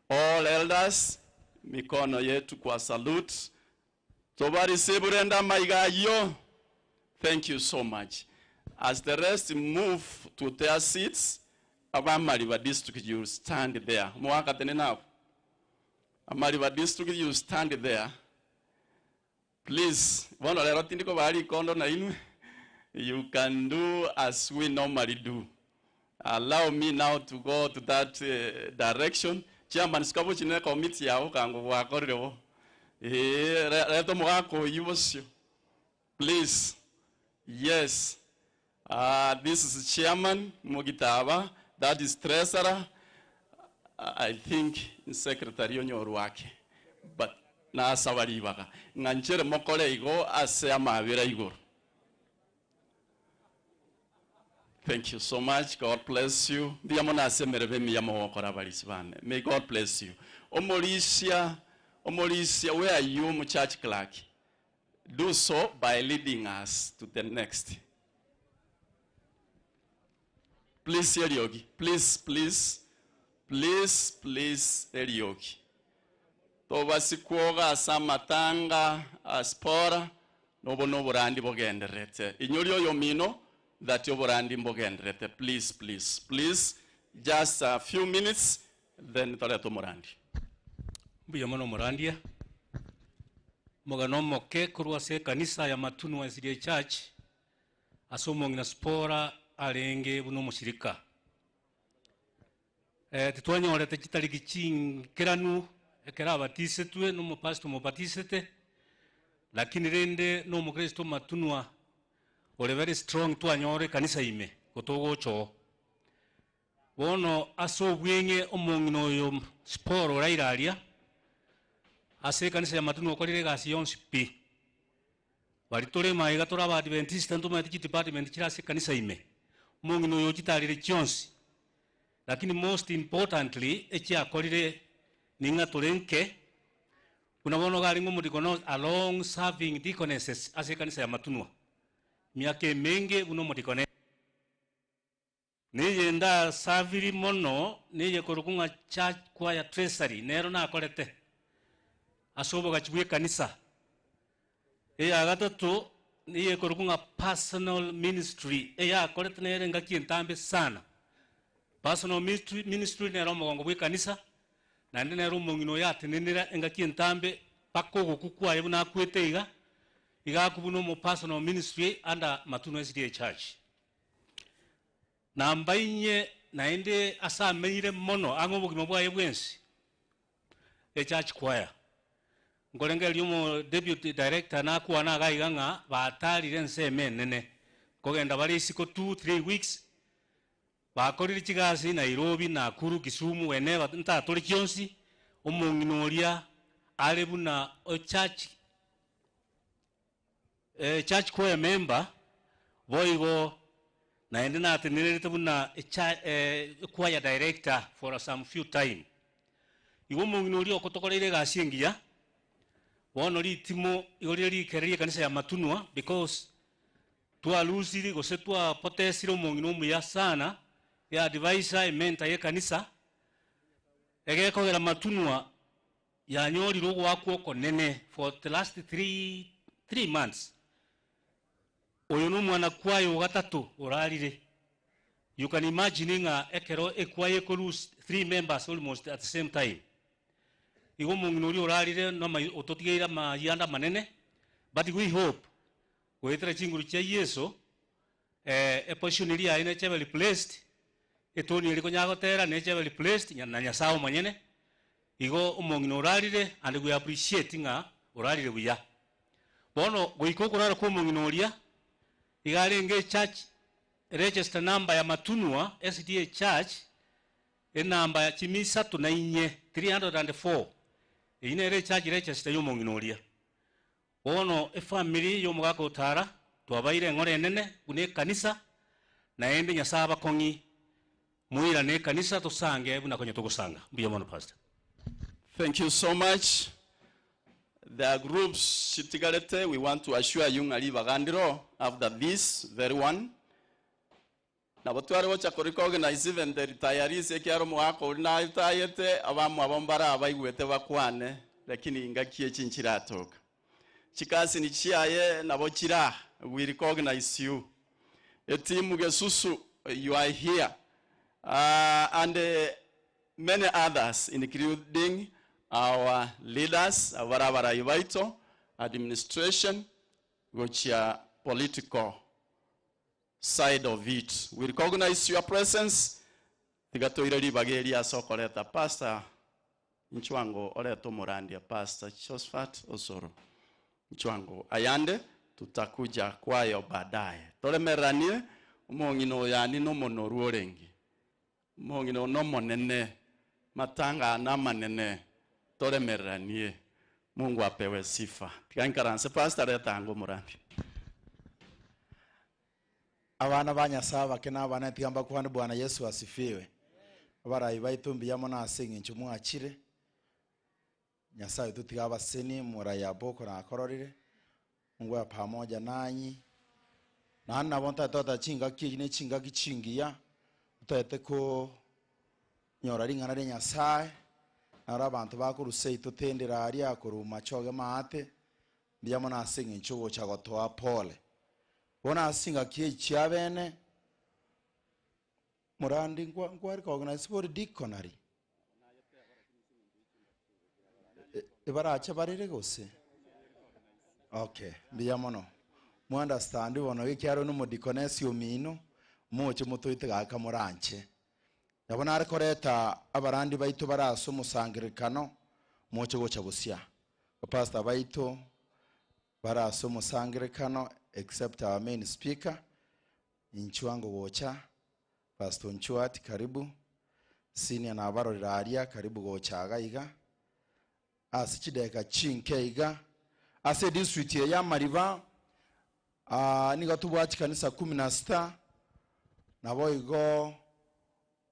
All elders, mikono yetu kwa salute. Tobareceive rende amaiga ayio. Thank you so much. As the rest move to their seats, abamariba district you stand there. Omogaka tenena abwo. Amariba district you stand there. Please, bono rero tindi kobaa rikondo nainwe, you can do as we normally do. Allow me now to go to that uh, direction. Chairman sikabochi ne committee yao kango gwakorire bo. Eh, reta omogaka oyio bosio. Please. Yes. Uh, this is chairman Mugitaba, that is treasurer. I think secretary onyorwake. But nasaba ribaga ng'a nchere mokore igo ase amabera igoro. Thank you so much. God bless you. Mbuya mono ase emeremo emiya mogokora abarisi bane. May God bless you. Omorisia, omorisia, where are you, mu church clerk? Do so by leading us to the next. Please, Eriogi. Please, please, please, please, Eriogi. Tobasikwoga ase amatanga aspora nobo noborandi bogenderete. Inyori oyo mino that oborandi mbogenderete. Please, please, please, just a few minutes then torete omorandi. Mbuya mono omorandia. Omogano omoke korwa ase ekanisa ya Matunwa SDA Church ase omong'ina Sipora arenge buna omoshirika. Eh, titwanyorete chitariki chinkeranu ekero abatisetwe na omopastor omobatisete, lakini rende na omokristo Matunwa ore very strong twanyora ekanisa ime gotogocha oo. Bono ase obweng'e omong'ina oyo Sipora oraire aria, ase ekanisa ya Matunwa okorire egasi yonsi pi. Baria tore magega tore Abaadventista ntomanyete chidepartment chire ase ekanisa ime, omong'ina oyo ochitarire chionsi. Lakini most importantly echiakorire ning'a tore nke, buna bono iga arenge omodikono a long serving deaconesses ase ekanisa ya Matunwa, emiaka emenge buna omodikone. Neye ndasaviri mono neye korokwa ng'a church choir treasury nero nakorete ase obogachi bw'ekanisa. Eya gatato neye korokwa ng'a personal ministry eyakorete nere engaki entambe sana. Personal ministry, ministry nere omogongo bw'ekanisa naende nere omong'ina oyo atenenera engaki entambe mpaka ogokwa kwaye buna akwete iga, iga akwa buna omo personal ministry under Matunwa SDA Church. Namba inye naende ase amenyire mono ang'e obogima bwaye bwensi, echurch choir. Nkorengereria omo deputy director nakwana iga iga ng'a batarire ensemo enene, nkogenda bare isiko two, three weeks, bakorire chigasi Nairobi, Nakuru, Kisumu, whenever, ntatore chionsi, omong'ina oria are buna ochurch Church choir member, boigo naende natenenerete buna choir director for some few time. Igo omong'ina oria okotokoreire egasi engiya, bono ritimo igo rire rikere ria ekanisa ya Matunwa because twalusiri gose twapotesire omong'ina omuya sana, e advisor, e mentor ya ekanisa, egekogera Matunwa Yanyorire ogoakwa okonene for the last 3 months. Oyo nomwana kwaye ogatato orarire. You can imagine ng'a ekero ekwaya eko lose 3 members almost at the same time. Igo omong'ina oria orarire ototigeire amayianda amanene but we hope goetera chinguru chia Yeso eposition eria yaye neche ebe replaced, etoni eria konya gotera neche ebe replaced na Nyasaye omonyene. Igo omong'ina orarire and we appreciate ng'a orarire buya. Bono goika okorara kwa omong'ina oria, iga arenge echurch register number ya Matunwa SDA Church, enamba ya chimi isato na inye, 304, eyio nere echurch register ya omong'ina oria. Bono efamiri y'omogaka o Tara twabaire eng'ora enene buna ekanisa, naende Nyasae abakong'i moirane ekanisa tosange buna konya togosanga. Mbuya mono Pastor. Thank you so much. There are groups chitigarete, we want to assure you ng'a ribaga ndiro after this very one. Nabo tware gocha ko recognize even the retirees ekiagera omogaka oria naritayete, abamwabo mbare abaigwete bakwane, lakini ingaki echi nchiratoka. Chikasini chiaye nabo chire aa, we recognize you. Etimu Gesusu, you are here. And many others including our leaders, abwo bare abarai baito, administration, gochia political side of it. We recognize your presence, tiga toire ribaga eri ase okoreta Pastor Nchwango orete omorandia Pastor Josphat Osoro Nchwango ayande tutakuja kwayo baadaye. Toremereranie omong'ina oyo ani nomonoru orenge. Omong'ina oyo nomonene, matanga aya namanene, toremereranie. Mungu apewe sifa. Tiga nkaranse Pastor reta ango omorandia. Abana ba Nyasae abake na abanene tiga mbakwane Bwana Yesu asifiwe. Abarai baito mbuya mono ase eng'encho mwachire. Nyasae oito tiga abasenie morai Aboko nakororire. Mungu abe pamoja nanyi. Naende nabo ntagete goteba chingaki echi ne chingaki chingiya, ntagete konyora ring'ana ria Nyasae, naro abanto bakorwa seito tendera aria korwa machoge maate, Mbuya mono ase eng'encho ogocha gotoa pole. Bono ase chingaki echi chiabene, morandi nkwa nkware koorganize bori dictionary. Ebarache barere gose? Okay, mbuya mono. Mwa understand bono ekiagera oyio nomodikonesi omino, moche motoite gaka moranche. Nabo nare koreta abarandi baito bare ase omosangererekano, moche gocha gosia. Bapastor baito bare ase omosangererekano except our main speaker, inchuo ango gocha, Pastor Nchuati karibu, senior nabarorire aria karibu gocha iga iga, ase chidakika chinke iga, ase edistrict eye ya Amariba nigo tobwate chikanisa kumi na sita, naboigo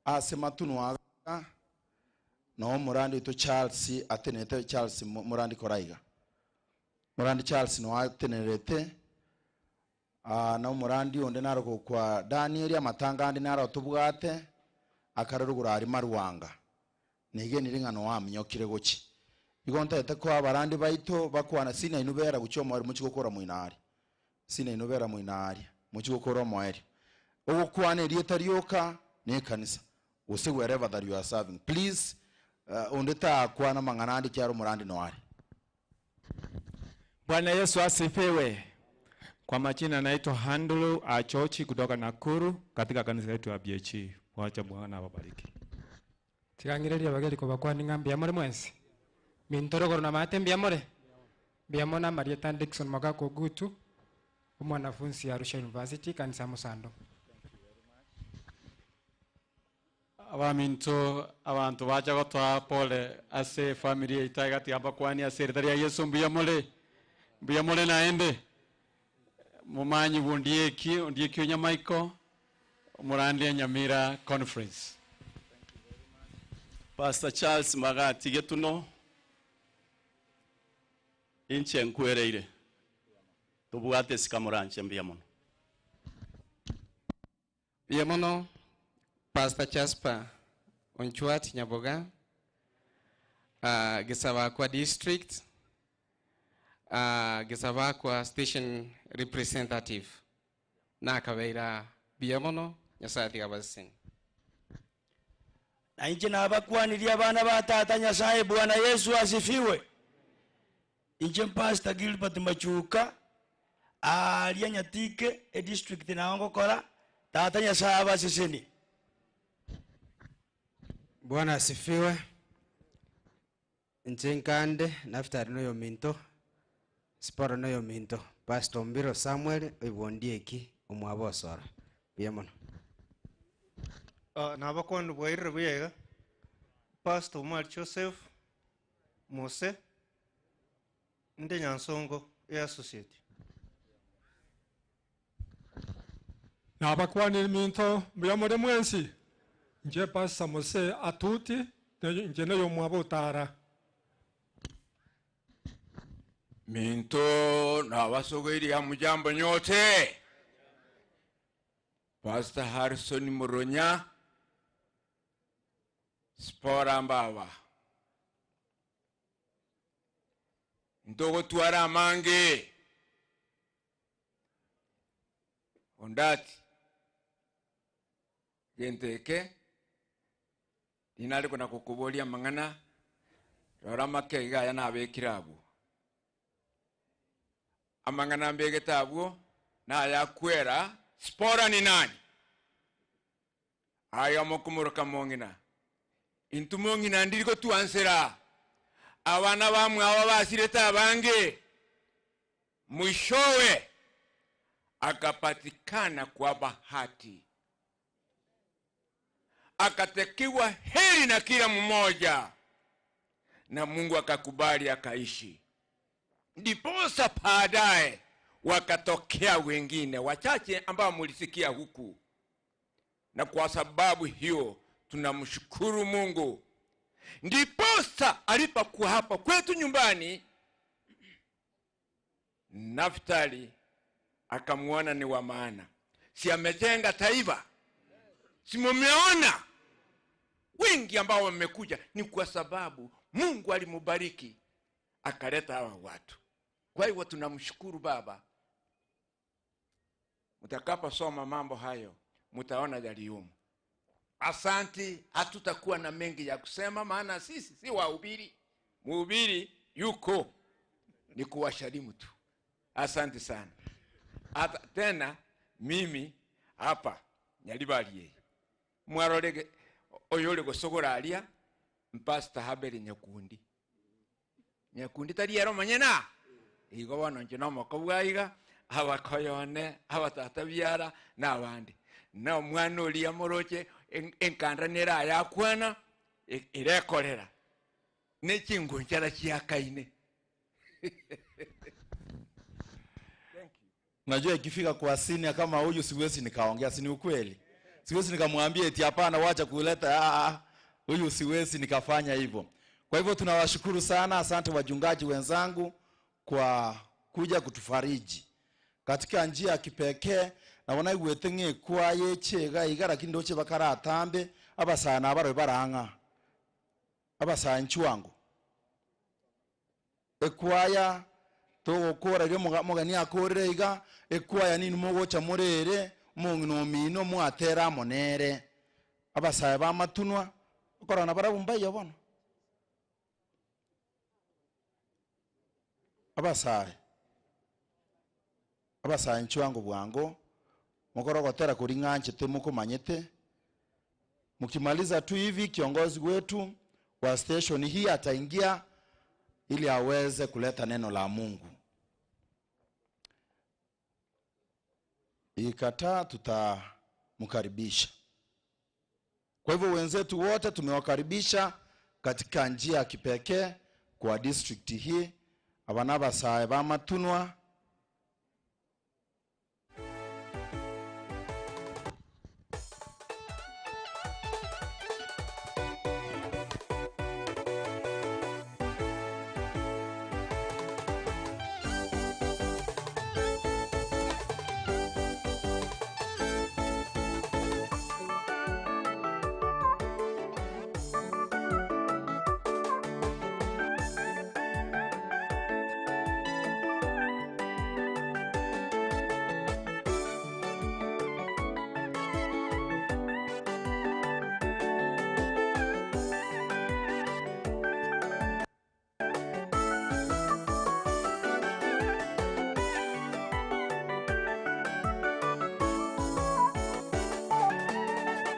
Ase matunwa aya noo omorandi oito Charles atenerete, Charles morandi kora iga. Morandi Charles noo atenerete, na omorandi onde naro gokwa Daniel, amatanga ande naro tobwate, akare rogoro aria Marwanga. Negenire ng'a noo aminyokire gochia. Igo ntagete koa abarandi baito bakwana, sina inwe bera gochia omoerio mochie gokora moino aria. Sina inwe bera moino aaria, mochie gokora omoerio. Ogokwana erieta rioka na ekanisa, gose wherever that you are serving. Please, onde takwana amang'ana ande ekiagera omorandi noare. Bwana Yesu asifiwe. Kwa majina naitwa Andrew Achochi kutoka Nakuru katika kanisa yetu ya BHE. Wacha Bwana awabariki. Tiga ng'irerie abageni kobakwani ng'a mbuya more mwensi. Minto rogoro na maate mbuya more? Mbuya mono amarieta Dickson Mogaka Ogutu, omwanafunsi Arusha University, kanisa Musando. Abaminto, abanto bacha gotoa pole ase efamiri yaito iga tiga mbakwanie ase erieta ria Yeso mbuya more? Mbuya more naende? Momanyi bwa Ondieki, Ondieki o Nyamaiko, omorandia Nyamira Conference. Pastor Charles Magati Getuno, inche nkwereire, tobwate esika moranche mbuya mono. Mbuya mono Pastor Jasper Onchwat Nyaboga, Gesabakwa District, Gesabakwa Station Representative. Nakabeira buya mono, Nyasaye atiga abaseseni. Na inche nabakwanirie abana ba Tata Nyasaye Bwana Yesu asifiwe. Inche Pastor Gilbert Machuka aaria Nyatike edistrict nao ngokora, Tata Nyasaye abasesenie. Bwana asifiwe. Inche nkande Naftali noyominto, Sipora noyominto, Pastor Ombiro Samuel oibwa Ondieki omwabo Osoro. Mbuya mono. Nabakwani bwairire buya iga, Pastor Omari Joseph, Mose, inde Nyansongo e associate. Nabakwanire minto, mbuya more mwensi? Inche Pastor Mose Atuti, inche noyomwabo Otara. Minto nabasogoirie amujambo nyote. Pastor Harrison Muronya, Sipora mbaba. Ntogotwara amange. Ondati, gento eke tinare kona gokoboria amang'ana, rora amake iga aya nabekire abwo. Amang'ana mbegete abwo nayakwera Sipora ni nani? Aye omokumoroka mong'ina, intwe mong'ina ndiri gotwansera abana bamwabo abasirete abange. Mwishowe akapatikana kwa bahati, akatekiwa heri na kila mmoja, na Mungu akakubali akaishi. Ndiposa baadaye wakatokea wengine wachache ambao mulisikia huku, na kwa sababu hiyo tunamshukuru Mungu. Ndiposa alipokuwa hapa kwetu nyumbani, Naftali akamuona ni wa maana. Si amejenga taifa? Si mumeona wengi ambao wamekuja ni kwa sababu Mungu alimubariki akaleta hawa watu. Kwa hivyo tunamshukuru Baba. Mtakaposoma mambo hayo mtaona yaliyomo. Asanti, hatutakuwa na mengi ya kusema, maana sisi si wahubiri. Mhubiri yuko ni kuwashalimu tu. Asante sana. Hata tena mimi hapa nyalibalie mwarorege oyore gosogora aria Pastor Haberi Nyakundi. Nyakundi tari ero manyena igo bono nche nomokobwa iga abakoyone abatata biara na abande na omwana oria moroche enkanda nere ayakwana irekorera ne chingunchara chiakaine. Unajua ikifika kwa senior kama huyu siwezi nikaongea, si ni ukweli? Siwezi nikamwambia eti hapana, wacha kuleta huyu, siwezi nikafanya hivyo. Kwa hivyo tunawashukuru sana, asante wachungaji wenzangu kwa kuja kutufariji katika njia ya kipekee. Na wanaigwete ng'ekwa yechega iga lakini ndoche bakaratambe abasana abarwe barang'a abasana nchwango ekwaya togokora rio mogeni akorire iga ekwaya nini mogocha morere omong'ina omino mwatera amo nere abasae bamatunwa okorana barabwo mbaiyo bono abasae Abasae inchu ango bwango, mokoro gotera kori ng'anchete mokomanyete. Mkimaliza tu hivi, kiongozi wetu wa station hii ataingia ili aweze kuleta neno la Mungu. Ikataa, tutamkaribisha. Kwa hivyo wenzetu wote tumewakaribisha katika njia ya kipekee kwa district hii, abana abasae bamatunwa.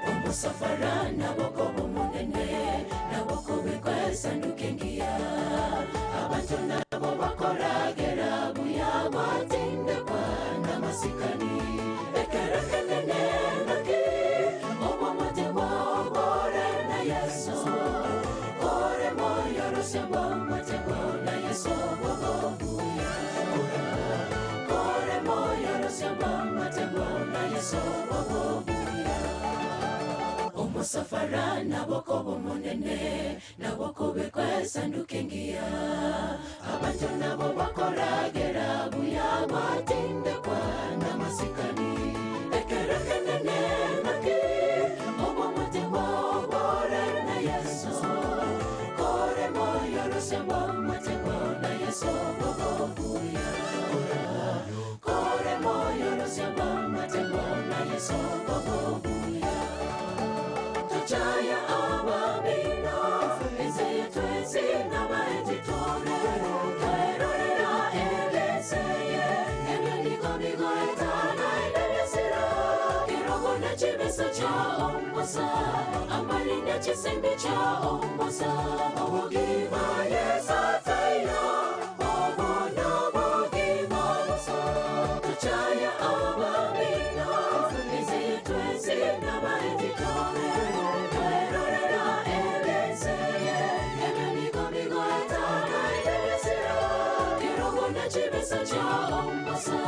Omusafara naboko bumunene, naboko bekwesa ndukengia. Abantu nabo bakoragera buya gwatindekwa n'amasikani. Ekerekenene naki, obwomote bwobore na Yesu. Kore moyo rose bwomote na Yesu bwobobuya. Kore moyo rose bwomote na Yesu bwobobuya. Omusafara naboko bumunene, naboko bekwesa ndukengia. Abantu nabo bakoragera buya gwatindekwa n'amasikani. Ekerekenene naki, obwomote bwobore na Yesu. Kore moyo rose bwomote na Yesu bwobobuya. Kore moyo rose bwomote na Yesu bwobobuya. Tuchaya abamino, eze twezi n'abaetitore. Twerorera elezeye, emyandiko bigoetana elebesira. Kirogo na chibesa cha ombosa, amalinda chisembe cha ombosa. Obugima yesatayo, obona bugima busa. Tuchaya abamino, eze twezi n'abaetitore. Twerorera elezeye, emyandiko bigoetana elebesira. Kirogo na chibesa cha ombosa,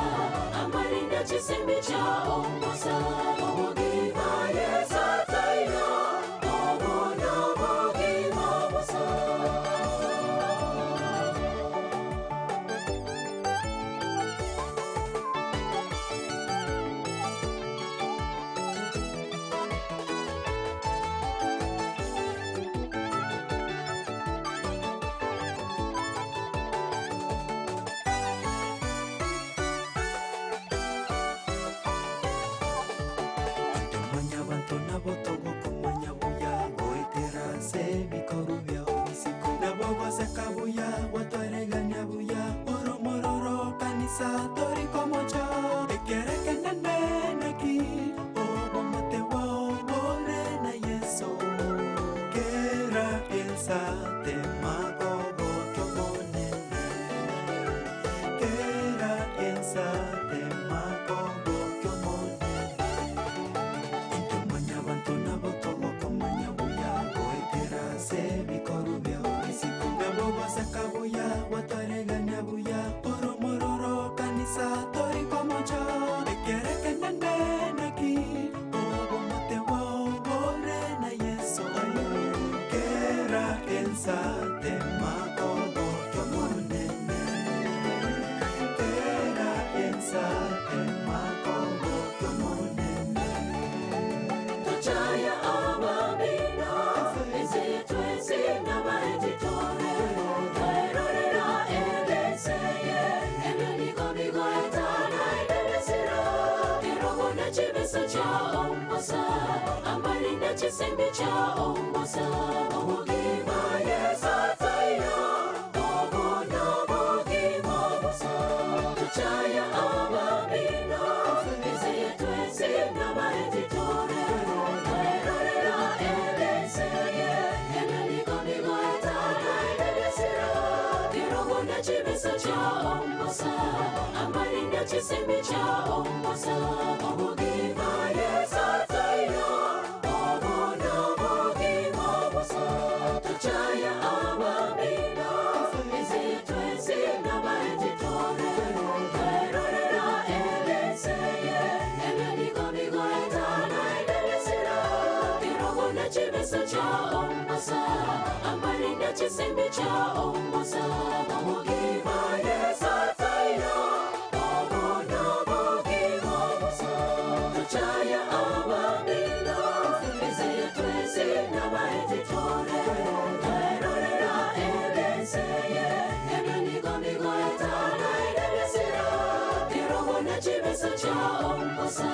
amalinda chisembe cha ombosa. Obugima yesatayo, obona bugima busa. Tumanya bantu nabo togokumanya buya goetera se bikoru byao bisiko nabo goseka buya gwatwaregania buya oromororo kanisa torikomocha ekerekeneneneki obomote wao bore na Yesu kera ensa temagogo kyomonene kera ensa temagogo kyomonene Tumanya bantu nabo togokumanya buya goetera se bikoru byao bisiko nabo goseka buya gwatwaregania buya oromororo kanisa torikomocha ekerekeneneneki obomote wao bore na Yesu kera ensa temagogo kyomonene kera ensa temagogo kyomonene Tuchaya abamino, eze twezi n'abaetitore. Twerorera elezeye, emyandiko bigoetana elebesira. Kirogo na chibesa cha ombosa, amalinda chisembe cha ombosa. Obugima yesatayo, obona bugima busa. Tuchaya abamino, chibesa cha omusa amarinda chisemi cha omusa obugima yesatayo obuna bugima busa tuchaya abamina ezitwezi nabaetitore twerorera elenseye ebyonigomigoetana enemisira kirobona chibesa cha omusa amarinda chisembi cha omusa obugima yesatayo obuna bugima busa tuchaya abamina ezitwezi nabaetitore twerorera elenseye ebyonigomigoetana enemisira kirobona chibesa cha omusa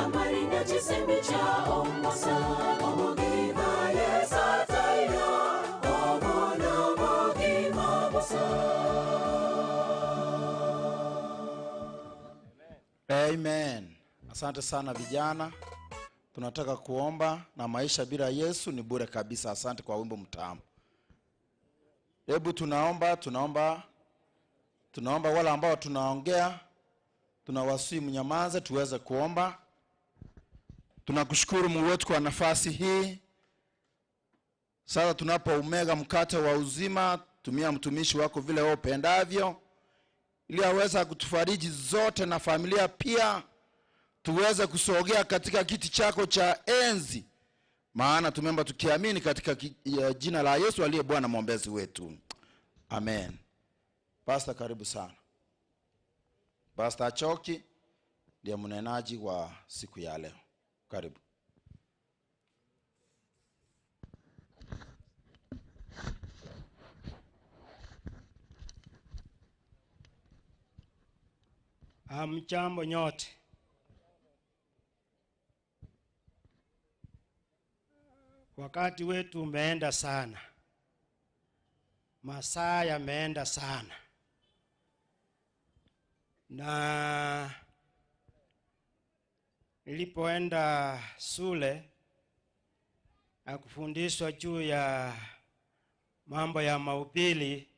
amarinda chisembi cha omusa obugima yesatayo obuna bugima busa. Amen. Asante sana vijana, tunataka kuomba na maisha bila Yesu ni bure kabisa. Asante kwa wimbo mtamu. Hebu tunaomba, tunaomba, tunaomba wale ambao tunaongea, tunawasihi mnyamaze tuweze kuomba. Tunakushukuru Mungu wetu kwa nafasi hii. Sasa tunapoumega mkate wa uzima, tumia mtumishi wako vile wewe upendavyo, ili aweze kutufariji zote na familia pia, tuweze kusogea katika kiti chako cha enzi, maana tumeomba tukiamini katika jina la Yesu aliye Bwana mwombezi wetu, amen. Pastor, karibu sana. Pastor Achoki ndiye mnenaji wa siku ya leo. Karibu. Hamjambo nyote. Wakati wetu umeenda sana, masaa yameenda sana, na nilipoenda shule na kufundishwa juu ya mambo ya mahubiri,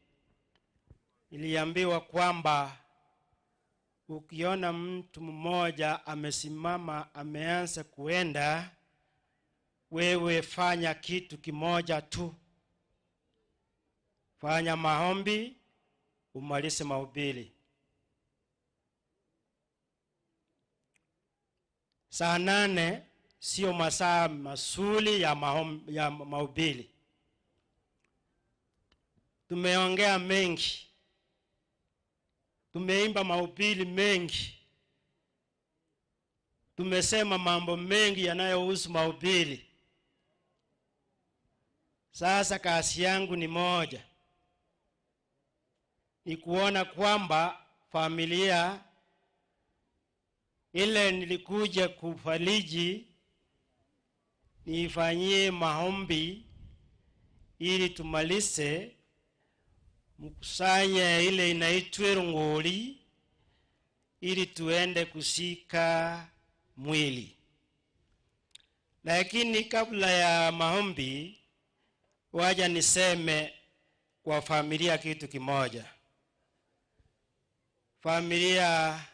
niliambiwa kwamba ukiona mtu mmoja amesimama ameanza kuenda, wewe fanya kitu kimoja tu, fanya maombi umalize mahubiri. Saa 8 sio masaa mazuri ya mahubiri. Tumeongea mengi, tumeimba mahubiri mengi, tumesema mambo mengi yanayohusu mahubiri. Sasa kazi yangu ni moja, ni kuona kwamba familia ile nilikuja kufariji niifanyie maombi ili tumalize, mkusanye ile inaitwa rungoli ili tuende kusika mwili. Lakini kabla ya maombi, waja niseme kwa familia kitu kimoja. Familia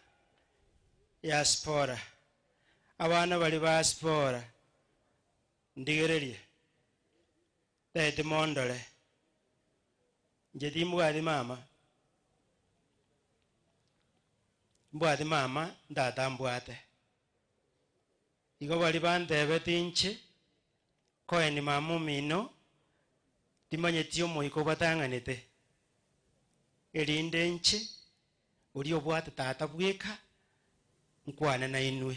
ya Spora, abana bali ba Spora, ndigererie tete mondole nje timbwati mama, mbwati mama ndata mbwate igo bali bantebete inche koeni mama omino timanyeti omoiko batang'anete erinde inche oria obwate tata bweka nkwane na inwe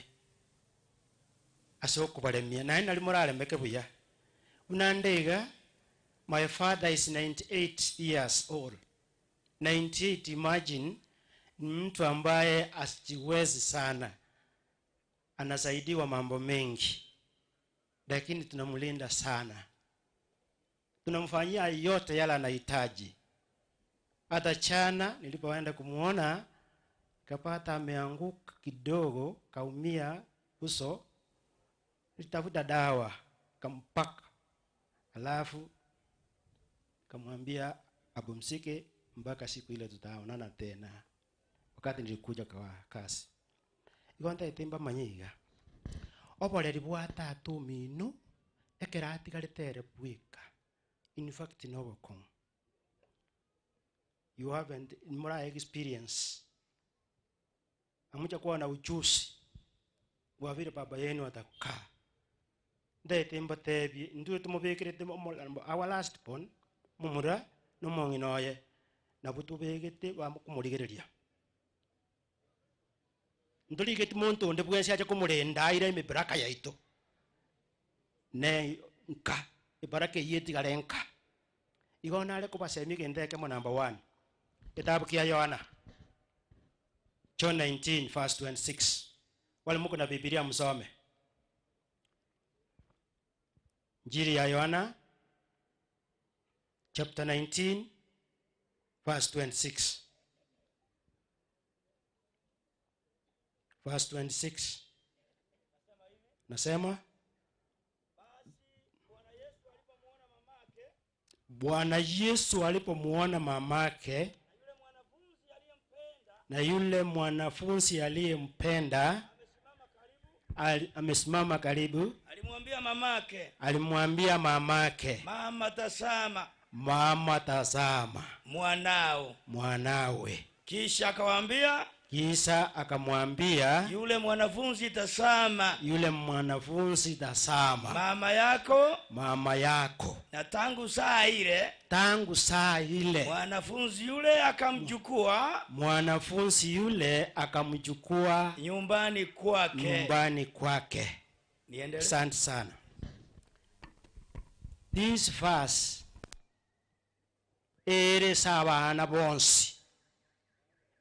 ase okubaremia naye nari moraremeke buya. Unandega, my father is 98 years old. 98, imagine, ni mtu ambaye asijiwezi sana, anasaidiwa mambo mengi, lakini tunamlinda sana, tunamfanyia yote yale anahitaji. Hata chana nilipoenda kumuona kapata ameanguka kidogo, kaumia uso, nilitafuta dawa kampaka, alafu kamwambia apumzike Mpaka siku ile tutaonana tena wakati nilikuja kwa kazi. Igo ntaete mbamanye iga, oboreri bwa tata omino ekero atigarete ere bweka, in fact na obokong'u. You haven't mora experience amucha kuwa na ujuzi bwa vile baba yenu atakaa. Ntaete mbatebie, intwe tomobekerete omolambo our last born, momura na omong'ina oye, nabwo tobegete bakomorigereria. Ntorigeti monto onde bwensi ache komorenda aire emebaraka yaito. Ne nka, ebaraka eyio etigare nka. Igo nare kobasemia egento ekemo number one, getabu kia Yohana, John 19 verse 26. Wale mko na Biblia msome. Injili ya Yohana chapter 19 verse 26. Verse 26. Nasema Bwana Yesu alipomuona mamake na yule mwanafunzi aliyempenda amesimama karibu, Alimwambia mamake, alimwambia mamake, mama, tazama mama, tazama mwanao. mwanawe. Kisha akawaambia Kisha akamwambia yule mwanafunzi, tazama yule mwanafunzi, tazama mama yako. mama yako. Na tangu saa ile Tangu saa ile mwanafunzi yule akamchukua mwanafunzi yule akamchukua nyumbani kwake. nyumbani kwake. Niendelee? Asante sana. This verse eresa abana bonsi.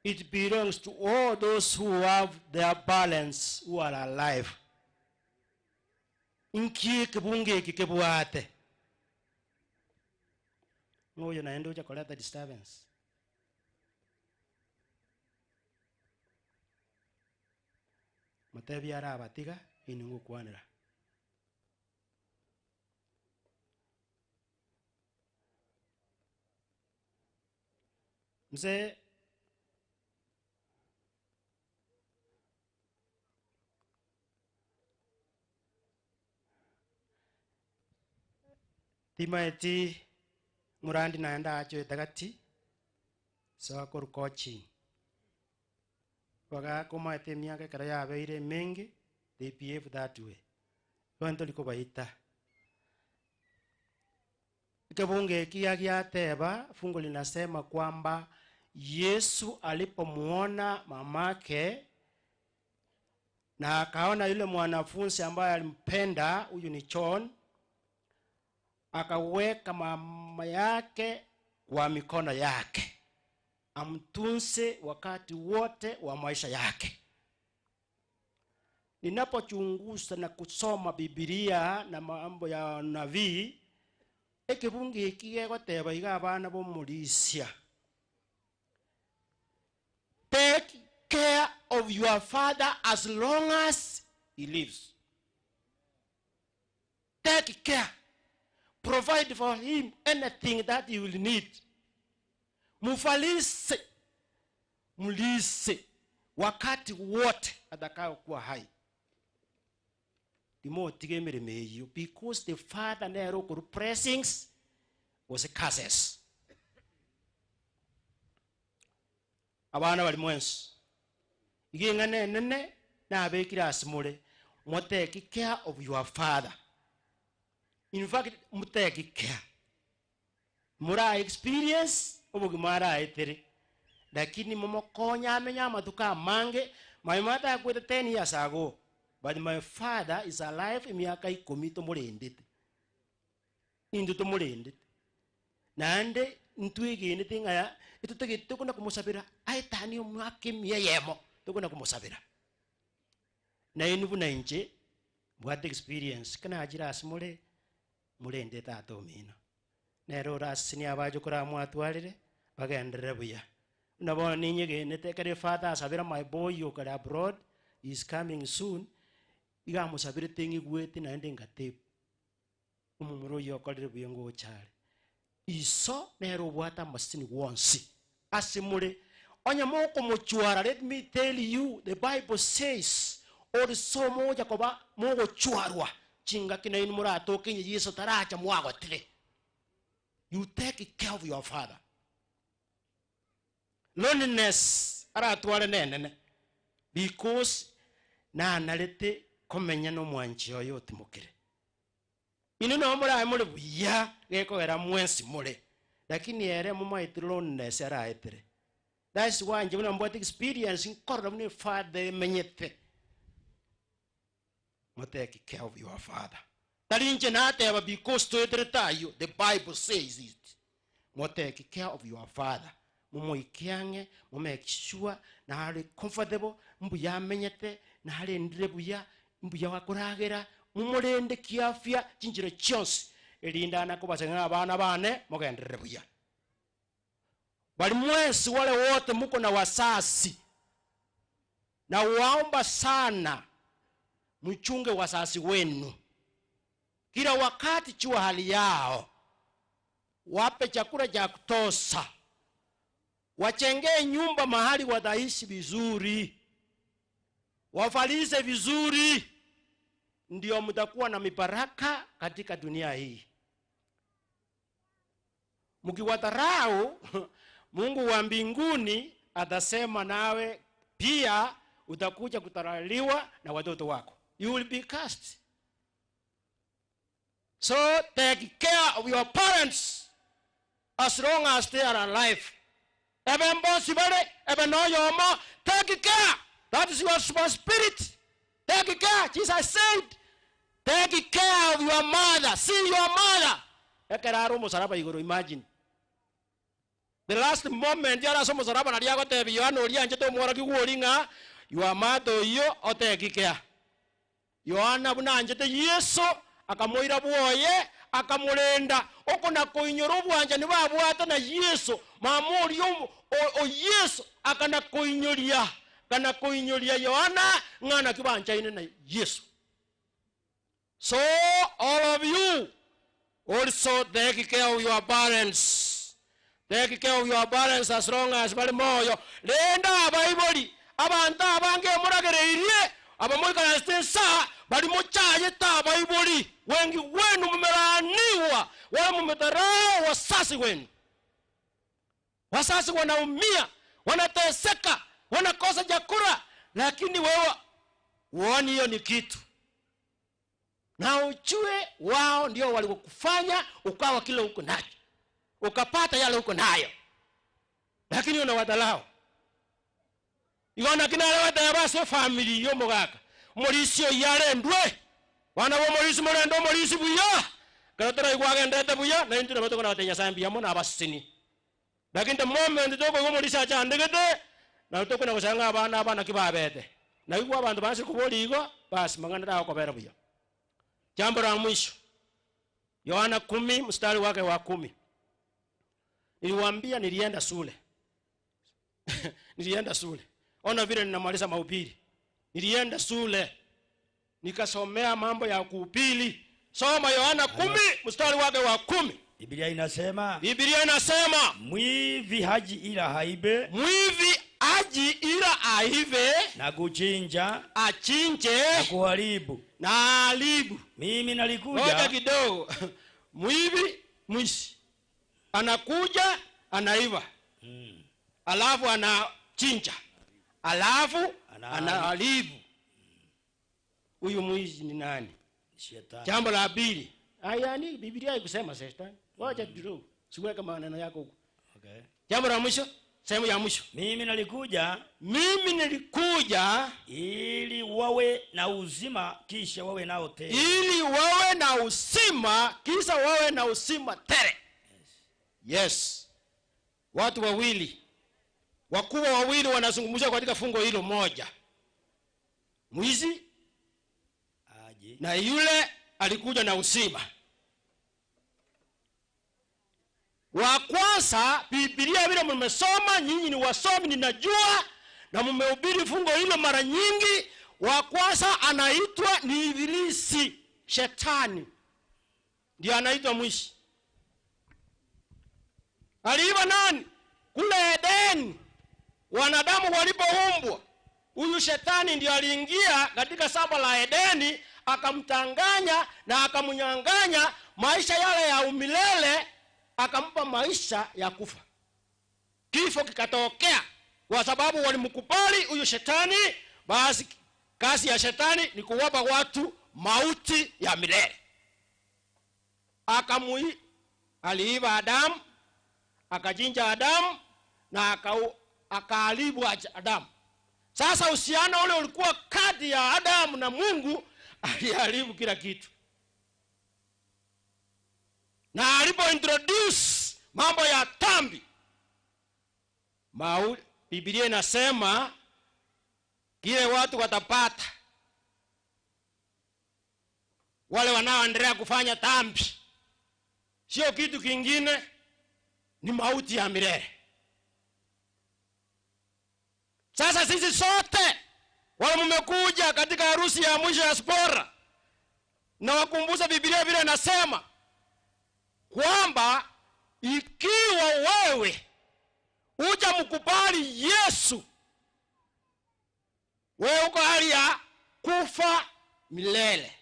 It belongs to all those who have their parents who are alive. Nki ekebungo eke kebwate. Ng'oyo naende ocha koreta disturbance. Motebi arabatiga inwe ngokwanera. Mzee timaeti murandi naende achoete gati so akoru coaching bagakomaete emiaka ekero yabeire emenge they behave that way igo ntori kobaita ekebungo eki giateba fungu linasema kwamba Yesu alipomuona mamake na akaona yule mwanafunzi ambaye alimpenda, huyu ni John, akaweka mama yake kwa mikono yake amtunze wakati wote wa maisha yake. Ninapochunguza na kusoma Biblia na mambo ya nabii, ekebungo eki gegoteba iga abana bomorisia, take care of your father as long as he lives. Take care. Provide for him anything that he will need. Mufalise, mlise wakati wote atakayokuwa hai. Timotige emirimo eyio because the father nere okorwa blessings gose curses. Abana bari mwensi iga eng'ana enene nabekire ase more, motake care of your father. In fact, motake care. Mora experience obogima araetere, lakini momokonya amenya amatuko amange. My mother akwete 10 years ago, but my father is alive emiaka ikomi tomorendete. Intwe tomorendete. Naende ntwegenete ng'a etotagete tokona komosabera aetanie omwaka emiya eyemo tokona komosabera. Nainwe buna inche mbwate experience kanachire ase more morende tata omino. Nere orasesenia abache koramwatwarire bagenderere buya. Buna bono ninyegenete ekero father asabera my boy okare abroad is coming soon, iga amosabirete ng'igwete naende ngateba omomura oyio okorire buya ngocha are. Iso nere obwate amaseseni wonsi. Ase more, onye mokomochwara, let me tell you, the Bible says, ore omocha koba mogochwarwa, chingaki nainwe moratoke inye Yeso taracha mwagotire. You take care of your father. Loneliness aratware nenene because nanarete komenya na omwanchi oye otimokire. Inwe nabo morabe more buya gekogera mwensi more, lakini ere momaete loneliness araetere. That's why inche buna mbwate experience nkorora buna efather emenyete. Motake care of your father. Tari inche nateba because toeterete ayio, the Bible says it. Motake care of your father. Momoike ang'e, momake sure nare comfortable, mbuya amenyete, narendire buya, mbuya akoragera, momorende kiafya chinchera chionsi, erinde ana kobasega ng'a abana bane mogenderere buya. Bari mwensi wale wote muko na wasasi, na waomba sana mchunge wasasi wenu kila wakati, chua hali yao, wape chakula cha kutosha, wachengee nyumba mahali wataishi vizuri, wavalize vizuri, ndio mtakuwa na mibaraka katika dunia hii. Mkiwadharau, Mungu wa mbinguni atasema nawe pia utakuja kudharauliwa na watoto wako. You will be cursed. So take care of your parents as long as they are alive. Ebe mbosi bale, ebe noyomo, take care. That is your responsibility. Take care. Jesus said, take care of your mother. See your mother. Ekero are omosaraba igoro, imagine. The last moment yara ase omosaraba naria agotebia Yohana oria anchete omworokigwa oria ng'a your mother oyio otake care. Yohana buna anchete Yeso akamoira bwoye akamorenda oko na koinyora obwanchani babwate na Yeso. Mama oria o Yeso akana koinyoria, akana koinyoria Yohana ng'a naki banchaine na Yeso. So all of you also take care of your parents. Take care of your parents as long as bari moyo. Renda abaibori, abanto abange muragereirie, abamoikaranste nsa, bari mochayete abaibori. Wengi wenu mumelaaniwa, wala mumedharau wasasi wenu. Wasasi wanaumia, wanateseka, wanakosa chakula, lakini wewe uoni hiyo ni kitu. Na ujue wao ndio walikufanya ukawa kile uko nacho, ukapata yale uko nayo, lakini unawadharau. Igona kina wale basi family yo mugaka murisio yarendwe wana bo murisi murendo murisi buya karatara igwagendete buya na intwe batokona batenya sambi yamo na abasini, lakini the moment toko go murisi achandegete na toko na gusanga abana abana kibabete na igwa abantu basi kuboli igo basi mangana dawo kobera buya. Jambo la mwisho, Yohana 10 mstari wake wa 10. Niliwaambia nilienda shule. Nilienda shule. Ona vile ninamaliza mahubiri. Nilienda shule nikasomea mambo ya kuhubiri. Soma Yohana 10 mstari wake wa 10. Biblia inasema, Biblia inasema, mwivi haji ila haibe, mwivi haji ila aive, na kuchinja, achinje, na kuharibu, na haribu. Mimi nalikuja. Ngoja kidogo. Mwivi mwizi anakuja anaiva, alafu anachinja, alafu anaharibu. Huyu mwizi ni nani? Shetani. Jambo la pili, yani Biblia haikusema shetani. Ngoja kidogo, siweke maneno yako huko. Okay. Jambo la mwisho, sehemu ya mwisho. Mimi nalikuja, mimi nilikuja ili wawe na uzima kisha wawe nao tele. Ili wawe na uzima kisha wawe na uzima tele. Yes. Watu wawili, wakubwa wawili wanazungumzia katika fungo hilo moja. Mwizi aje na yule alikuja na uzima. Wa kwanza, Biblia vile mmesoma, nyinyi ni wasomi ninajua, na mmehubiri fungo hilo mara nyingi. Wa kwanza anaitwa ni Ibilisi, shetani. Ndio anaitwa mwizi. Aliiba nani? Kule Edeni wanadamu walipoumbwa, huyu shetani ndio aliingia katika shamba la Edeni akamtanganya na akamnyang'anya maisha yale ya umilele, akampa maisha ya kufa. Kifo kikatokea kwa sababu walimkubali huyu shetani. Basi kazi ya shetani ni kuwapa watu mauti ya milele. Akamui, aliiba Adamu, akachinja Adamu na akaharibu Adamu. Sasa uhusiano ule ulikuwa kati ya Adamu na Mungu, aliharibu kila kitu. Na alipo introduce mambo ya dhambi, Biblia inasema kile watu watapata wale wanaoendelea kufanya dhambi, sio kitu kingine, ni mauti ya milele. Sasa sisi sote wale mmekuja katika harusi ya mwisho ya Spora, na wakumbusha Biblia vile inasema kwamba ikiwa wewe hujamkubali Yesu, wewe uko hali ya kufa milele.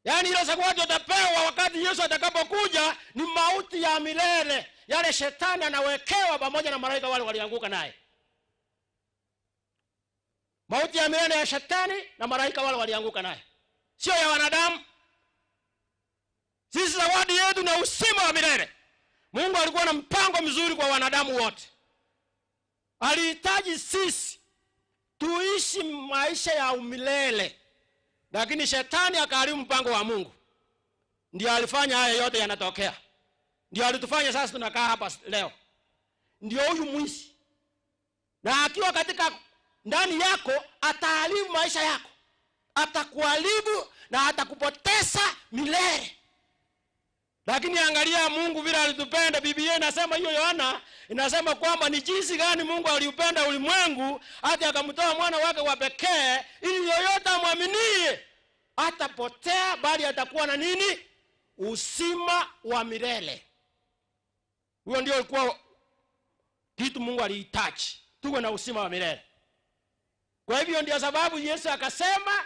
Yaani ile zawadi utapewa wakati Yesu atakapokuja ni mauti ya milele, yale shetani anawekewa pamoja na malaika wale walianguka naye. Mauti ya milele ya shetani na malaika wale walianguka naye, sio ya wanadamu. Sisi zawadi yetu na uzima wa milele. Mungu alikuwa na mpango mzuri kwa wanadamu wote. Alihitaji sisi tuishi maisha ya umilele, lakini shetani akaharibu mpango wa Mungu. Ndio alifanya haya yote yanatokea, ndio alitufanya sasa tunakaa hapa leo. Ndio huyu mwizi, na akiwa katika ndani yako ataharibu maisha yako, atakuharibu na atakupoteza milele. Lakini angalia Mungu vile alitupenda. Biblia inasema hiyo, Yohana inasema kwamba ni jinsi gani Mungu aliupenda ulimwengu hata akamtoa mwana wake wa pekee, ili yoyote amwaminie hatapotea, bali atakuwa na nini? Uzima wa milele. Huo ndio ulikuwa kitu Mungu alihitaji, tuwe na uzima wa milele. Kwa hivyo ndio sababu Yesu akasema,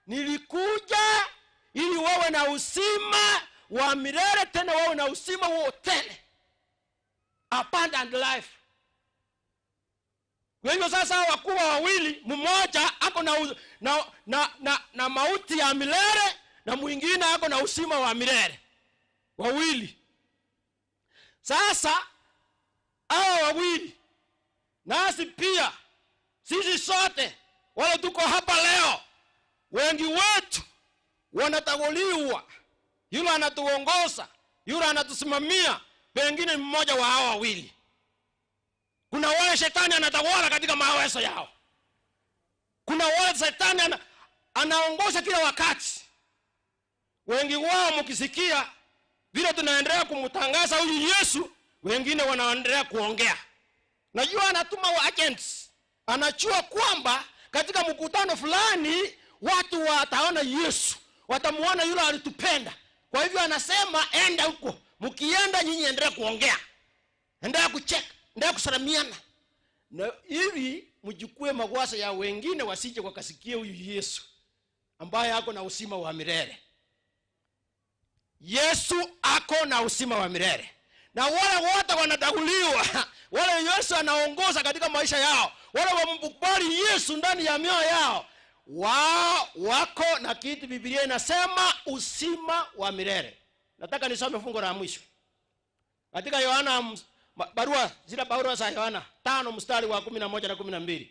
nilikuja ili wawe na uzima wa milele, tena wawe na uzima huo tele, abundant life. Kwa hivyo sasa hawa wakubwa wawili, mmoja ako na mauti ya milele na mwingine ako na uzima wa milele, wawili. Sasa hawa wawili, nasi pia sisi sote wale tuko hapa leo, wengi wetu wanataguliwa. Yule anatuongoza, yule anatusimamia, pengine ni mmoja wa hawa wawili. Kuna wale shetani anatawala katika mawazo yao. Kuna wale shetani anaongoza kila wakati. Wengi wao mkisikia vile tunaendelea kumtangaza huyu Yesu, wengine wanaendelea kuongea. Najua anatuma wa agents. Anajua kwamba katika mkutano fulani watu wataona Yesu, watamuona yule alitupenda. Kwa hivyo anasema enda huko, mkienda nyinyi endelea kuongea, endelea kucheka, endelea kusalimiana, na ili mjukue mawazo ya wengine wasije wakasikie huyu Yesu ambaye ako na uzima wa milele. Yesu ako na uzima wa milele, na wale wote wanataguliwa, wale Yesu anaongoza katika maisha yao, wale wamkubali Yesu ndani ya mioyo yao, wao wako na kitu Biblia inasema uzima wa milele. Nataka nisome fungu la mwisho katika Yohana, barua zile barua za Yohana 5 mstari wa 11 na 12.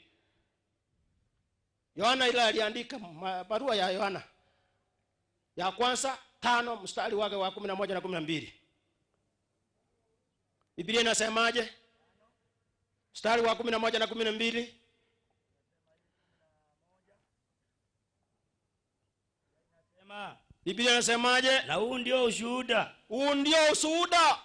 Yohana ile aliandika barua ya Yohana ya kwanza 5 mstari wake wa 11 na 12. Biblia inasemaje? Mstari wa 11 na 12. Biblia inasemaje? Na huu ndio ushuhuda. Huu ndio ushuhuda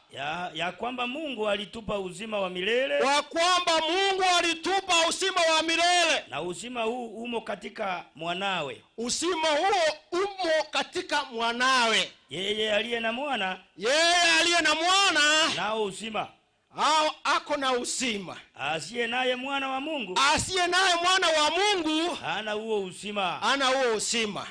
ya kwamba Mungu alitupa uzima wa milele. Wa kwamba Mungu alitupa uzima wa milele. Na uzima huu umo katika mwanawe. Uzima huo umo katika mwanawe. Yeye aliye na mwana, yeye aliye na mwana nao uzima. Hao ako na uzima. Asiye naye mwana wa Mungu Asiye naye mwana wa Mungu hana huo uzima. Hana huo uzima.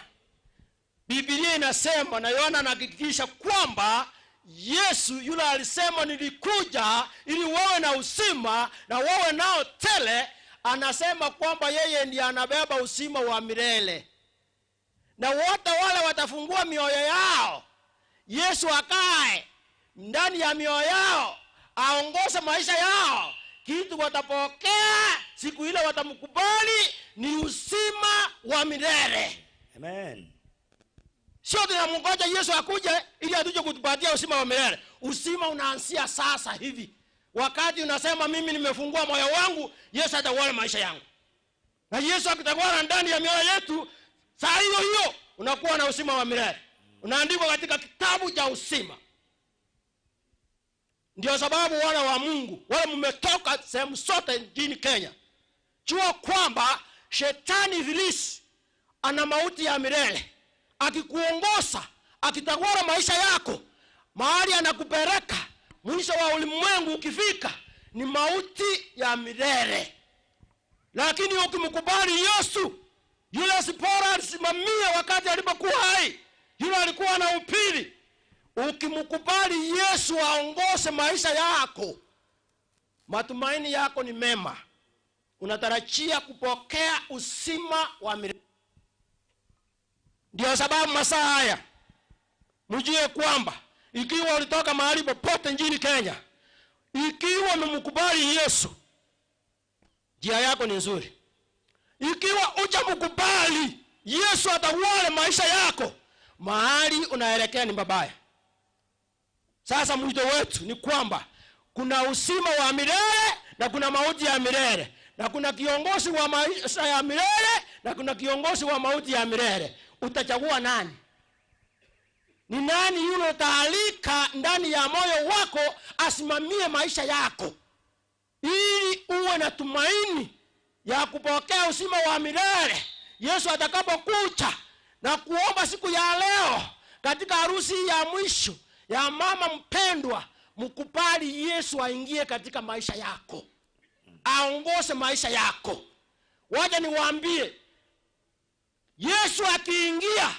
Biblia inasema na Yohana anahakikisha kwamba Yesu yule alisema nilikuja ili wawe na uzima na wawe nao tele, anasema kwamba yeye ndiye anabeba uzima wa milele, na wote wale watafungua mioyo yao, Yesu akae ndani ya mioyo yao, aongoze maisha yao, kitu watapokea siku ile watamkubali ni uzima wa milele. Amen. Sio tunamngoja Yesu akuje ili atuje kutupatia uzima wa milele. Uzima unaanzia sasa hivi. Wakati unasema mimi nimefungua moyo wangu, Yesu atawala maisha yangu. Na Yesu akitawala ndani ya mioyo yetu, saa hiyo hiyo unakuwa na uzima wa milele. Unaandikwa katika kitabu cha uzima. Ndio sababu wana wa Mungu, wale mmetoka sehemu zote nchini Kenya, jua kwamba shetani ibilisi ana mauti ya milele. Akikuongoza, akitawala maisha yako, mahali anakupeleka, mwisho wa ulimwengu ukifika ni mauti ya milele. Lakini ukimkubali Yesu, yule Sipora alisimamia wakati alipokuwa hai, yule alikuwa na upili. Ukimkubali Yesu aongoze maisha yako, matumaini yako ni mema, unatarajia kupokea uzima wa milele. Ndio sababu masaa haya mjue kwamba ikiwa ulitoka mahali popote nchini Kenya, ikiwa umemkubali Yesu, njia yako ni nzuri. Ikiwa hujamkubali Yesu atawale maisha yako, mahali unaelekea ni mabaya. Sasa mwito wetu ni kwamba kuna uzima wa milele na kuna mauti ya milele, na kuna kiongozi wa maisha ya milele na kuna kiongozi wa mauti ya milele. Utachagua nani? Ni nani yule utaalika ndani ya moyo wako asimamie maisha yako, ili uwe na tumaini ya kupokea uzima wa milele Yesu atakapokuja? Na kuomba siku ya leo katika harusi ya mwisho ya mama mpendwa, mkubali Yesu aingie katika maisha yako, aongoze maisha yako. Wacha niwaambie, Yesu akiingia,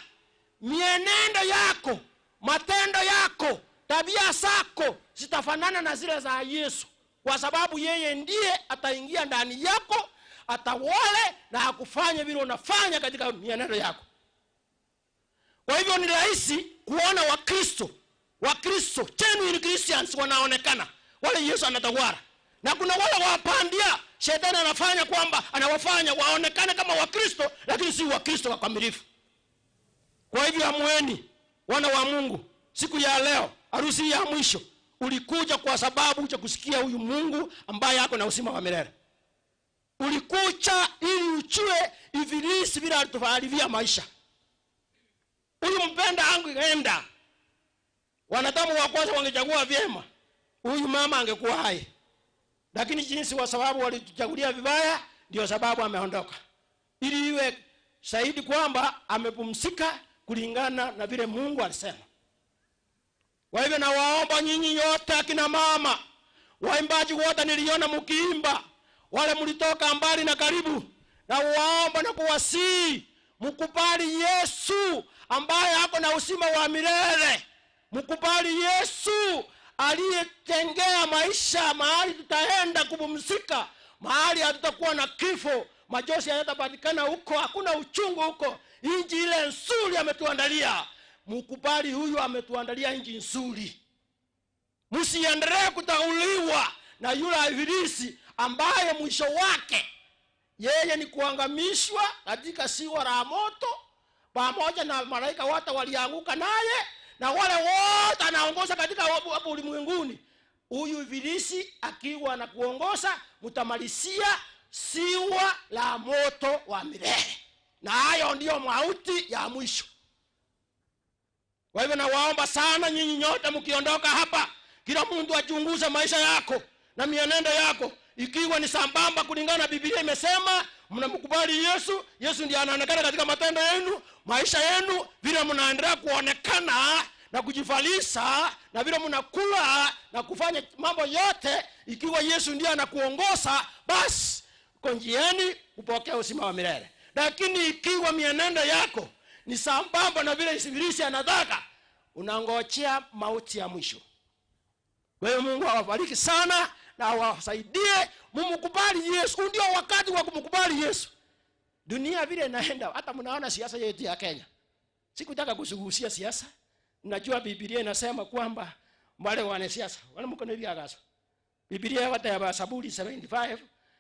mienendo yako, matendo yako, tabia zako zitafanana na zile za Yesu, kwa sababu yeye ndiye ataingia ndani yako, atawale na akufanye vile unafanya katika mienendo yako. Kwa hivyo ni rahisi kuona Wakristo, Wakristo genuine Christians wanaonekana wale Yesu anatawala, na kuna wale wapandia shetani anafanya kwamba anawafanya waonekane kama Wakristo, lakini si Wakristo wakamilifu. Kwa hivyo amueni wana wa Mungu, siku ya leo, harusi ya mwisho, ulikuja kwa sababu cha kusikia huyu Mungu ambaye ako na uzima wa milele. Ulikuja ili ujue ibilisi vile alituharibia maisha. Huyu mpenda angeenda, wanadamu wa kwanza wangechagua vyema, huyu mama angekuwa hai, lakini jinsi wa sababu walituchagulia vibaya, ndio sababu ameondoka, ili iwe shahidi kwamba amepumzika kulingana na vile Mungu alisema. Kwa hivyo nawaomba nyinyi nyote akina mama, waimbaji wote niliona mkiimba, wale mlitoka mbali na karibu, na waomba na kuwasihi mkubali Yesu ambaye ako na uzima wa milele. Mkubali Yesu aliyetengea maisha mahali tutaenda kupumzika, mahali hatutakuwa na kifo, machozi hayatapatikana huko, hakuna uchungu huko. Nchi ile nzuri ametuandalia. Mkubali huyu ametuandalia nchi nzuri. Msiendelee kutauliwa na yule ibilisi ambaye mwisho wake yeye ni kuangamishwa katika siwa la moto pamoja na malaika wote walianguka naye na wale wote anaongoza katika hapo ulimwenguni. Huyu ibilisi akiwa na kuongoza, mtamalisia siwa la moto wa milele, na hayo ndiyo mauti ya mwisho. Kwa hivyo nawaomba sana nyinyi nyote, mkiondoka hapa, kila mtu achunguze maisha yako na mienendo yako, ikiwa ni sambamba kulingana na Biblia imesema, mnamkubali Yesu. Yesu ndiye anaonekana katika matendo yenu, maisha yenu, vile mnaendelea kuonekana na kujivalisa na vile mnakula na kufanya mambo yote, ikiwa Yesu ndiye anakuongoza, basi uko njiani kupokea uzima wa milele. Lakini ikiwa mienendo yako ni sambamba na vile Ibilisi anataka, unangojea mauti ya mwisho. Kwa hiyo Mungu awabariki sana na awasaidie mumkubali Yesu. Ndio wakati wa kumkubali Yesu. Dunia vile inaenda, hata mnaona siasa yetu ya Kenya. Sikutaka kuzungumzia siasa. Najua Biblia inasema kwamba wale wanasiasa wale mko na biagaso. Biblia egoteba Zaburi 75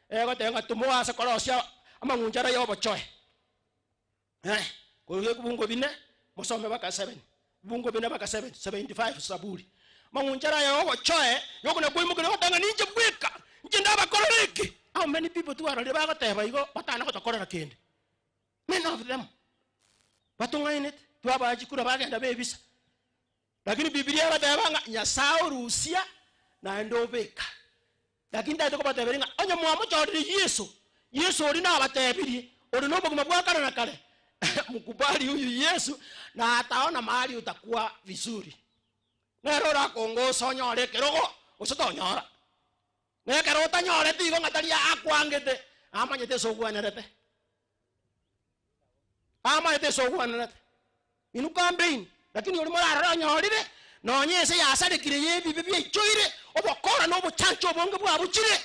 egoteba tumuase korosia amang'unchara ya obochoe. Kwa bungo bine musome baka 7. Bungo bine baka 7, 75 Zaburi. Mang'unchara ya obochoe yokuna kuimukira gotanga ninche bweka. Nche ndabakorera iki. How many people twarorire bagoteba igo batana gotokorera kende. Many of them. Batung'ainete twabachikura bagenda bebisa. Lakini Biblia bateba ng'a Nyasaye orusia naende obeka. Lakini ndaete kobateberia ng'a onye mwamochorire Yesu, Yesu ori nabatebirie, ori na obogima bwa kare na kare. Mkubali huyu Yesu na ataona mahali utakuwa vizuri. Nero orakongosa onyore ekerogo gose tonyora. Nekero otanyorete igo ng'a tari akwangete, amanyete ase ogwenerete. Amanyete ase ogwenerete. Inwe campaign, lakini ori morarore onyorire, nonye ense yasarekire ya ebibe biaichoire, obokora na obochancho obonge bwabuchire,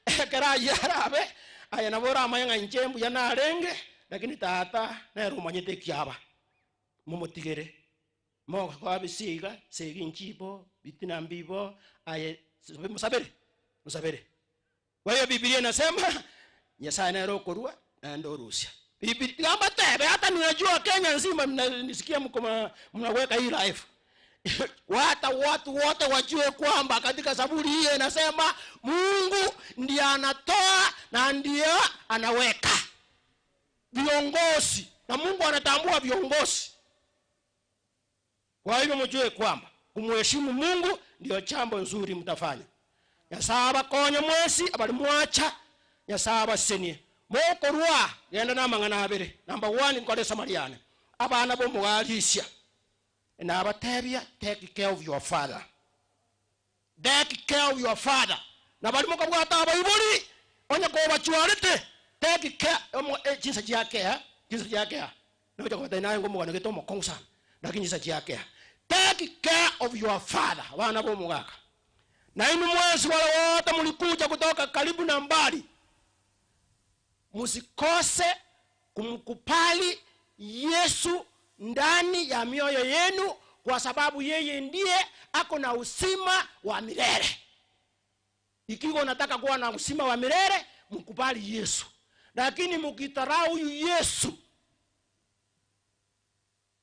ekero ayio arabe, aye nabo oramanye ng'a inche mbuya narenge, lakini tata nere omanyete ekiaba. Momotigere, mogokoa bisiga, segi nchibo, bitina mbibo, aye mosabere, mosabere. Kwa hiyo Biblia inasema Nyasaye nere okorua naende orusia. Biblia gamba tebe hata ninajua Kenya nzima mnanisikia mko mnaweka hii live. Hata watu wote wajue kwamba katika Zaburi hiyo inasema Mungu ndiye anatoa na ndiye anaweka viongozi, na Mungu anatambua viongozi. Kwa hivyo mjue kwamba kumheshimu Mungu ndio jambo nzuri mtafanya. Nyasaye abakonye mwesi abalimwacha, Nyasaye abasenie mokorwa genda na amang'ana abere. Number 1, nkore Samariane abana bomogarisia nabatebia take care of your father, take care of your father. Na bari mokabwata abaibori onye kobachwarete take care omo chinsa chia care, chinsa chia care nocha kobata naye ngomogano gete omokongu sana, lakini chinsa chia care, take care of your father. Abana bomogaka na inu mwesi wale wote mlikuja kutoka karibu na mbali, msikose kumkubali Yesu ndani ya mioyo yenu, kwa sababu yeye ndiye ako na uzima wa milele. Ikiwa unataka kuwa na uzima wa milele, mkubali Yesu. Lakini mkidharau huyu Yesu,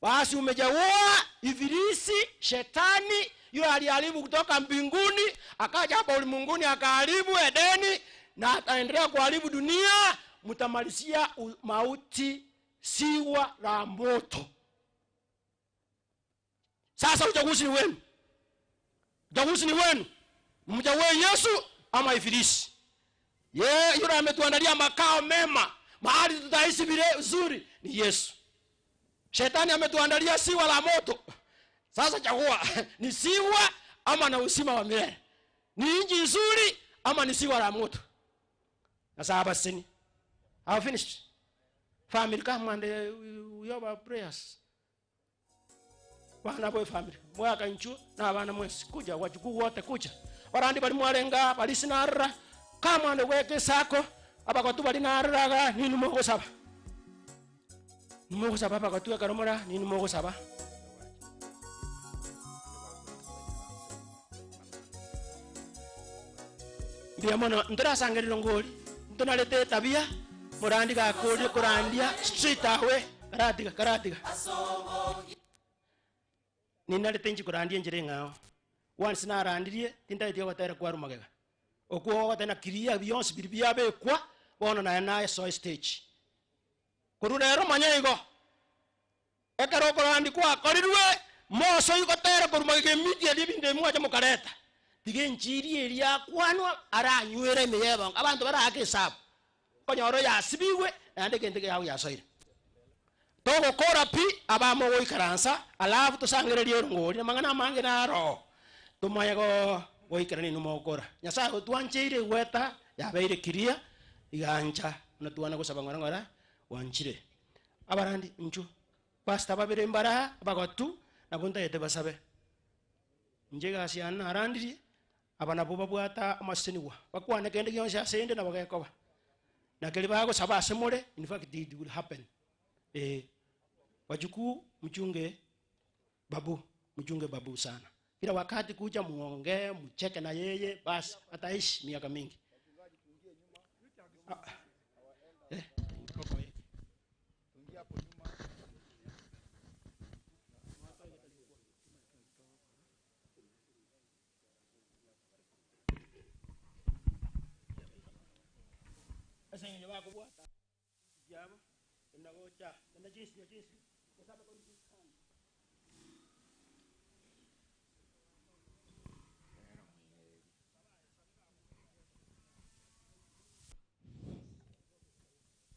basi umejaua ibilisi, shetani yule aliharibu kutoka mbinguni akaja hapa ulimwenguni akaharibu Edeni na ataendelea kuharibu dunia. Mtamalizia mauti, siwa la moto. Sasa uchaguzi ni wenu, uchaguzi ni wenu, mchague Yesu ama ibilisi. Ye yule ametuandalia makao mema, mahali tutaishi vile vizuri ni Yesu. Shetani ametuandalia siwa la moto. Sasa chagua ni siwa ama na uzima wa milele, ni nchi nzuri ama ni siwa la moto. Sasa hapa sini I've finished. Family, come and we have our prayers. Bana boy family, mwaka nchu na bana mwesi kuja wajukuu wote kuja. Barandi bali mwarenga bali sinarra. Come and weke sako abakotu bali narraga ninu mogosaba. Mogosaba abakotu ekaromora ninu mogosaba. Mbia mono ndirasangerero ngori ntonarete tabia morandi gakori korandia street awe karatiga karatiga ninarete nchi korandia njire ng'ao once narandirie tindaetie gotera kwa rumagega okwo gotena kiria bionsi biri biabekwa bono naye naye so stage koru rero manya igo ekero okorandi kwakorirwe moso igotera korumagega emidia ribinde mwacha mukareta tige nchiri eria kwanwa aranywere emeyebo abantu barake esabu konyoro yasibiwe naende kende kiao yasoire. Togokora pi, abamo goikaransa, alafu tosangererie erongori, amang'ana amange naro. Tomaye go goikerania inwe mogokora. Nyasaye otwancheire egweta yabeire kiria, igancha, buna twana gosaba ng'ora ng'ora, gwanchire. Abarandi, inchuo. Pastor babere mbare aa, abagotu, nabwo ntagete basabe. Inche egasi yane narandirie, aba nabwo babwate amasesenigwa, bakwane kende gionsi ase inde nabo gekoba. Na keria bagosaba ase more, in fact it will happen. Eh, wajukuu mchunge babu, mchunge babu sana. Kila wakati kuja muongee, mcheke na yeye, basi ataishi miaka mingi. Ah, eh, Ase eng'encho bakobwata chiabo, na gocha, na chinsinyo chinsinyo, gosabe korwa rikana.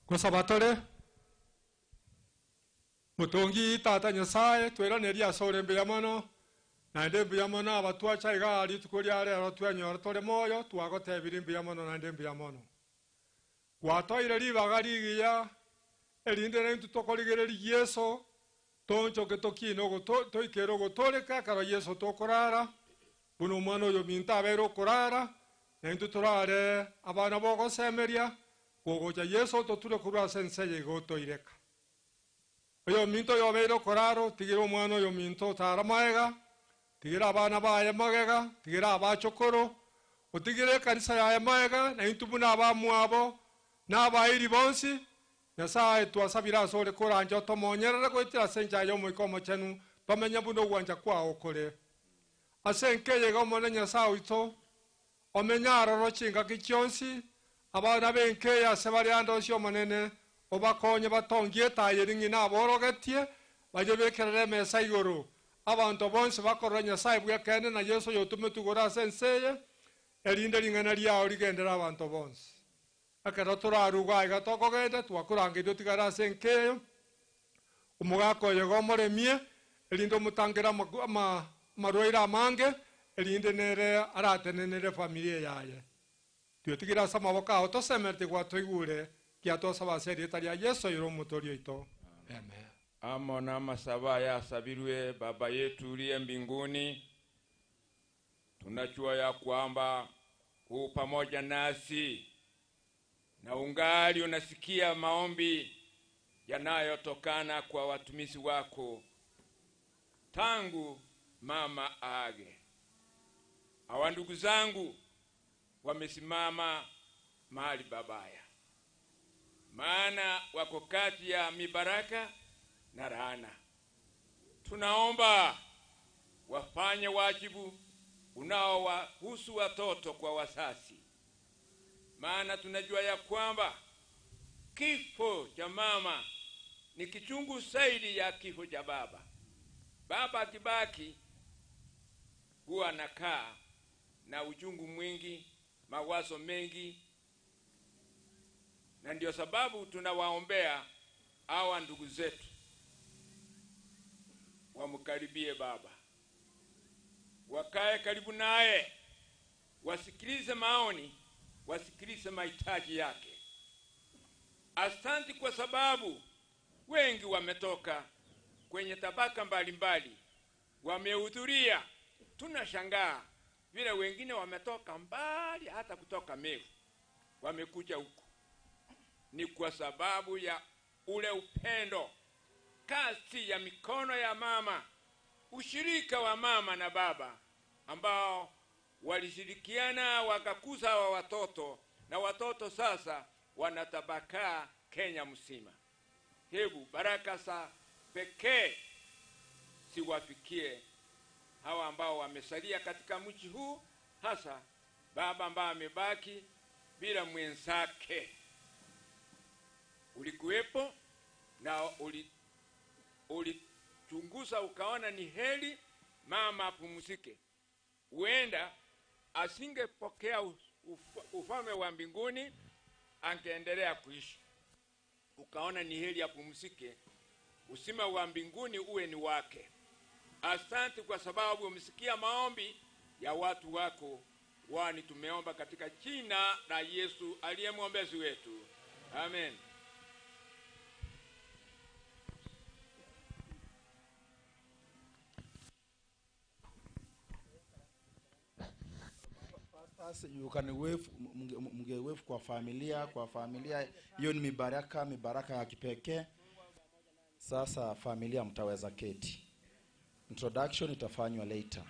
Gosaba tore, Motongi Tata Nyasaye, tweranerie ase ore mbuya mono, naende mbuya mono abatwacha iga rituko ria rero twenyora tore moyo, twagotebirie mbuya mono naende mbuya mono. Gwatoeire ribaga rigiya, erinde naintwe tokorigereria Yeso, toonchoke tokine ogoto toikere ogotooreka ekero Yeso tokorara, buna omwana oyominto abeire okorara, naintwe torare abana b'ogosemeria, gogocha Yeso ototure korwa ase ense eye iga otoireka. Oyominto oyobeire okorara otigere omwana oyominto otara magega, tigera abana baye magega, tigera abachokoro, otigere ekanisa yaye magega, na intwe buna abamwabo na abairi bonsi, Nyasae twasabire asore koranche otomonyerere goetera ase enchera y'Omoika Omochenu, tomenye buna ogwancha kwao kore. Ase enka eye iga Omonene Nyasae oito, Omenye aroro chingaki chionsi, abana b'enka eye ase bare ande onsi Omonene, obakonye batongie etaai eria ng'ina aborogetie, bayebekerere emesa igoro. Abanto bonsi bakorora Nyasae bw'ekeene na Yeso oyotometwe igoro ase ense eye, erinde ring'ana riao rigendere abanto bonsi. Ekero torarugwe aiga tokogenda, twakorangeria otigare ase enka eye, omogaka oyo iga omoremie, erinde omotangere amarwaire amange, erinde nere aratenenere efamilia yaye. Twetigire ase amaboko ao tosemeretie gwatoigure, ekiagera twasaba ase erieta ria Yeso oyore Omotoori oito. Amen. Amo namasabo aya asabirwe Baba yetu uliye mbinguni, tunajua ya kwamba u pamoja nasi na ungali unasikia maombi yanayotokana kwa watumishi wako tangu mama aage. Hawa ndugu zangu wamesimama mahali babaya, maana wako kati ya mibaraka na laana. Tunaomba wafanye wajibu unaowahusu watoto kwa wazazi, maana tunajua ya kwamba kifo cha mama ni kichungu zaidi ya kifo cha baba. Baba akibaki huwa anakaa na uchungu mwingi, mawazo mengi, na ndio sababu tunawaombea hawa ndugu zetu wamkaribie baba, wakae karibu naye, wasikilize maoni, wasikilize mahitaji yake. Asante kwa sababu wengi wametoka kwenye tabaka mbalimbali wamehudhuria. Tunashangaa vile wengine wametoka mbali, hata kutoka Meru wamekuja huku. Ni kwa sababu ya ule upendo, kazi ya mikono ya mama, ushirika wa mama na baba ambao walishirikiana wakakuza hawa watoto, na watoto sasa wanatabakaa Kenya mzima. Hebu baraka za pekee siwafikie hawa ambao wamesalia katika mji huu, hasa baba ambaye amebaki bila mwenzake. Ulikuwepo na ulichunguza ukaona ni heri mama apumzike. Huenda asingepokea ufalme wa mbinguni, angeendelea kuishi. Ukaona ni heri apumzike, Uzima wa mbinguni uwe ni wake. Asante kwa sababu umesikia maombi ya watu wako, kwani tumeomba katika jina la Yesu aliye mwombezi wetu, amen. Sasa you can wave, mge wave kwa familia, kwa familia hiyo ni mibaraka, mibaraka ya kipekee. Sasa familia mtaweza keti. Introduction itafanywa later.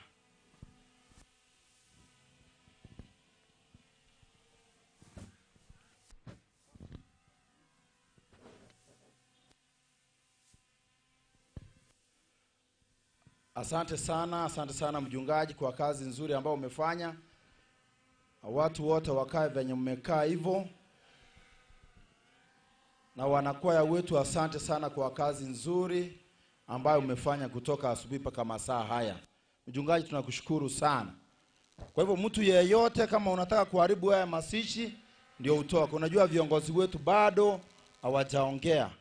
Asante sana, asante sana mchungaji kwa kazi nzuri ambayo umefanya. Watu wote wakae venye mmekaa hivyo, na wanakwaya wetu, asante sana kwa kazi nzuri ambayo umefanya kutoka asubuhi mpaka masaa haya. Mchungaji, tunakushukuru sana. Kwa hivyo mtu yeyote kama unataka kuharibu haya masishi ndio utoke. Unajua viongozi wetu bado hawajaongea.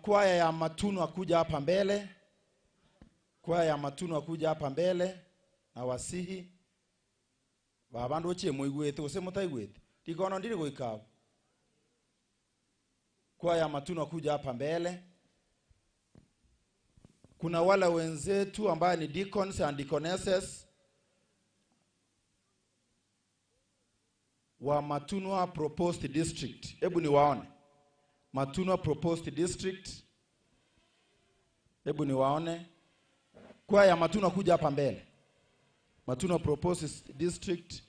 Kwaya ya Matunu akuja hapa mbele. Kwaya ya Matunu akuja hapa mbele na wasihi babandu ochie muigwete gose mutaigwete ndikono ndiri goikabo. Kwaya ya Matunu akuja hapa mbele. Kuna wale wenzetu ambaye ni deacons and deaconesses wa Matunwa Proposed District. Hebu niwaone. Matunwa Proposed District. Hebu niwaone. Kwaya ya Matunwa kuja hapa mbele. Matunwa Proposed District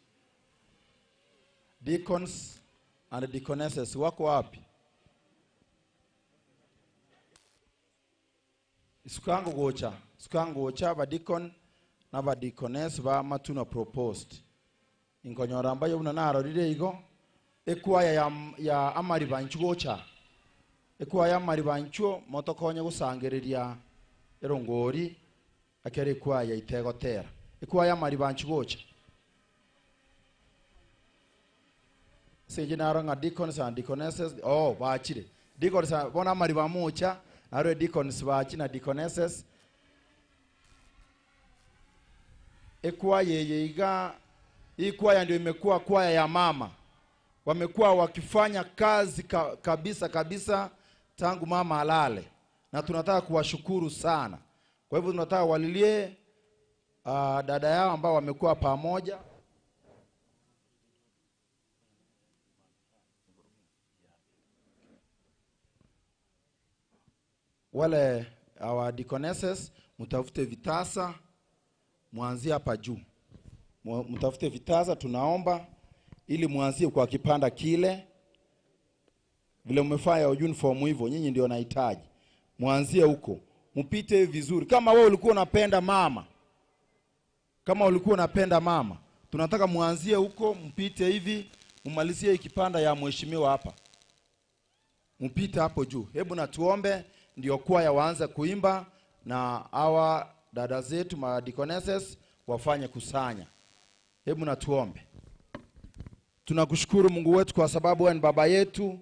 deacons and deaconesses wako wapi? Sukango gocha, sukango gocha ba deacon na ba deaconess ba Matunwa Proposed. Inkonyora ambayo buna narorire igo ekwaya ya amaribanchu gocha. Ekwaya amaribanchu motokonye gusangereria erongori akere ekwaya itegotera. Ekwaya amaribanchu gocha. Seje naranga deacons and deaconesses oh bachire. Deacons bona amariba mucha narwe deacons bachi na deaconesses. Ekwaya yeiga hii kwaya ndio imekuwa kwaya ya mama. Wamekuwa wakifanya kazi kabisa kabisa tangu mama alale. Na tunataka kuwashukuru sana. Kwa hivyo tunataka walilie dada yao ambao wamekuwa pamoja. Wale our deaconesses mtafute vitasa muanzie hapa juu. Mtafute vitasa tunaomba ili muanzie kwa kipanda kile. Vile mmefanya uniform hivyo nyinyi ndio nahitaji. Muanzie huko. Mpite vizuri. Kama wewe ulikuwa unapenda mama. Kama ulikuwa unapenda mama, tunataka muanzie huko, mpite hivi, mumalizie kipanda ya mheshimiwa hapa. Mpite hapo juu. Hebu na tuombe ndio kwaya waanze kuimba na hawa dada zetu ma deaconesses wafanye kusanya. Hebu na tuombe. Tunakushukuru Mungu wetu kwa sababu wewe ni baba yetu.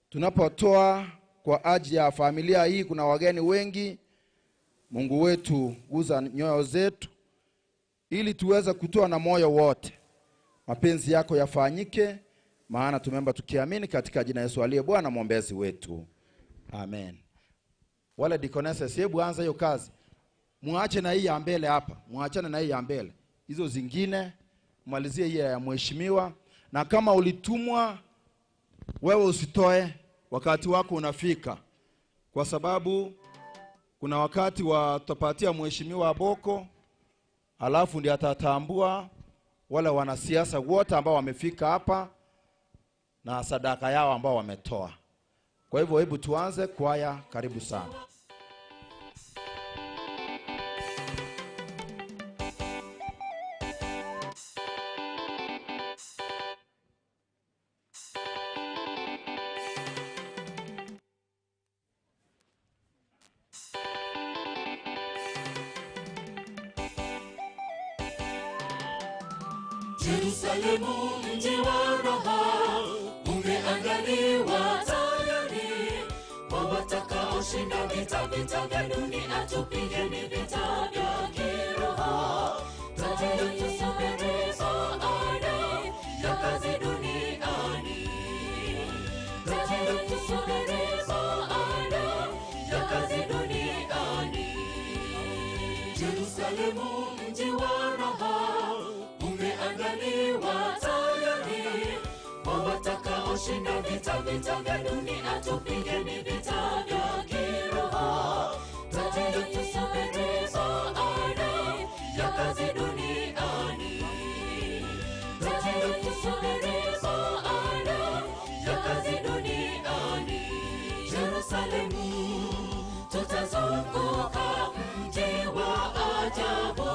Tunapotoa kwa ajili ya familia hii, kuna wageni wengi. Mungu wetu, guza nyoyo zetu ili tuweze kutoa na moyo wote. Mapenzi yako yafanyike, maana tumeomba tukiamini katika jina Yesu aliye Bwana mwombezi wetu. Amen. Wale deaconesses, hebu anza hiyo kazi. Muache na hii ya mbele hapa. Muachane na hii ya mbele. Hizo zingine malizie hii ya mheshimiwa. Na kama ulitumwa wewe usitoe, wakati wako unafika. Kwa sababu kuna wakati wa tutapatia mheshimiwa boko, alafu ndiye atatambua wale wanasiasa wote ambao wamefika hapa na sadaka yao ambao wametoa. Kwa hivyo hebu tuanze kwaya, karibu sana. Yerusalemu mji wa raha umeandaliwa tayari kwa watakaoshinda vita, vita vya dunia, tupigeni vita vya kiroho. Tayari tusubiri baada ya kazi duniani, tayari tusubiri baada ya kazi duniani. Yerusalemu mji wa raha umeandaliwa tayari kwa watakaoshinda vita, vita vya dunia, tupigeni vita vya kiroho. Tayari tusubiri baada ya kazi duniani, tayari tusubiri baada ya kazi duniani. Yerusalemu tutazunguka mji wa ajabu,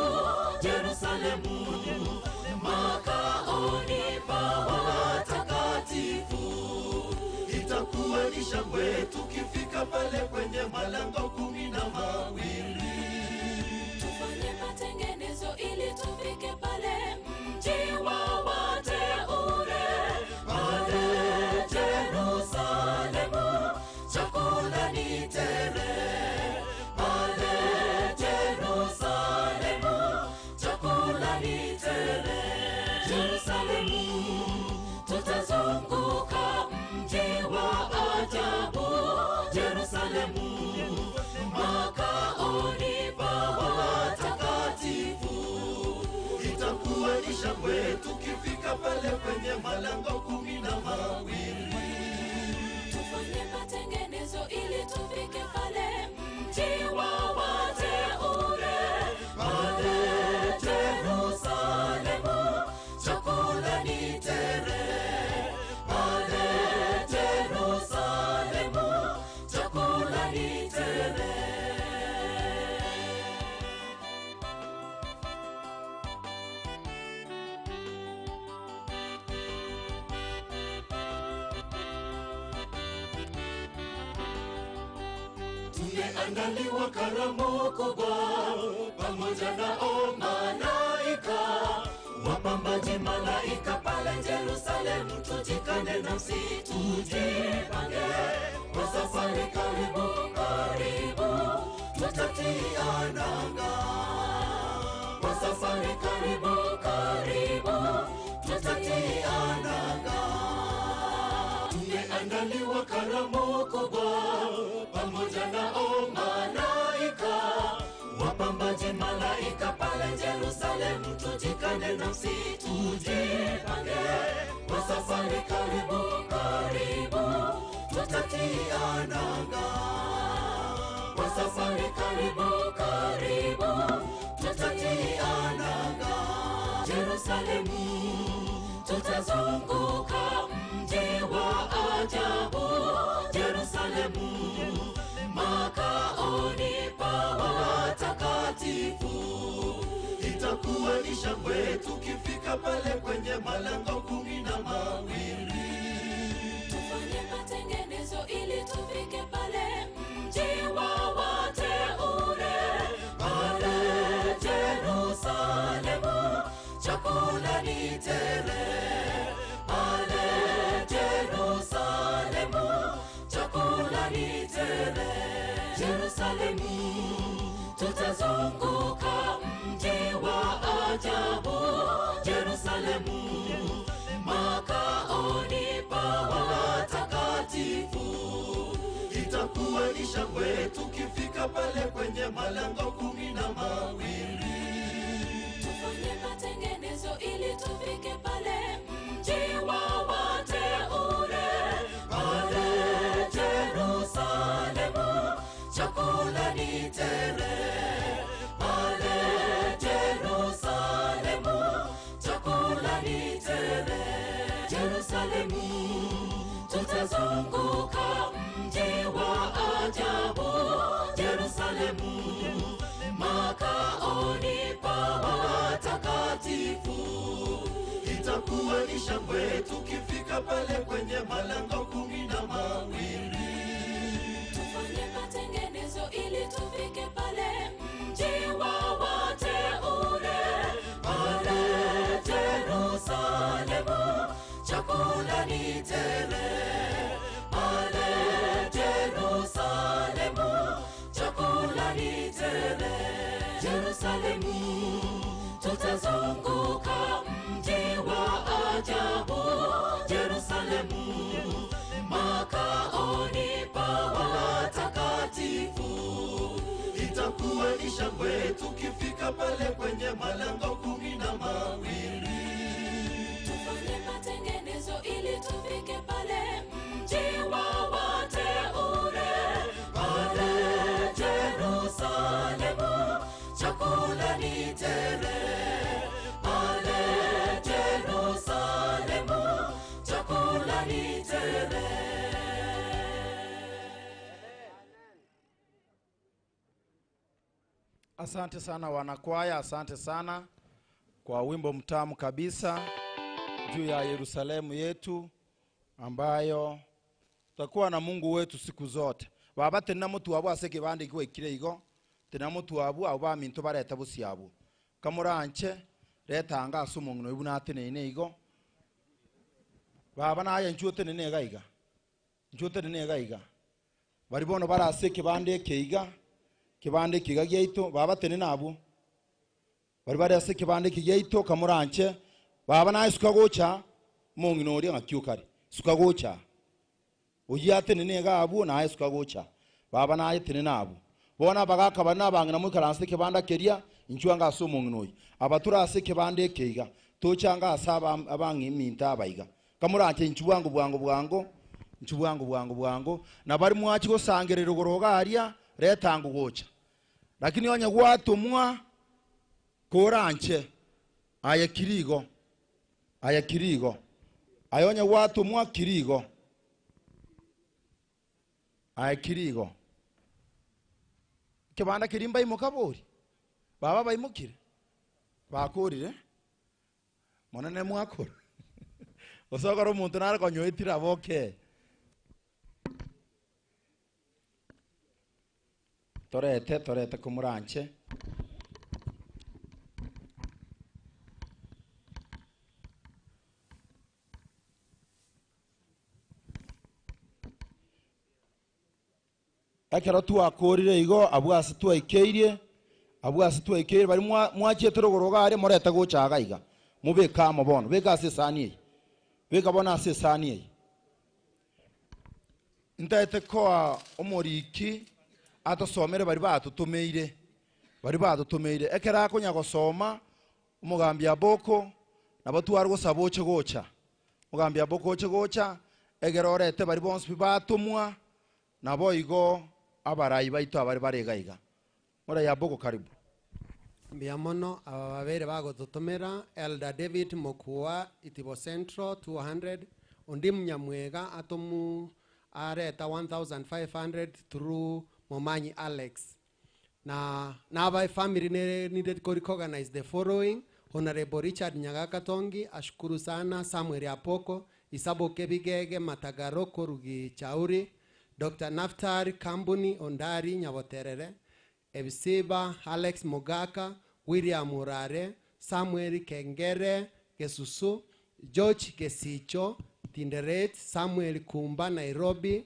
Yerusalemu makaoni pa watakatifu. Itakuwa ni shangwe tukifika pale kwenye malango 12. Tufanye matengenezo ili tufike pale mji wa wateule, pale Yerusalemu chakula ni tele, pale Yerusalemu chakula ni tele. Yerusalemu tutazunguka mji wa ajabu, Yerusalemu makaoni pa watakatifu. Itakuwa ni shangwe tukifika pale kwenye malango 12. Tufanye matengenezo ili tufike pale mji wa wateule, pale Yerusalemu chakula ni tele, pale Yerusalemu chakula ni tele. Tumeandaliwa karamu kubwa pamoja nao malaika, wapambaji malaika pale Yerusalemu. Tujikane nafsi, tujipange kwa safari, karibu karibu tutatia nanga. Kwa safari, karibu karibu tutatia nanga. Tumeandaliwa karamu kubwa pamoja nao malaika, wapambaji malaika pale Yerusalemu. Tujikane nafsi, tujipange kwa safari, karibu karibu tutatia nanga. Kwa safari, karibu karibu tutatia nanga. Yerusalemu tutazunguka mji wa ajabu, Yerusalemu makaoni pa watakatifu. Itakuwa ni shangwe tukifika pale kwenye malango 12. Tufanye matengenezo ili tufike pale mji wa wateule, pale Yerusalemu chakula ni tele, pale Yerusalemu chakula ni tele. Yerusalemu tutazunguka mji wa ajabu, Yerusalemu makaoni pa watakatifu. Itakuwa ni shangwe tukifika pale kwenye malango 12. Tufanye matengenezo ili tufike pale mji wa wateule, pale Yerusalemu chakula ni tele, pale Yerusalemu chakula ni tele. Yerusalemu tutazunguka mji wa ajabu, Yerusalemu makaoni pa watakatifu. Itakuwa ni shangwe tukifika pale kwenye malango 12. Tufanye matengenezo ili tufike pale mji wa wateule, pale Yerusalemu. Asante sana wanakwaya, asante sana kwa wimbo mtamu kabisa juu ya Yerusalemu yetu ambayo tutakuwa na Mungu wetu siku zote. Baba tena mutu abo ase kibande gwekire igo tena mutu abo abo baminto bareta busiabo kamuranche retanga ase omong'ina oyo buna ateneine igo baba naye nchuo tenene iga iga nchuo tenene iga iga bari bono barase ekebande eke iga kebande eke iga giaito baba tenene abwo bari bare ase ekebande eke giaito kamoranche baba naye suka gocha omong'ina oria ng'aki okare suka gocha oyio atenene iga abwo naye suka gocha baba naye tenene abwo bono abagaka bari na abang'ina moikaranse ekebanda keria inchuo anga ase omong'ina oyo aba ture ase ekebanda eke iga tocha anga ase aba abang'iminto aba iga kamoranche inchuo bwango bwango bwango inchuo bwango bwango bwango na bari mwachi gosangerera igoro iga aria reta ango gocha lakini onye gwatomwa koranche aye kiri igo aye kiri igo aye onye gwatomwa kiri igo aye kiri igo ekebanda keria mbaimoka bori baba baimokire bakorire monene mwakora gose okore omonto nare konyoetire abo okay torete torete komoranche. Ekero twakorire igo abwo ase twaikeirie abwo ase twaikeirie bari mwa mwachiete rogoro iga aria morete gocha iga iga mobeke amo bono beka ase esani eye beka bono ase esani eye. Ntaete koa omoriki atosomere baria batotomeire baria batotomeire ekero akonya gosoma omogambi Aboko nabo tware gosaba oche gocha omogambi Aboko oche gocha ekero orete baria bonsi pi batomwa nabo igo abarai baito abare bare iga iga. Morai Aboko karibu. Mbuya mono aba babere bagototomera, Elder David Mokua, Itibo Central, 200, Ondim Nyamwega atomu areta 1500 through Momanyi Alex. Na naba efamily nere needed ko recognize the following, Honorable Richard Nyagaka Tongi, ashukuru sana, Samuel Apoko, Isaboke Bigege Matagaro Korugi Chauri, Doctor Naftali Kambuni Ondari Nyaboterere, Ebisiba Alex Mogaka, William Urare, Samuel Kengere Gesusu, George Gesicho Tinderet, Samuel Kumba Nairobi,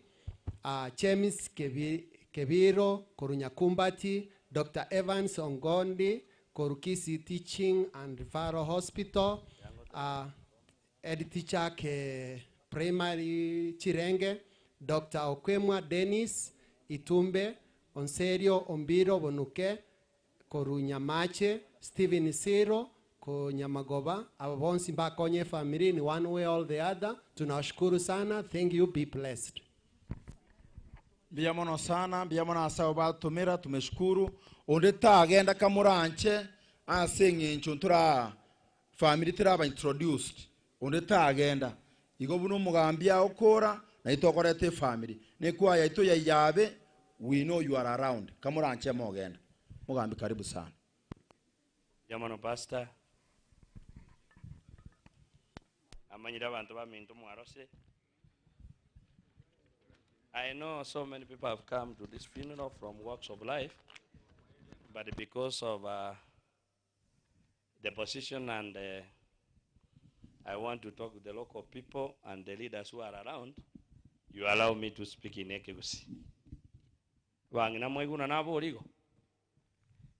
James Kebiro Korunyakumbati, Dr. Evans Ongondi Korukisi Teaching and Referral Hospital, Ed Teacher Ke Primary Chirenge, Dr. Okwemwa Dennis Itumbe, Onserio Ombiro Bonuke, Korunyamache, Stephen Siro, Konyamagoba, abo bonsi mbakonye family in one way or the other. Tunawashukuru sana. Thank you, be blessed. Mbuya mono sana, mbuya mono ase abo batomera, tumeshukuru. Onde tagenda kamoranche ase eng'encho ntora family teraba introduced. Onde tagenda igo buna omogambi agokora naye tokoreta efamily nekwaya yaito yaiyabe we know you are around kamoranche mogenda. Mogambi karibu sana. Mbuya mono pastor. Amanyire abanto baminto mwarose. I know so many people have come to this funeral from walks of life, but because of the position and I want to talk to the local people and the leaders who are around, you allow me to speak in Ekegusii. Bang'ina mwaiguna naborigo.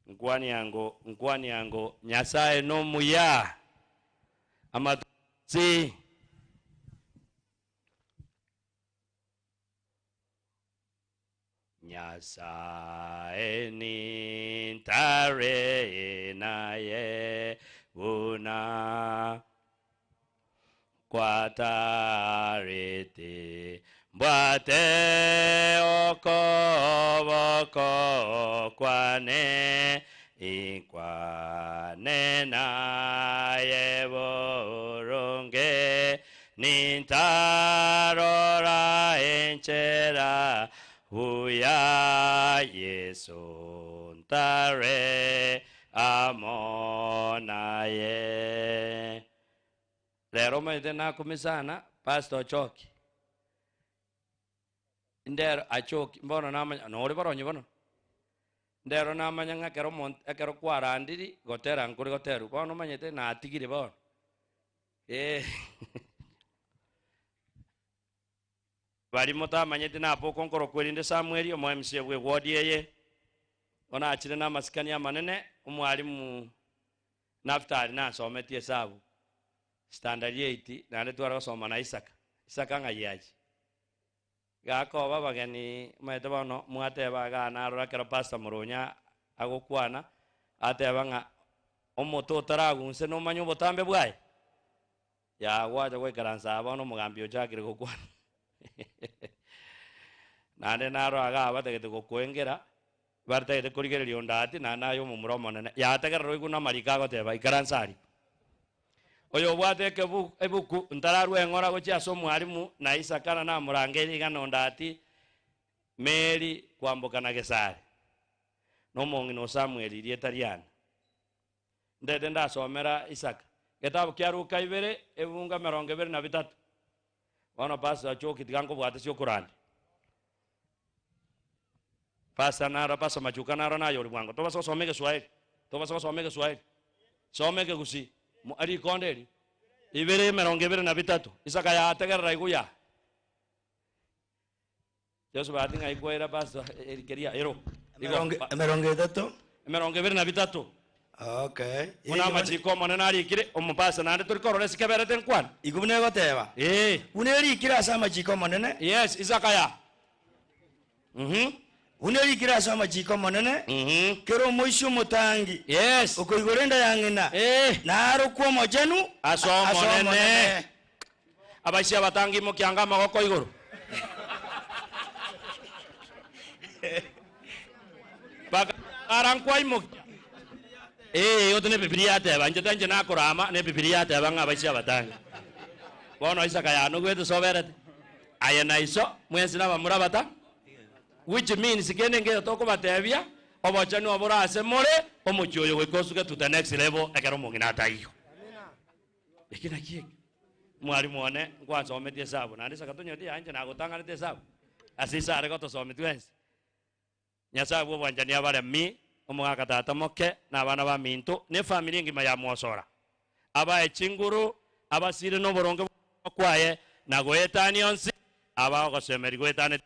Nkwani yango, nkwani yango, Nyasaye no muya. Amatusi. Nyasaye ni ntare naye buna kwatarete mbwate okoboko kwane ikwane naye boronge nintarora enchera huya Yesu. Ntare amo naye. Rero omanyete nakumia sana, Pastor Ochoki. Ndero achoki, mbono namanya, nore boronye bono. Ndero namanya ng'a ekero omonto, ekero kwarandiri, gotera nkore goterwa. Bono omanyete natigire bono. Eh. Baria motamanyeti naboka nkorokwa erinde Samweli, omo MCA bwe ward eye, bono achire namasikani amanene, omwalimu Naftali nansometie esabu standard eight, naende tware gosoma na Isaka. Isaka ng'ai achia? Gakoba abageni omanyete bono mwateba igaa narora ekero Pastor Moronya agokwana, ateba ng'a omote otaragunse nomanye obotambe bwaye? Yaa gwacha goikaransa aa bono omogambi ochakire gokwana. Naende naro igaa batagete gokoengera, batagete korigereria onde ati naende aye omomura omonene. Yaa tegerera oigwe namariko agoteba, ikaransa aria. Oyo obwate ekebu ebuku ntararua eng'ora gochia ase omwalimu na Isaka na namorangeria iga na onde ati, Mary kwamboka na Gesare, na omong'ina o Samueli erieta riane. Ndete ndasomera Isaka. Getabu kia Luka ibere, ebungo emerongo ebere na bitato. Bono pastor Achoki tiga nkobwate ase okorandia. Pastor naro, Pastor Machuka naro naye ore bwango. Tobasa gosoma egeswahili, tobasa gosoma egeswahili. Soma ekegusii, mo rikonde eri. Ibere emerongo ebere na bitato. Isaka yategerera iguya. Yesu bahati ng'ai kwaira pastor keria ero. Emerongo emerongo etato. Emerongo ebere na bitato. Okay. Buna amachiko Omonene arikire, omopastor naende tori korora esike eberete nkwana. Igo buna egoteba. Ee. Buna erikire ase amachiko Omonene. Yes, Isaka ya. Mhm. Buna erikire ase amachiko Omonene, Mhm. kera omoisia omotangi. Yes. Okoigora enda ya ng'ina. Eh. Narokwe omochenu Ase Omonene. Abaisia abatangi imokia anga amagoko igoro. Bakara nkwaimokia. Ee, ote ne Bibilia yateba, inche tainche nakorama, ne Bibilia yateba ng'a abaisia abatangi. Bono Isaka yanogwete soberete. Aye na iso, mwensi nabamura abata. Which means kende nkeyo tokobatebia, obochenu obore ase more, omochie oyo goika osuke to the next level ekero omong'ina ataiyo. Eki naki eki? Mwalimu one nkwansometie esabu, naende isaka tonyoreti yaya inche nagotang'anete esabu, ase ise are gotosomia twensi. Nyasae bw'obwanchani abaremi, omogaka tata moke, na abana baminto, na efamiri engima ya Mwosora. Abae chinguru, abasire noboronge bw'okoboko kwaye, na goetania onsi, abae ogosemeria goetanetie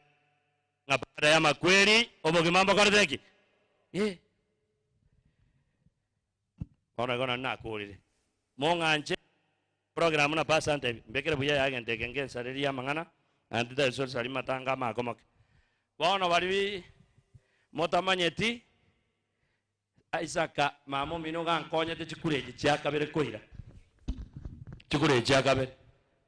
ng'a baada y'amakweri obogima mbokorete ki? Eh. Bono igo naende nakoorire, mong'anche program na pastor antebi, mbekere buya yaye egento eke ngensarerie amang'ana, naende titari matanga amakomoke. Bono baria motamanyeti, Isaka mama omino iga ankonyete chikura echi chia kabere koira, chikura echi chia kabere.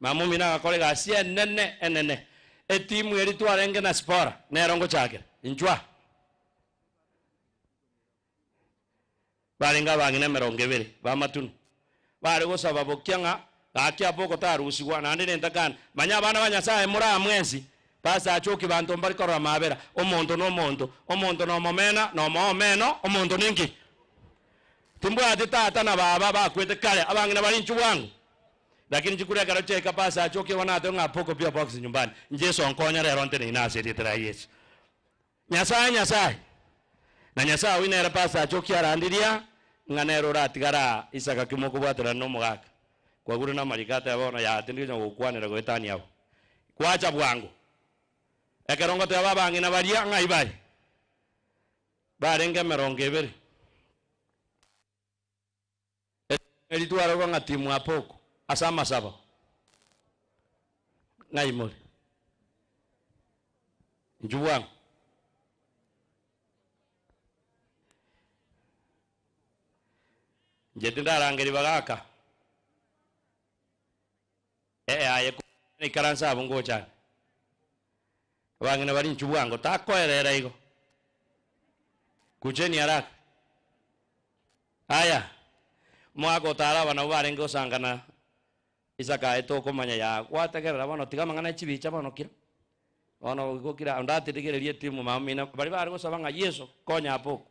Mama omino agakora egasi enene enene, etimu eria twarenge na Sipora, nero ngochakera, inchuo aa. Barenge abang'ina emerongo ebere b'amatunu, bare gosaba bokia ng'a gaki abwo ogotarusigwa, naende nentakana. Manya abana ba Nyasae more aa mwensi, Pastor achoki banto mbari korora mabera, omonto nomonto, omonto nomomena, nomoo omeno, omonto ninki? Timbwati tata na baba bakwete kare, abang'ina bare inchuo bwango. Lakini chikura ekero chiaika Pastor achoki igo natebe ng'a poko pia box nyumbani, Jesu onkonya rero nteneine ase erieta ria Yesu. Nyasae, Nyasae! Na Nyasae oyio nere Pastor achokia arandiria, ng'a nere oratigare aa Isaka ki mokobwaterana nomogaka. Kwagure namariko ateba bono yaa tindi konya gokwanera goetania abwo. Kwacha bwango. Ekero ngoteba abang'ina baria ng'ai bare? Barenge emerongo ebere. Eri twarorwa ng'a timwapokwa ase amasabo, ng'ai more? Inchuo bwango. Inche tindarangeria bagaka, ee aye ikaranse abwo ngocha ande. Abang'ina baria inchuo bwango, takoerera igo. Kucheni haraka. Aya, omogaka otare aba nabwo barenge gosangana Isaka aye tokomanya yaa gwategerera bono tiga amang'ana e chibicha bono kira bono igo kira onde atirigererie etimu mama omino baria bare gosaba ng'a Yeso konya abwo.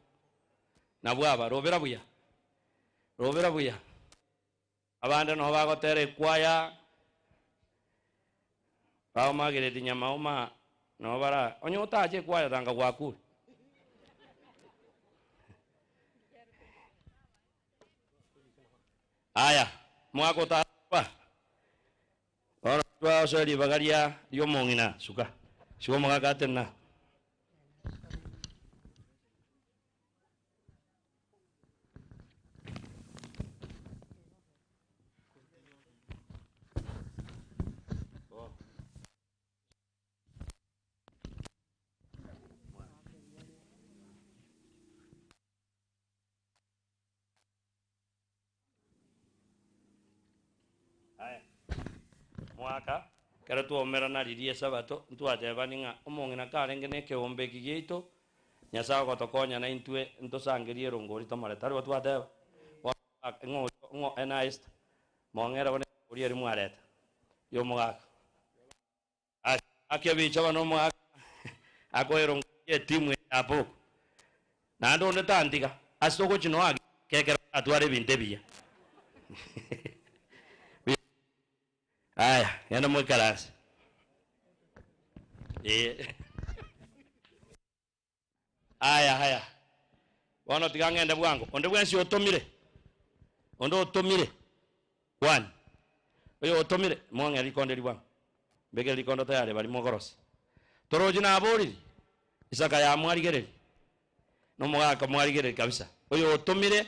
Nabwo aba, robera buya, robera buya. Abande nabo bagotera ekwaya, baomagereti nyamaoma, nabo bara, onye otache ekwaya tanga gwakure. Aya, omogaka otarwa, bono twasoa ribaga ria ri'omong'ina, suka, suka omogaka atenena. Aya, mwaka, ekero twaumerana riria Esabato, ntwatebani ng'a omong'ina karenge na ekeombe eki giaito, Nyasae ogotokonya naintwe ntosangerie erongori tomorete. Tari bo twateba? Bono ng'o ng'o ena Esther, mong'ere bono erongori eria mwareta, ya omogaka. Ase ake bicha bono omogaka akoe erongori ya etimu eye ya Boko. Naende onde tantiga, ase togochia noa gekero atware ebinto ebiya. Aya, genda moikaranse. Ee. Aya, aya. Bono tiga ng'ende bwango. Onde bwensi otomire, onde otomire, kwani. Oyo otomire, mwang'e rikondo eri bwango. Mbekere rikondo tayari baria mogorosia. Torochi naboriri, Isaka yamwarigereria, na omogaka omwarigereria kabisa. Oyo otomire,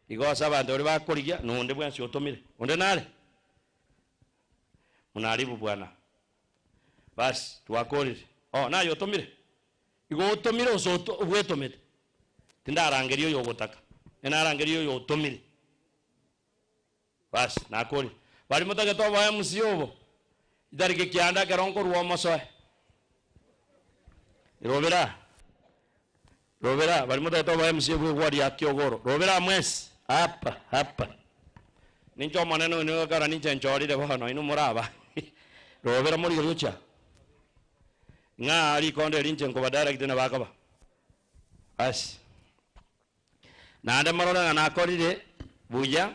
igo ase abanto baria bakorigia, na onde bwensi otomire. Onde nare? Munaribu bwana. Basi, twakorire. Oh, naye otomire? Igo otomire gose obwetomete? Tindarangeria oyo ogotaka, narangeria oyo otomire. Basi, nakorire. Baria motagete oboe MC obo, itariki kianda ekero nkorwa omosoe. Robera, robera, baria motagete oboe MC bwa egwari ya Kiogoro. Robera mwensi, hapa, hapa. Ninche omonene oino egekogera ninche nchorire bono, inwe moraba. Robera morigererie gochia. Ng'a rikondo eri inche nkoba direct nabo akoba. Basi. Naende morore ng'a nakorire buya,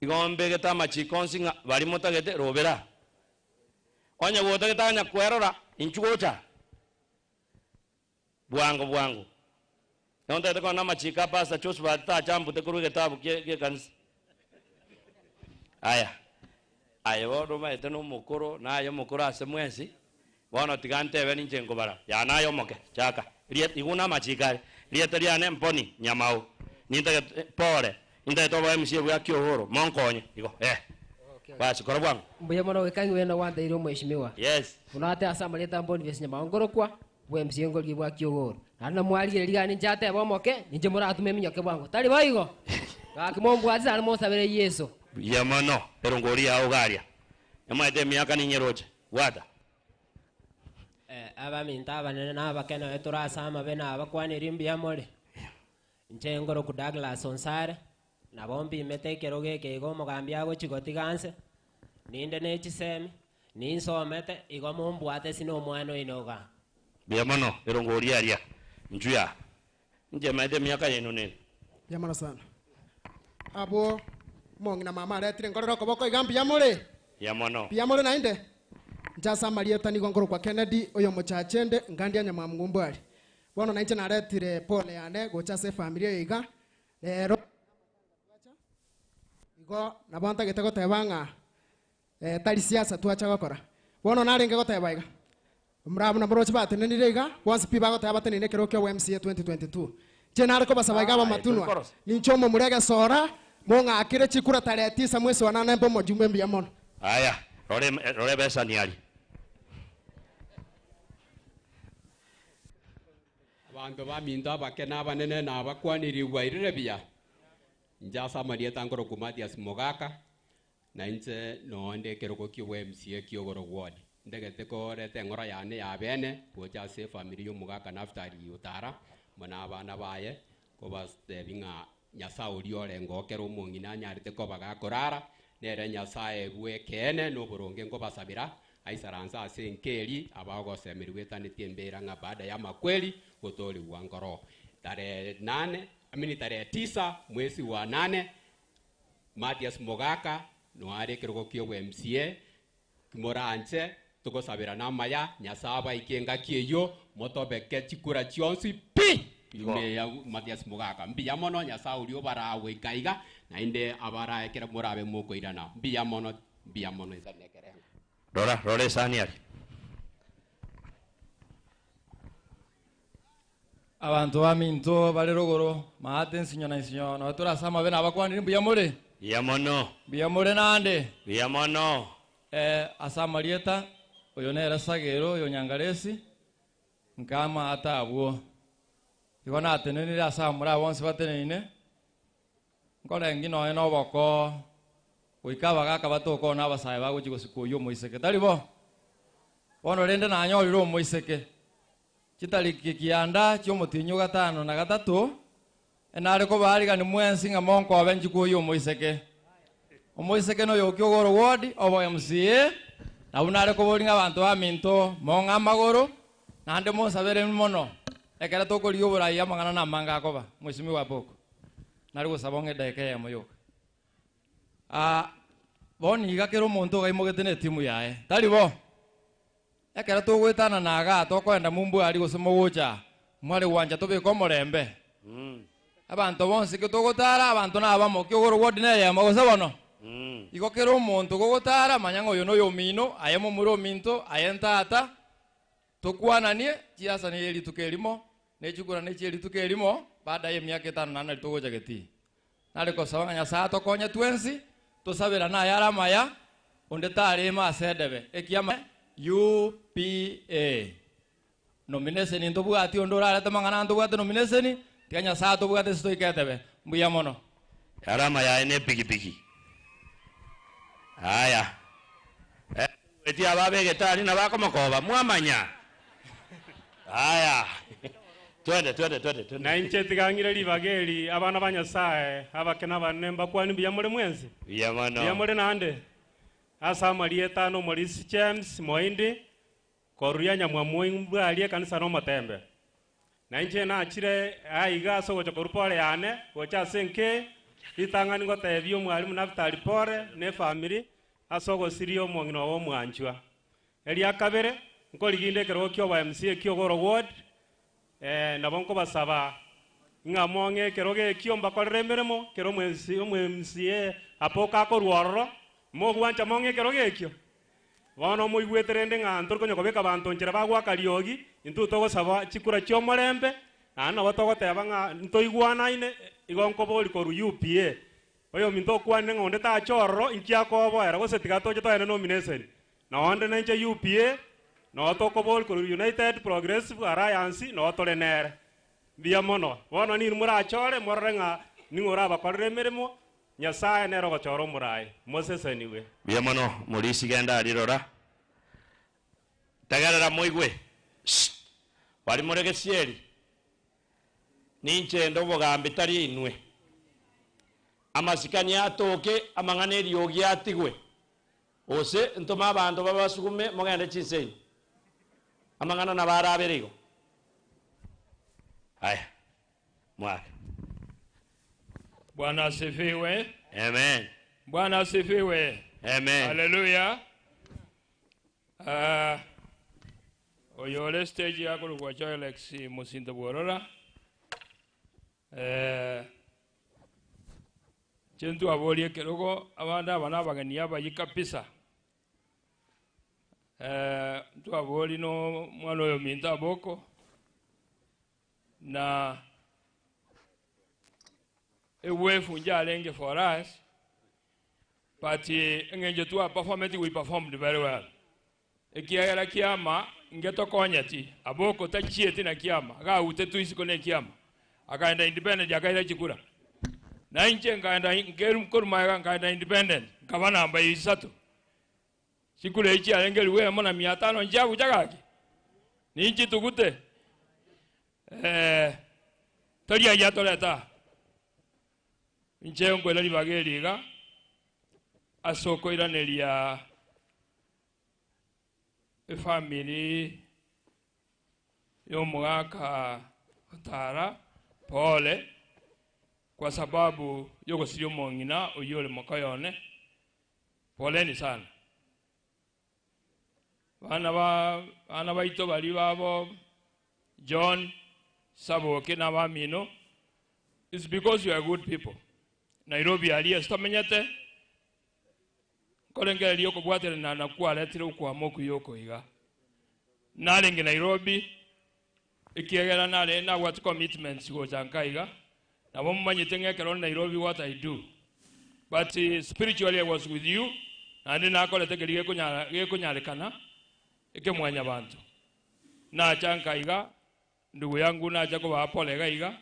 igo mbegete amachiko onsi ng'a baria motagete robera. Onye gotagete anya kwerora, inchuo gocha bwango bwango. Nigo ntagete korora namachiko a Pastor Josphat tachambute korwa egetabu kie ekanisa. Aya, aye bono omanyete na omokoro, naye omokoro ase mwensi, bono tiga ntebe ninche nkobara, yaa naye omoke, chaka. Rieta, igwa namachiko are, rieta riane mponi nyamao, nintagete, pore, nintagete oboe MC bwa Kiogoro, monkonye, igo, eh. Basi, kora bwango. Mbuya mono goika ng'we na gwanteire omweshimiwa. Yes. Buna ate ase amarieta a Boniface Nyamao nkorokwa, bwa MC ngorigia bwa Kiogoro. Naende namwarigereria gani inche atebe omoke, ninche moratume eminyoke bwango. Tari boigo? Gaki mombwatise naende monsabere Yeso. Buya mono, erongori yao iga aria. Namaete emiaka ninyeroche. Bwata. Abaminto abanene na abake nonya tore ase amabe nabakwanerie mbuya more. Inche ngoroku Douglas Onsare, nabo mbimete ekerogo eke iga omogambi agochia gotiga nse, ninde ne chisemi, ninsomete, igo mombwate sina omwana oino igaa. Mbuya mono, erongori aria. Inchuo aa. Inche maete emiaka yaino nere. Mbuya mono sana. Abwo omong'ina mama aretire nkorere okoboko iga mbuya more? Mbuya mono. Mbuya more naende? Inche ase amarieta nigo nkorokwa Kennedy, oyo omochachende, ngandia Nyamwamu aria. Bono nainche naretire pole yane gocha ase efamiri eye iga, rero igo nabo ntagete goteba ng'a tari siasa twacha gokora. Bono narenge goteba iga, mura buna moroche batenenire iga, bonsi pi bagoteba batenene ekero kia obo-MCA 2022. Inche nare kobasaba iga abamatunwa, ninche omomura egesora, mong'akere chikura tarehe tisa mwezi wa nane mbe omojumbe mbuya mono. Aya, rora rora ebesani aria. Abanto baminto abake na abanene nabakwanirie bwairire buya. Inche ase amarieta nkorokwa Mathias Mogaka, na inche noo nde ekerogo kia MCA kia Ogoro Ward. Ndegete koreta eng'ora yane ya bene gocha ase efamiri ya omogaka Naftali Otara, amo na abana baye, kobatebi ng'a Nyasae oria orenge okero omong'ina anyarete koba gakorara, nere Nyasae bw'ekeene na oboronge nkobasabera, aisaranse ase enka eri, abagosemerigwa etanetie embera ng'a baada ya amakweri gotoorigwa nkoro. Tarehe nane. Amini tarehe tisa mwezi wa nane Mathias Mogaka noare ekerogo kia obwa MCA kimoranche togosabera namaya Nyasaye abaike engaki eywo motobeke chikura chionsi pi ime ya Mathias Mogaka. Mbuya mono Nyasaye oria obarawe iga iga naende abarae ekero morabe mokoirana. Mbuya mono mbuya mono isane ekerengo. Rora, rora esani aria. Abanto baminto bare rogoro, maate nsinyo na nsinyo, nonya tore ase amabe nabakwanire mbuya more? Mbuya mono. Mbuya more naende? Mbuya mono. Eh, ase amarieta, oyo nere Sagero oyo Nyangaresi, nka amaate abwo. Igo natenenire ase abamura aba bonsi bateneine, nkorengi nonya na oboko goika abagaka batoke na abasae bagochia gosika oyio omoiseke, tari bo? Bono rende nanyorire omoiseke, Chitariki kianda chi'omotienyi o gatano na gatato, enare kobaarigania mwensi ng'a monkobe nchikwa oyio omoiseke. Omoiseke noyokia ogoro ward obo MCA, nabwo nare koboria ng'a abanto baminto mong'e amagoro, naende monsabere mono ekero tokorigia oborai amang'ana namange akoba. Mheshimiwa Aboko, nare gosaba ong'e edageka eyemo yoka. Aa, bono iga kera omonto ogaimogete netimu yaye, tari bo? Ekero togoetanana igaa tokoenda mombwari gose mogocha mware gwancha tobeke omorembe. Abanto bonsi ki togotara abanto nabamo ki ogoro ward neyemo gose bono? Igo kera omonto gogotara manya ng'a oyo noyomino aye momura ominto aye ntata tokwananie chiasa niye rituko erimo ne chikura ne chie rituko erimo baada ye emiaka etano naende nari togocha getii. Nare kosaba ng'a Nyasae atokonye twensi, tosaberane ayare amaya, onde tarema ase edebe. Ekiama UPA. Nomination ntobwati onde orarete mang'ana ntobwate nomination, tiga Nyasae atobwate ase toike etebe. Mbuya mono. Yare amaya aye ne epigipigi. Aya. Eh, eti aba abegete aria nabo akomokoba, mwamanya. Aya. Twende, twende, twende, twende. Na inche tiga ng'ire ribaga eri, abana ba Nyasae, abake na abanene, mbakwanie mbuya more mwensi? Mbuya mono. Mbuya more naende? Ase amarieta ane Omorisi James Moindi, koruria Nyamwamoi mbwarie ekanisa na omotembe. Na inche nachire aiga ase ogocha korwa pore yane, gocha ase enka, ritang'ani ngotebia omwalimu Naftali pore na efamiri, ase ogosiria omong'ina obo omwanchwa. Eria kabere, nkorigia inde ekerogo ki'obo MCA ki'Ogoro Ward, nabo nkobasaba ng'a mong'e ekerogo ekio mbakorere emeremo, kera omo-MCA apoke akorwa ororo, mogwancha mong'e ekerogo ekio. Bono moigwete rende ng'a ntori konya kobeka abanto nchera bagoaka riogi, intwe togosaba chikura chi'omorembe, naende nabo togoteba ng'a ntoigwanaine, igo nkoboria korwa UPA, oyominto okwanire ng'a onde tache ororo, inki akoboera gose tiga toche toende nomination. Nonde nainche UPA, noo tokoboria korwa United Progressive Alliance, noo tore nere. Mbuya mono. Bono ninwe morachore, morore ng'a ning'o orabakorere emeremo, Nyasae nere ogochora omoraai. Mosesenigwe. Mbuya mono morisi genda aria rora. Tegerera moigwe. Shh! Baria more gesieri, ninche inde obogambi tari inwe. Amasikani atoke, amang'ana eriogi atigwe. Gose ntome abanto babasugume mogende chinsenyi. Amang'ana nabo arabere igo. Aya, mwake. Bwana asifiwe. Amen. Bwana asifiwe. Amen. Haleluya. Ah, oyo ore stage yakorokwa Joelex Mosinto Bworora. Eh, inche ntwaborie ekerogo abande aba nabageni abayia kabisa. Eh, ntwaborie no omwana oyo ominto Aboko na ewefu njarenge for us but eng'encho twa performeti we performed very well ekiagera kiama ngetokonyeti Aboko tachieti na kiama agautetwe isiko na ekiama akaenda independent akaira chikura na inche nkaenda nkeru maega nkaenda independent nkaba namba isato chikura echi chiarenge elifu eyemo na mia tano nchiabucha gaki ninchitugute eh, tori ayia toreta inche nkoira ribaga eri iga ase okoiraneria efamiri y'omogaka Otara pole. kwa sababu yogosiria omong'ina oyio ore mokoyo one, poleni sana. Bana ba bana baito baria babo John, Saboke na abamino, it's because you are good people. Nairobi aria ase tomenyete, nkorengereria okobwaterana na kwaretire okwama okuya oko iga. Narenge Nairobi, ekiagera nare nabwate commitments gocha nka iga, nabo momanyete ng'a ekero nde Nairobi what I do. But spiritually I was with you, naende nakorete keria gekonyara gekonyarekana, ekemwanyabanto. Nacha nka iga, ndugu yangu nacha kobaa pole iga iga,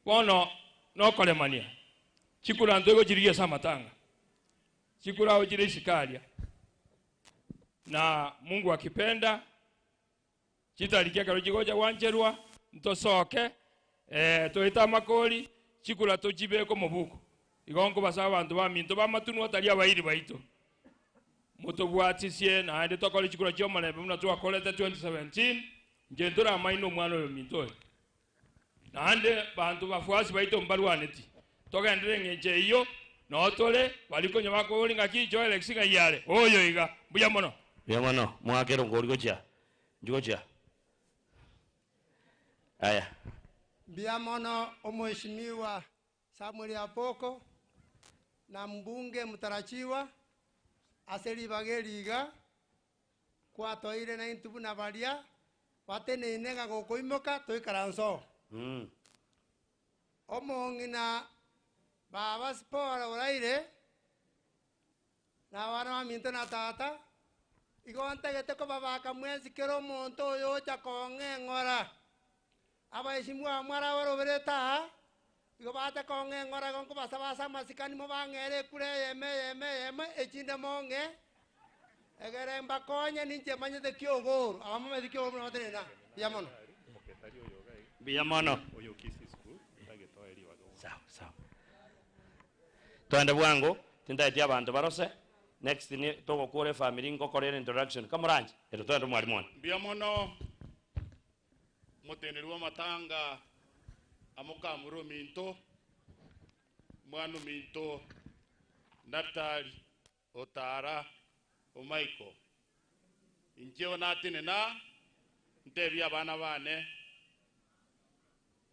bono nokoremania, chikura ntoigochirigia ase amatanga, chikura ao chire isiko aria, na Mungu akipenda, chitariki ekero chigocha gwancherwa, ntosoke, toete amakori, chikura tochibeke omobuko. Igo nkobasaba abanto baminto b'amatunwa tari abairi baito, motobwatisie naende tokore chikura chi'omorembe buna twakorete 2017, inche ntoramaine omwana oyo ominto oyo. Naende banto bafuasi baito mbarwaneti, togenderere engencho eyio, noo tore, baria konya bakoboria ng'aki Joel X ng'ai are, oyo iga. Mbuya mono. Mbuya mono, mwakere nkori gochia, inchuo gochia. Aya. Mbuya mono omweshimiwa Samuel Apoko na mbunge mtarajiwa ase ribaga eri iga kwatoeire naintwe buna baria bateneine ng'a gokoimoka toikaranse oo. Omong'ina baba Sipora oraire na abana baminto na tata, igo ntagete kobabaka mwensi kera omonto oyocha kong'eng'ora. Abaesimwa abamwe arabaroberete aa, igo bacha kong'eng'ora, igo nkobasaba ase amasikani mobang'ere ekura eyemo eyemo eyemo, echinde mong'e, egere mbakonye ninche manyete kiogoro. Aba momanyete kiogoro buna batenene aa. Mbuya mono. Mbuya mono. Sawa sawa. Twende bwango, tintageti abanto barose. Next ni togokora efamiri ngokora introduction kamoranche. Ero twende mwalimu one. Mbuya mono Omoteneneri bw'amatanga amokamure ominto, omwana ominto Naftali, otara o Michael. Incheo natenena ntebie abana bane,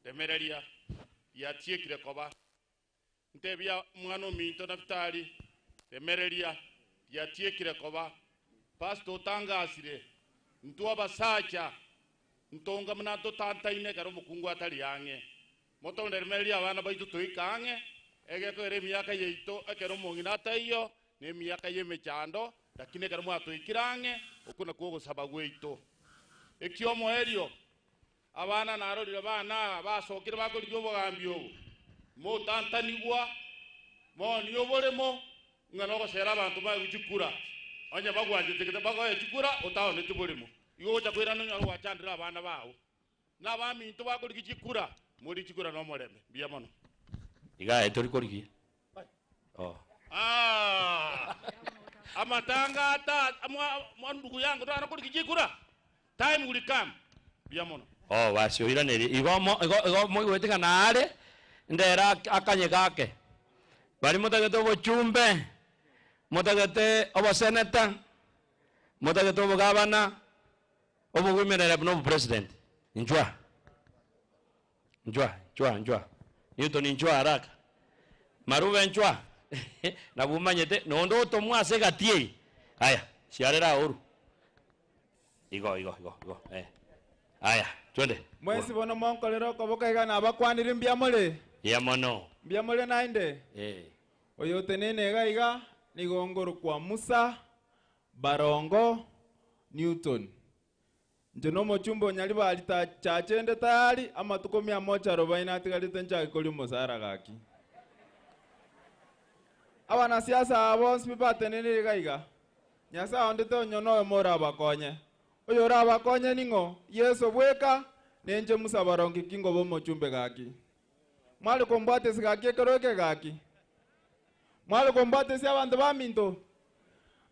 Remereria, riatiekire koba. Ntebia omwana ominto Nafitali, Remereria, riatiekire koba. Pastor otangasire, Intwe abasacha ntonga buna totantaine ekero omokungu atari ang'e. Motonderemererie abana baito toike ang'e, egekogera emiaka yaito ekero omong'ina ataiyo, nemiaka y'emechando, lakini ekero mwatoikire ang'e, okwo nakwo ogosaba gwaito. Eki'omoerio, Abana narorire bana aa basokire bakorigia obogambi obo, motantanigwa, moonie oboremo, ng'a nogosera abanto baegwe chikura. Onye bagwanchete gete bagoe chikura, otaoneti boremo. Igo ogocha koirana onyore gwachandire abana bao. Na abaminto bakorigia chikura, morie chikura nomorembe. Mbuya mono. Iga aye tori korigia. Oh. Ah, amatanga ata mwa mwa ndugu yangu twana korigia chikura. Time will come. Mbuya mono. Oh, basi oiranerie. Igo mo igo igo moigwete ng'a naare, ndere ak akanye gake. Baria motagete obochumbe, motagete oboseneta, motagete obogavana, obowomen rep na obopresident, inchwa, inchwa, inchwa, inchwa. Newton inchwa haraka. Marube inchwa, nabwo omanyete, nonde otomwa ase egati eye, aya, siarera aorwe. Igo, igo, igo, igo, eh. Aya, twende. Mwensi bono monkorere okoboko iga nabakwanire mbuya more? Mbuya mono. Mbuya more naende? Eh. Oyo oteneine iga iga nigo ngorokwa Musa Barongo Newton. Inche nomochumba o Nyaribari chachende tayari amatuko mia moja arobaini atigarete nchake koria omosara gaki. Abanasiasa aba bonsi pi batenenire iga iga, Nyasae onde tonyo noyomo orabakonye. Oyorabakonye ning'o? Yeso bweka, nenche Musa Barongo ki ngoba omochumbe gaki. Mware kombwatesia gaki ekero eke gaki? Mware kombwatesia abanto baminto?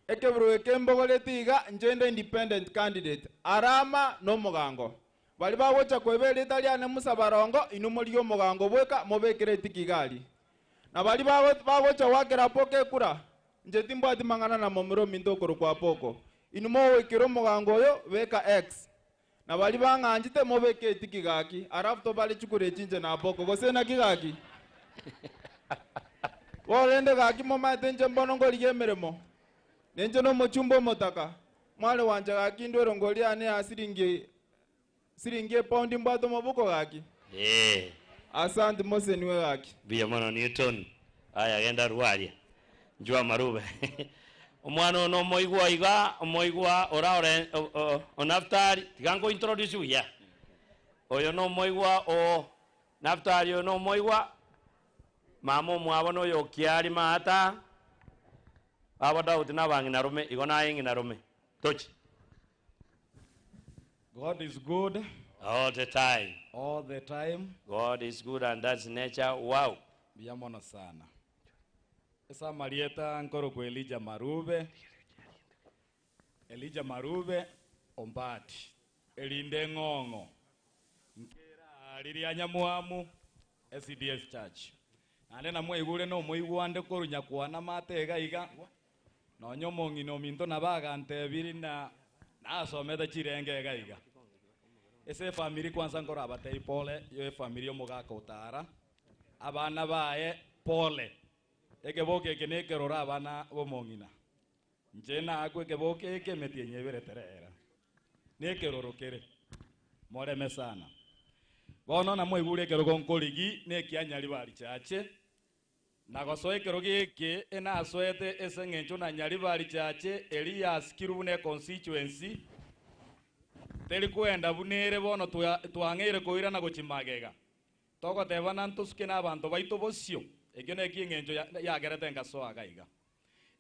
Ekeburugo eke mbogoretie iga, inche inde independent candidate, Arama nomogango. Bari bagocha koeba erieta riane Musa barongo, inwe morigie omogango bweka, mobekere etiki iga aria. Na baria bagocha goakera Apoko ekura, inche timbwati mang'ana na momura ominto okorokwa Apoko. Inwe mogoikera omogango oyo, beka X. Na baria bang'anchete, mobeke etiki gaki, alafu tobare chikura echi inche na Apoko, gose naki gaki? Bono rende gaki momaete inche mbono nkorigia emeremo, na inche nomochumba omotaka, mware gwancha gaki indwere ngori yane ya siringi siringi epaundi mbwate omobuko gaki? Ee. Asanti mosenigwe gaki. Mbuya mono Newton. Aya genda rwaria. Njua amarube. Omwana oyo nomoigwa iga, omoigwa ora ore o Naftali, tiga nko introduce buya. Oyo nomoigwa o Naftali oyo nomoigwa, mama omwabo noyo o Kiari Maata, baba Daudi na abang'ina rome, igo naye ng'ina rome. Tochi. God is good All the time. all the time. God is good and that's nature. Wow. Mbuya mono sana. Ase amarieta nkorokwa Elijah Marube, Elijah Marube Ombati, erinde ng'ong'o, nkera riria Nyamwamu SDF Church. Naende namwaigure na omoigwande korwa Nyakwana mate iga iga, nonya omong'ina ominto nabo agantebirie na nasomete chirenge iga iga. Ase efamiri kwanza nkorabatebie pole, yo efamiri y'omogaka otara, abana baye pole. Ekeboke eke nekerore abana b'omong'ina. Inche naakwe ekeboke eke emeti enye ebere terera. Nekeroro kere. Moreme sana. Bono namwaigure ekerogo nkorigi nekianyari barichache, na gosoa ekerogo eke enasoete ase eng'encho na Nyaribari Chache eri yasikirwe buna econstituency, teri kwenda buna ere bono twang'eire koirana gochia magega. Togotebana ntosuke nabanto baito bosio, ekio nekio eng'encho yagerete nkasoa iga iga.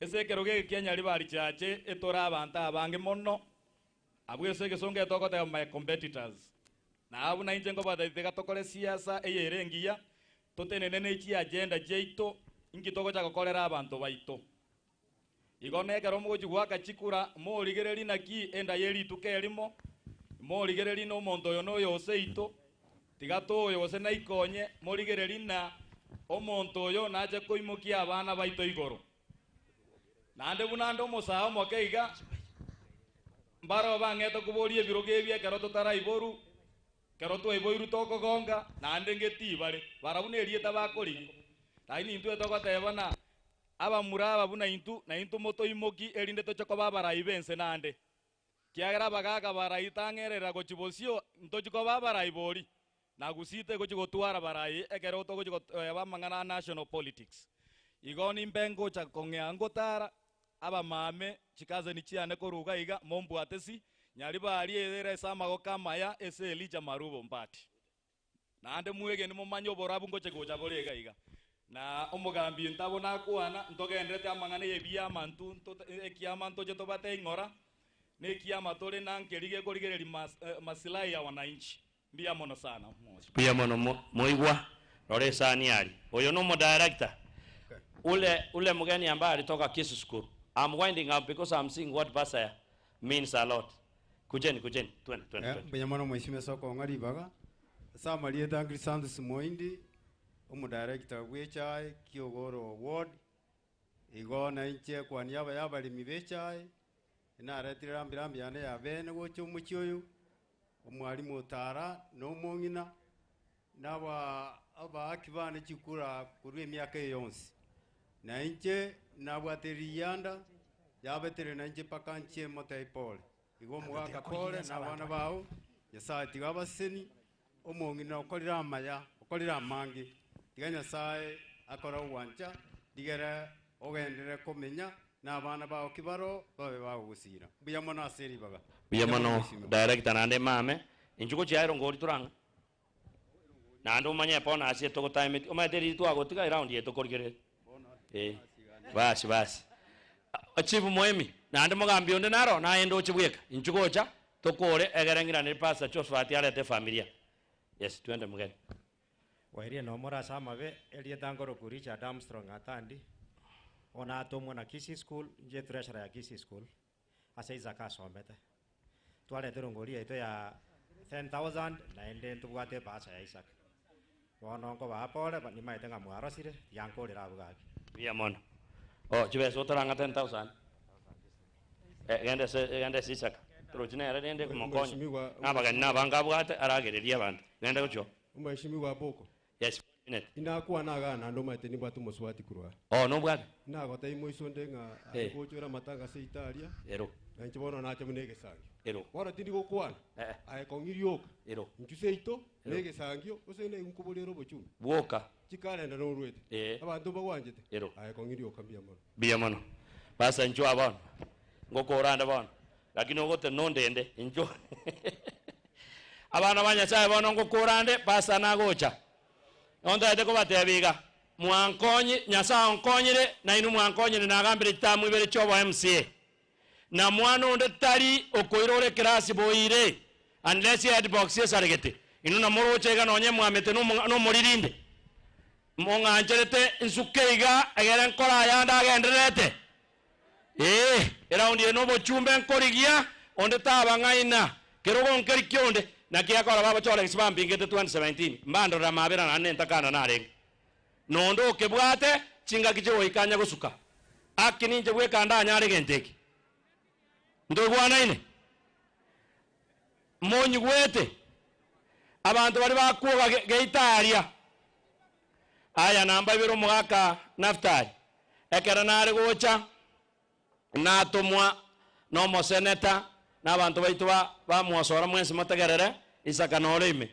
Ase ekerogo eke kia Nyaribari Chache etore abanto abange mono, abwo ase egesongo etogoteba my competitors. Na abwo nainche nkobatebia tiga tokore siasa eye ere engiya, totenene ne chiagenda chiaito, inki togocha gokorera abanto baito. Igo nekero mogochia goaka chikura, morigererie naki enda ye rituko erimo, morigererie na omonto oyo noyo oseito, tiga toyo gose naikonye, morigererie na omonto oyo nache koimokia abana baito igoro. Naende buna ande omosaa omoke iga, mbareo bang'ete koboria ebirogo ebi ekero totaraiboru, Ekero twaiboirwe tokogonga, naende ngetibare, barabwo nerieta bakorigia. Lakini intwe togoteba na abamura aba buna intwe, na intwe motoimoki, erinde toche koba abarai b'ense naende. Ekiagera abagaaka baraitang'erera gochia bosio, ntochie koba abarai bori, na gusii tegochia gotwara barai ekero togochia goteba amang'ana a national politics. Igo nimbe ngocha kong'ea ngotara, Abamame, chikazeni chiane korwa iga iga, mombwate si, nyaribari ere ase amagoko amaya ase Elija Marubo Mbati. Naende mwegene momanye oborabu ngochia gocha bore iga iga. Na omogambi ntabo nakwana, ntogenderete amang'ana y'ebiama ntu nto ekiama ntoche tobate ing'ora, na ekiama tore na nkeri gekorigereria mas masilahi ya wananchi. Mbuya mono sana. Mbuya mono moigwa rora esani aria. Oyo no omodirector ule ule mgeni ambaye alitoka Kisii School. I'm winding up because I'm seeing what Basaya means a lot. Kujeni kujeni twende twende Eh, twende. mbuya mono mheshimiwa ase okong'a ribaga. Ase amarieta Chrisantus Moindi, omodirector bwa echae Kiogoro ward, igo nainche kwa niaba ya abaremi ba echae, naretire rambirambi yane ya bene gocha omochie oyo, Omwalimu otara na omong'ina, na abaaki bane chikura korwa emiaka eye yonsi. Na inche nabwate riyianda, yabetere nainche mpaka nchie motebie pole. Igo omogaka pole na abana bao, Nyasae tiga abasesenie, omong'ina okorire amaya, okorire amange, tiga Nyasae akore ogwancha, rigere ogenderere komenya na abana bao ki baroo babe bagogosiira. Mbuya mono ase ribaga. Mbuya mono director naende mame inchuo gochia erongori torang'a naende omanye bono ase togotimeti omanyete riria twagotiga eround eye tokorigereria eh basi basi chief moemi naende mogambi onde naro naye ndoche bweka inchuo gocha tokore egere ng'iranere pastor Josphat arete efamilia yes twende mogeni. Bwairie nomore ase amabe, erieta nkorokwa Richard Armstrong Atandi, bono natomwa na Kisii School, inche etreasurer ya Kisii School, ase Isaac asomete. Twareterwe ngori yaito ya 10000 naende ntobwate ebahasha ya Isaka. Bono nkobaa pore, nimaete ng'a mwarosire, tiga nkorere abwo gaki. Mbuya mono. Oh, chibesa otarang'a 10000. Eh, genda ase genda ase Isaka. Torochi nere rende komokonya. Mheshimiwa- Na abageni na abange abwate aragererie abanto. Genda gochio. Omheshimiwa Aboko. Yes, one minute. Inakwana igaa naende omanyete nimbwate omosubati korwa aa. Oh, nobwate? Nagotebia moisonde ng'a Eh. aye gochora amatanga ase Italia. Ero. Na inche bono nacha buna egesangio. Ero. Bono tindi gokwana. Eh. Aye kong'i rioka. Ero. Inchu seito Ero. na egesangio gose na nkoborere obochumbe. Bwoka. Chikalenda norwete. Eh. Abanto mbagwanchete. Ero. Aye kong'i rioka mbuya mono. Mbuya mono. Basa inchuo aa bono. Ngokorande bono. Lakini ogote nondende inchuo. Abana ba Nyasaye bono ngokorande pastor nagocha. Ontagete kobatebia iga, mwankonyi Nyasaye onkonyire nainwe mwankonyire nagambire chitamu ibere chia obo MCA. Na mwana onde tari okoira ore ekerasi boire unless headbox esaregete. Inwe namoroche iga nonye mwamete nomoririnde. Mong'ancherete nsuke iga egere nkore ayande agendererete. Ee, eraundi eye nobochumbe nkorigia, onde tabang'aina, kerogo nkeri kionde, naki akora babochore gese bampingete 2017, mbandorere amabera naende nentakana narenge. Nonde okebwate chingaki chigoika anya gosuka. Aki ninche bweka ndanyare egento eke. Ntoigwanaine? Monyigwete? Abanto baria bakwoga geita aria. Aya nambaibere omogaka Naftali, ekero nare gocha, natomwa nomoseneta, na abanto baito ba bamwosora mwensi motegerere, Isaka nore ime.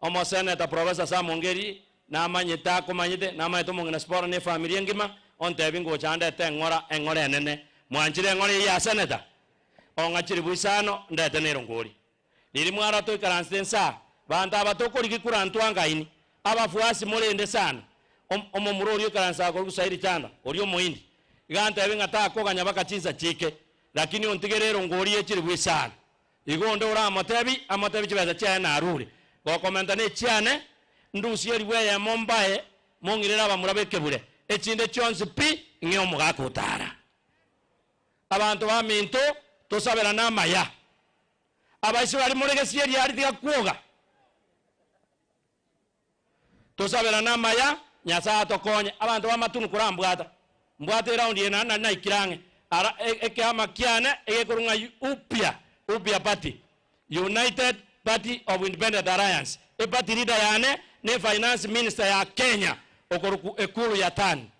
Omoseneta Professor Sam Ongeri namanyete akomanyete, namanyete omong'ina Sipora na efamiri engima, ontebia ngocha ndete eng'ora, eng'ora enene. Mwanchire eng'ora eyio ya seneta? Ong'a chilifu isano ndete nero ngori. Riria mwara toikaransete inse aa, banto aba tokorigia kura ntwangaini, abafuasi morende sana. Omomura oria oikaranse akorokwa Sairi Chanda, oria Omohindi, iga antebie ng'a takoganya baka chinsa chike, lakini ontigere erongori ye chilifu isano. Igo onde oramotebi, amotebi chibesa chiaye narure. Gokomenta nechiane, ndusie elifu eyemo mbae, mong'irere abamura b'ekebure, echinde chionsi pi, ng'e omogaka otara. Abanto baminto, tosaberane amaya. Abaise baria more gesieri aria tiga kwoga. Tosaberane amaya, Nyasae atokonye. Abanto b'amatunu korambwata, mbwate eraundi eye naende nari naikire ang'e. Ara ekeama kiane egekorwa ng'a Upia, Upia Party, United Party of Independent Alliance. Eparty leader yane ne finance minister ya Kenya okorokwa Ekuru Yatani.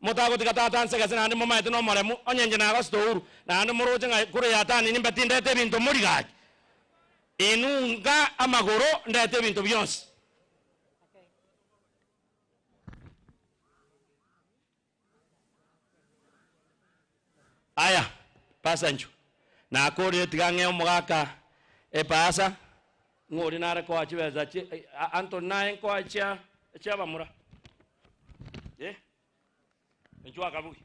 Motagotiga tata nse gese naende momaete nomoremu, onye inche nagosete Uhuru, naende moroche ng'a kure Yatani nimbe tindete ebinto mori gaki. Inwe nga amagoro ndete ebinto bionsi. Aya, Pastor inchuo, nakorire tiga ng'ee omogaka epasa, ng'o oria nare koa chibesa chi Anthony naye nkoa chia chia abamura eh, inchuo akabugi.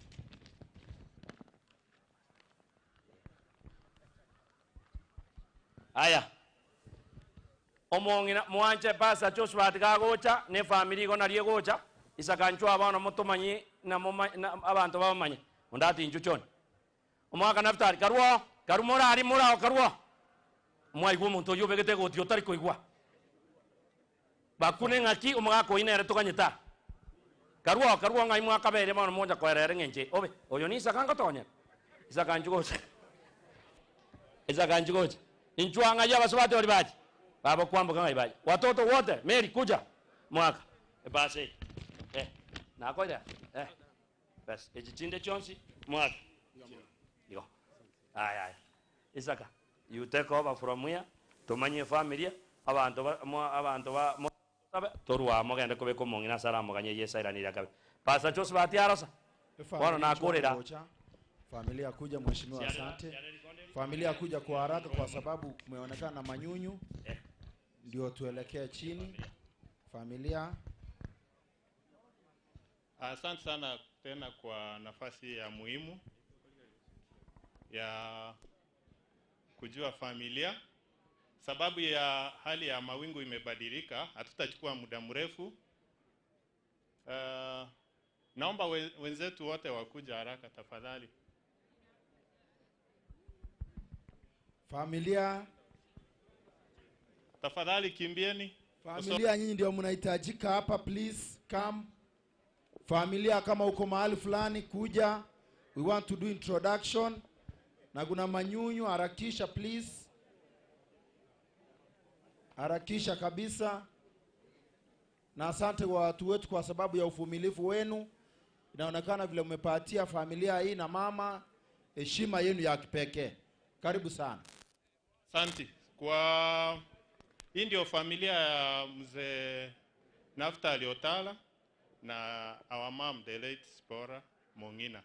Aya, omong'ina mwanche Pastor Joshua tiga agocha, na efamiri igo naria egocha, Isaka inchuo abana motomanye na moma na abanto babamanye. Onde ati inchuo choni. Omogaka Naftali, karue oo, karue more aria more ao karue oo. Mwaigwa omonto oyio obegete egoti otari koigwa. Bakune ng'aki omogaka oyio nere toganyete aa. Karue oo, karue oo ng'ai mwakabeire bono mocha koerera eng'encho eye. Obe, oyo ni Isaka ngotonyera? Isaka inchuo gocha. Isaka inchuo gocha. Inchuo aa ng'ai abasubati baria bache? Baba kwamboka ng'ai bache? Watoto wote, Mary kuja. Mwaka, ebasi eye. Eh, nakoire aa? Eh. Bas, echi chinde chionsi mwaka. Igo. Aya aya. Isaka, you take over from here, tomanye efamilia, abanto ba mo abanto ba mo tosabe, torwe aa mogende kobeka omong'ina ase aramoganye Yeso airanire akabe. Pastor Josephat arosa. Bono Efamili nakorera. gocha. Familia kuja mheshimiwa, asante. Familia kuja kwa haraka kwa sababu kumeonekana na manyunyu, ndio tuelekee chini. Familia Asante sana tena kwa nafasi ya muhimu ya kujua familia. Sababu ya hali ya mawingu imebadilika, hatutachukua muda mrefu. Naomba wenzetu wote wakuja haraka tafadhali. Familia. Tafadhali kimbieni. Familia nyinyi ndio mnahitajika hapa, please come. Familia kama uko mahali fulani kuja, we want to do introduction. Na kuna manyunyu, harakisha please, harakisha kabisa. Na asante kwa watu wetu kwa sababu ya uvumilivu wenu. Inaonekana vile mmepatia familia hii na mama heshima yenu ya kipekee. Karibu sana. Asante. Kwa hii ndio familia ya mzee Naftali Otala na our mom the late Spora Mongina.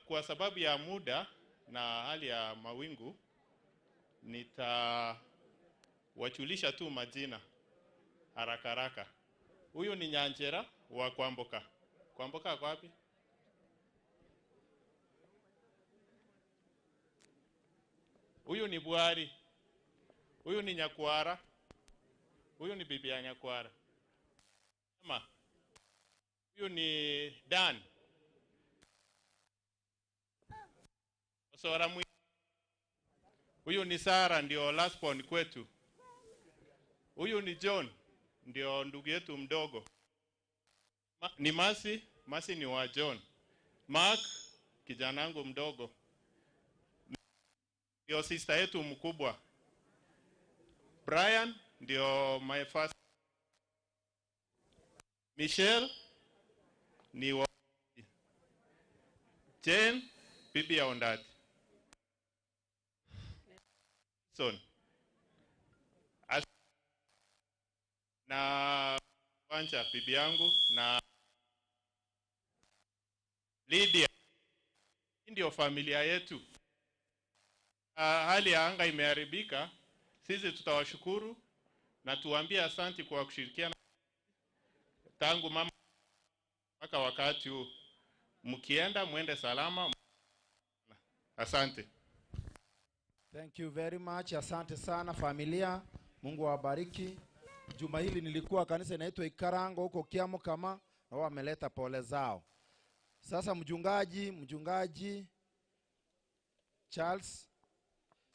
Kwa sababu ya muda na hali ya mawingu nitawachulisha tu majina haraka haraka. Huyu ni Nyanjera wa Kwamboka. Kwamboka ako wapi? Huyu ni Bwari. Huyu ni Nyakwara. Huyu ni bibi ya Nyakwara. Ema. Huyu ni Dan. Osora mwi. Huyu ni Sara ndio last born kwetu. Huyu ni John ndio ndugu yetu mdogo. Ni Masi, Masi ni wa John. Mark kijanangu mdogo. Ndio sister yetu mkubwa. Brian ndio my first. Michelle ni wa Jane bibi ya Ondati. Son. Na Wancha bibi yangu na Lydia. Hii ndio familia yetu. Hali ya anga imeharibika. Sisi tutawashukuru na tuwaambie asanti kwa kushirikiana tangu mama mpaka wakati huu. Mkienda mwende salama. Asante. Thank you very much. Asante sana familia. Mungu awabariki. Juma hili nilikuwa kanisa inaitwa Ikarango huko Kiamu kama na wao wameleta pole zao. Sasa mchungaji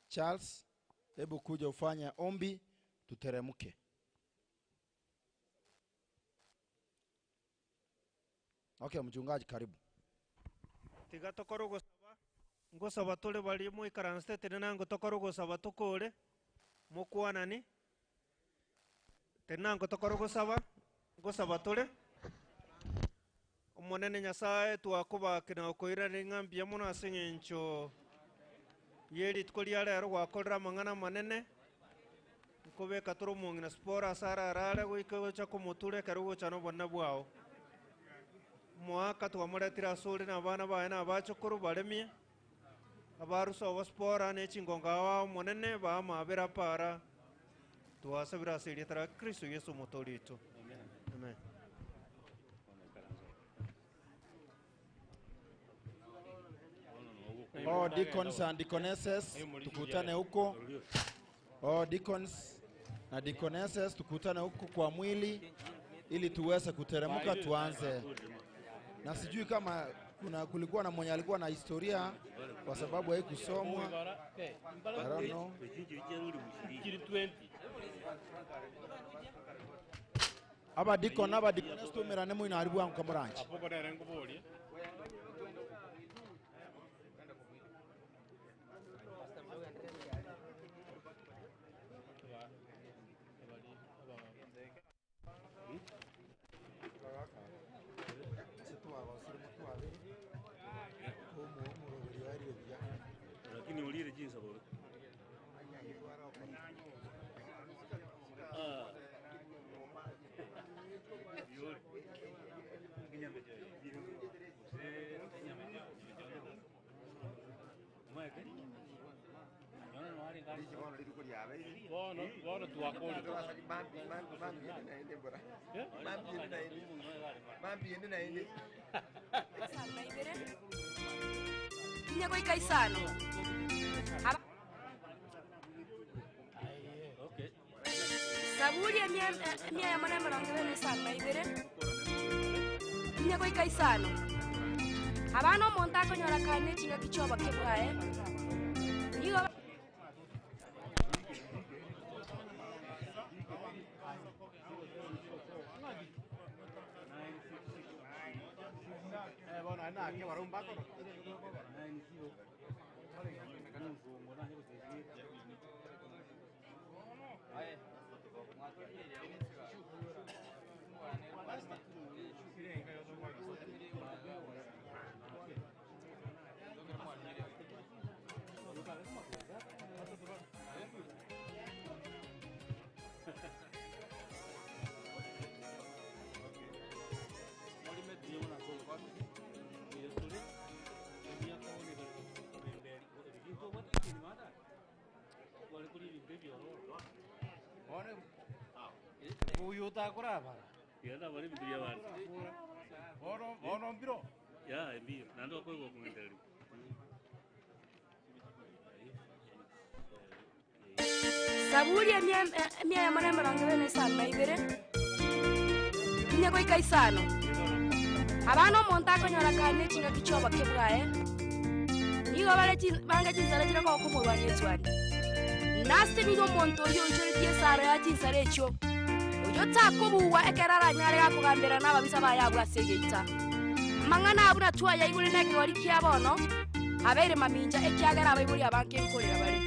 Charles, hebu kuja ufanye ombi tuteremke. Okay, mchungaji karibu. Tiga tokoro gosaba ngosaba tore bari moikaranse tene nango tokoro gosaba tokore mokwanani tene nango tokoro gosaba ngosaba tore omonene Nyasaye twakobakina okoirana ng'ambia mono ase eng'encho yerituko ria rero gwakorera amang'ana manene nkobeka tore omong'ina Spora ase ararare goika gocha komotura ekero gocha na obonene bwao. Mwaka twamoretire ase ore na abana baye na abachokoro baremie abarusa obo Spora na echingonga ao omonene bamabera para twasabira ase erieta ria Kristo Yesu omotori oito. Amen. Oh, deacons and deaconesses, tukutane huko. Oh, deacons na deaconesses, tukutane huko kwa mwili ili tuweze kuteremka tuanze. Na sijui kama kuna kulikuwa na mwenye alikuwa na historia kwa sababu haikusomwa. I don't know. Aba deacon aba deaconess tumirane mwina haribu wangu kamuranchi. Apoko nere nkuborie. Lakini ulire jinsi bora. Bono twakore. Kinya goika isano. Saburi emia ya mwana 75 kinya goika isano. Abana omonto akonyora kane chingaki chioboke bwaye. Nigo Uyu utakurabara. Yenda bari bintu by'abantu. Bono bono mbiro. Ya mbiro. Nando akorwa kuendelea. Saburi emia yamo na emerongo ebere na isano na ibere inye goika isano abana omonto akonyora kane ching'aki chia oboke bwaye nigo bare bange chinsara chire kogokomorwania eswani nase nigo omonto oyo oichoretie esaro ya chinsara echio oyo takobuwa ekero aranyare gakogambera na ababisa baye abwo ase egeita amang'ana abwo natwaya igure na ekegori kia bono abeire mamincha ekiagera abaibori abange nkorera bare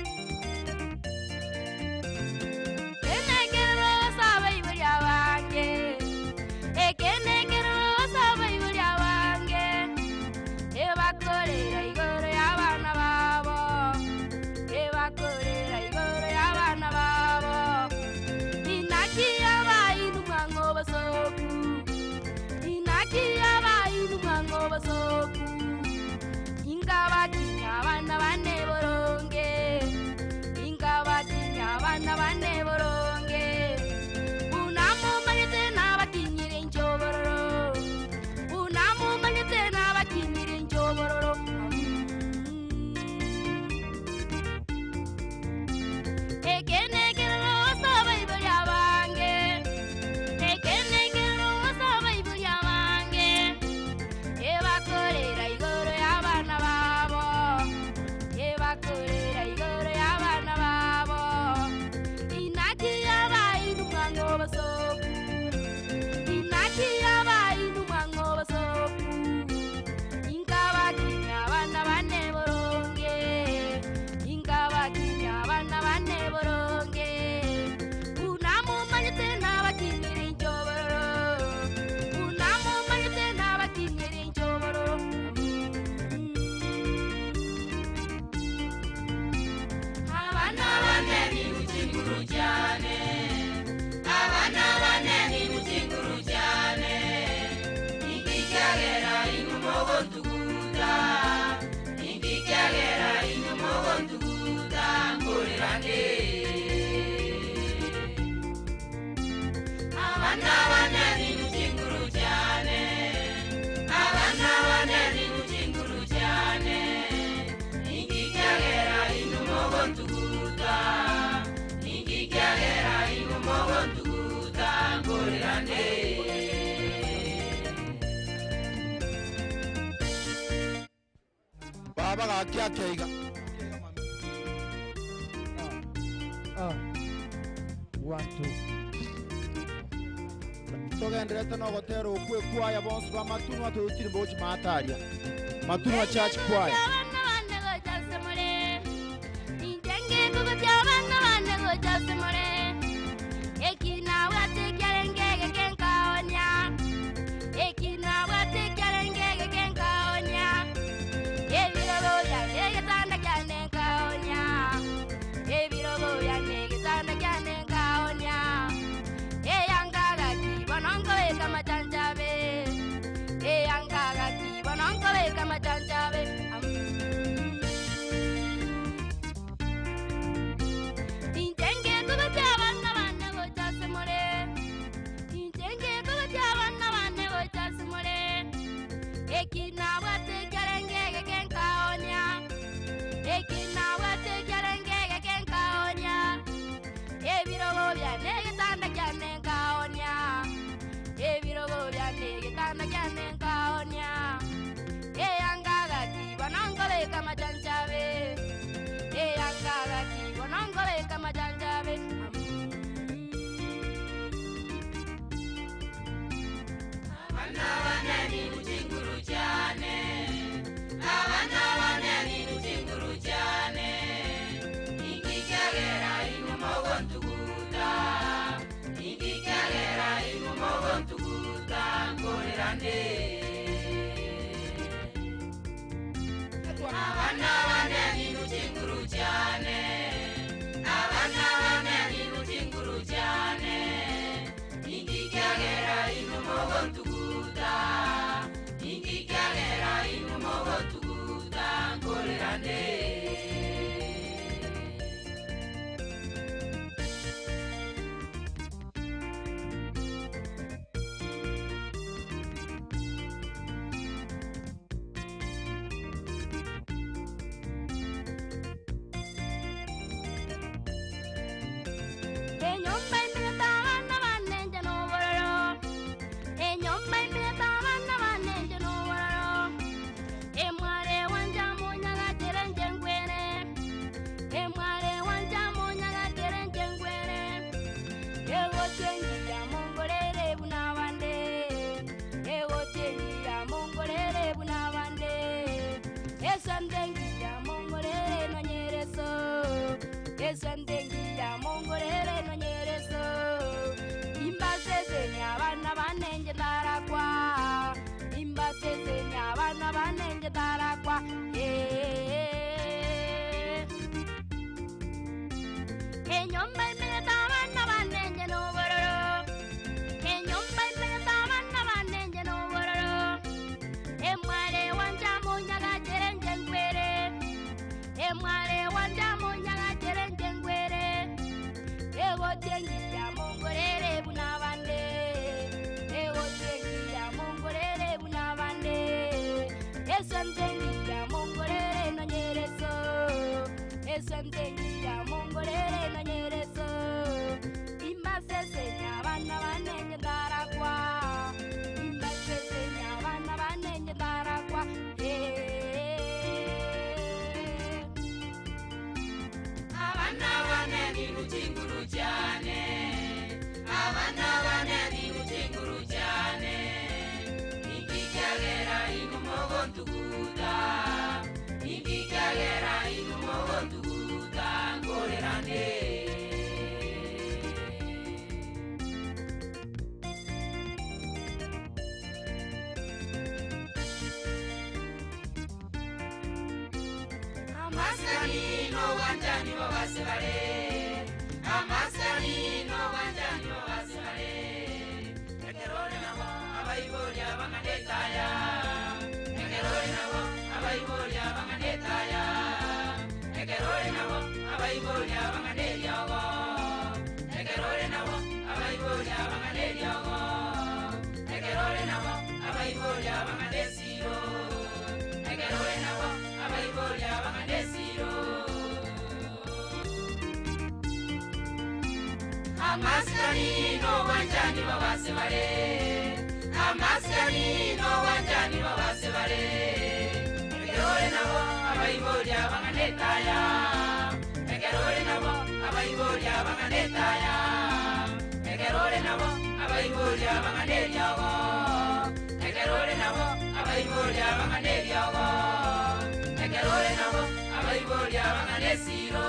Baba gakia keiga. One, two. Togenderete no gotera okwe kwaya bonsi ba matunwa tuyutire bochi mataria. Matunwa church choir. Kama chanchabe. Enyomba imenyete abana banenje n'obororo. Enyomba imenyete abana banenje n'obororo. Emware wanja munyaga cherenje ngwere. Emware wanja munyaga cherenje ngwere. Egotengia mongorere buna bande. Egotengia mongorere buna bande. Esentengia mongorere nonyereso. Esentengia mongorere nonyereso. Imasesenya abana banenye ndarakwa. Imasesenya abana banenye ndarakwa. Abana bane ni ruchinguru cyane abana bane ni ruchinguru cyane ikikyagera inumogo ntuguta ikikyagera inumogo ntuguta ngorerane. Amaskani no wanjani babase bare amaskani no wanjani babase bare ekerore nabo abaibori abanganetaya ekerore nabo abaibori abanganetaya ekerore nabo abaibori abanganeriogo ekerore nabo abaibori abanganeriogo ekerore nabo abaibori abanganesiro ekerore nabo abaibori abanganesiro. Amaskani no wanjani babase bare amaskani no wanjani babase bare ekerore nabo abaibori abanganetaya ekerore nabo abaibori abanganetaya ekerore nabo abaibori abanganeriogo ekerore nabo abaibori abanganeriogo ekerore nabo abaibori abanganesiro.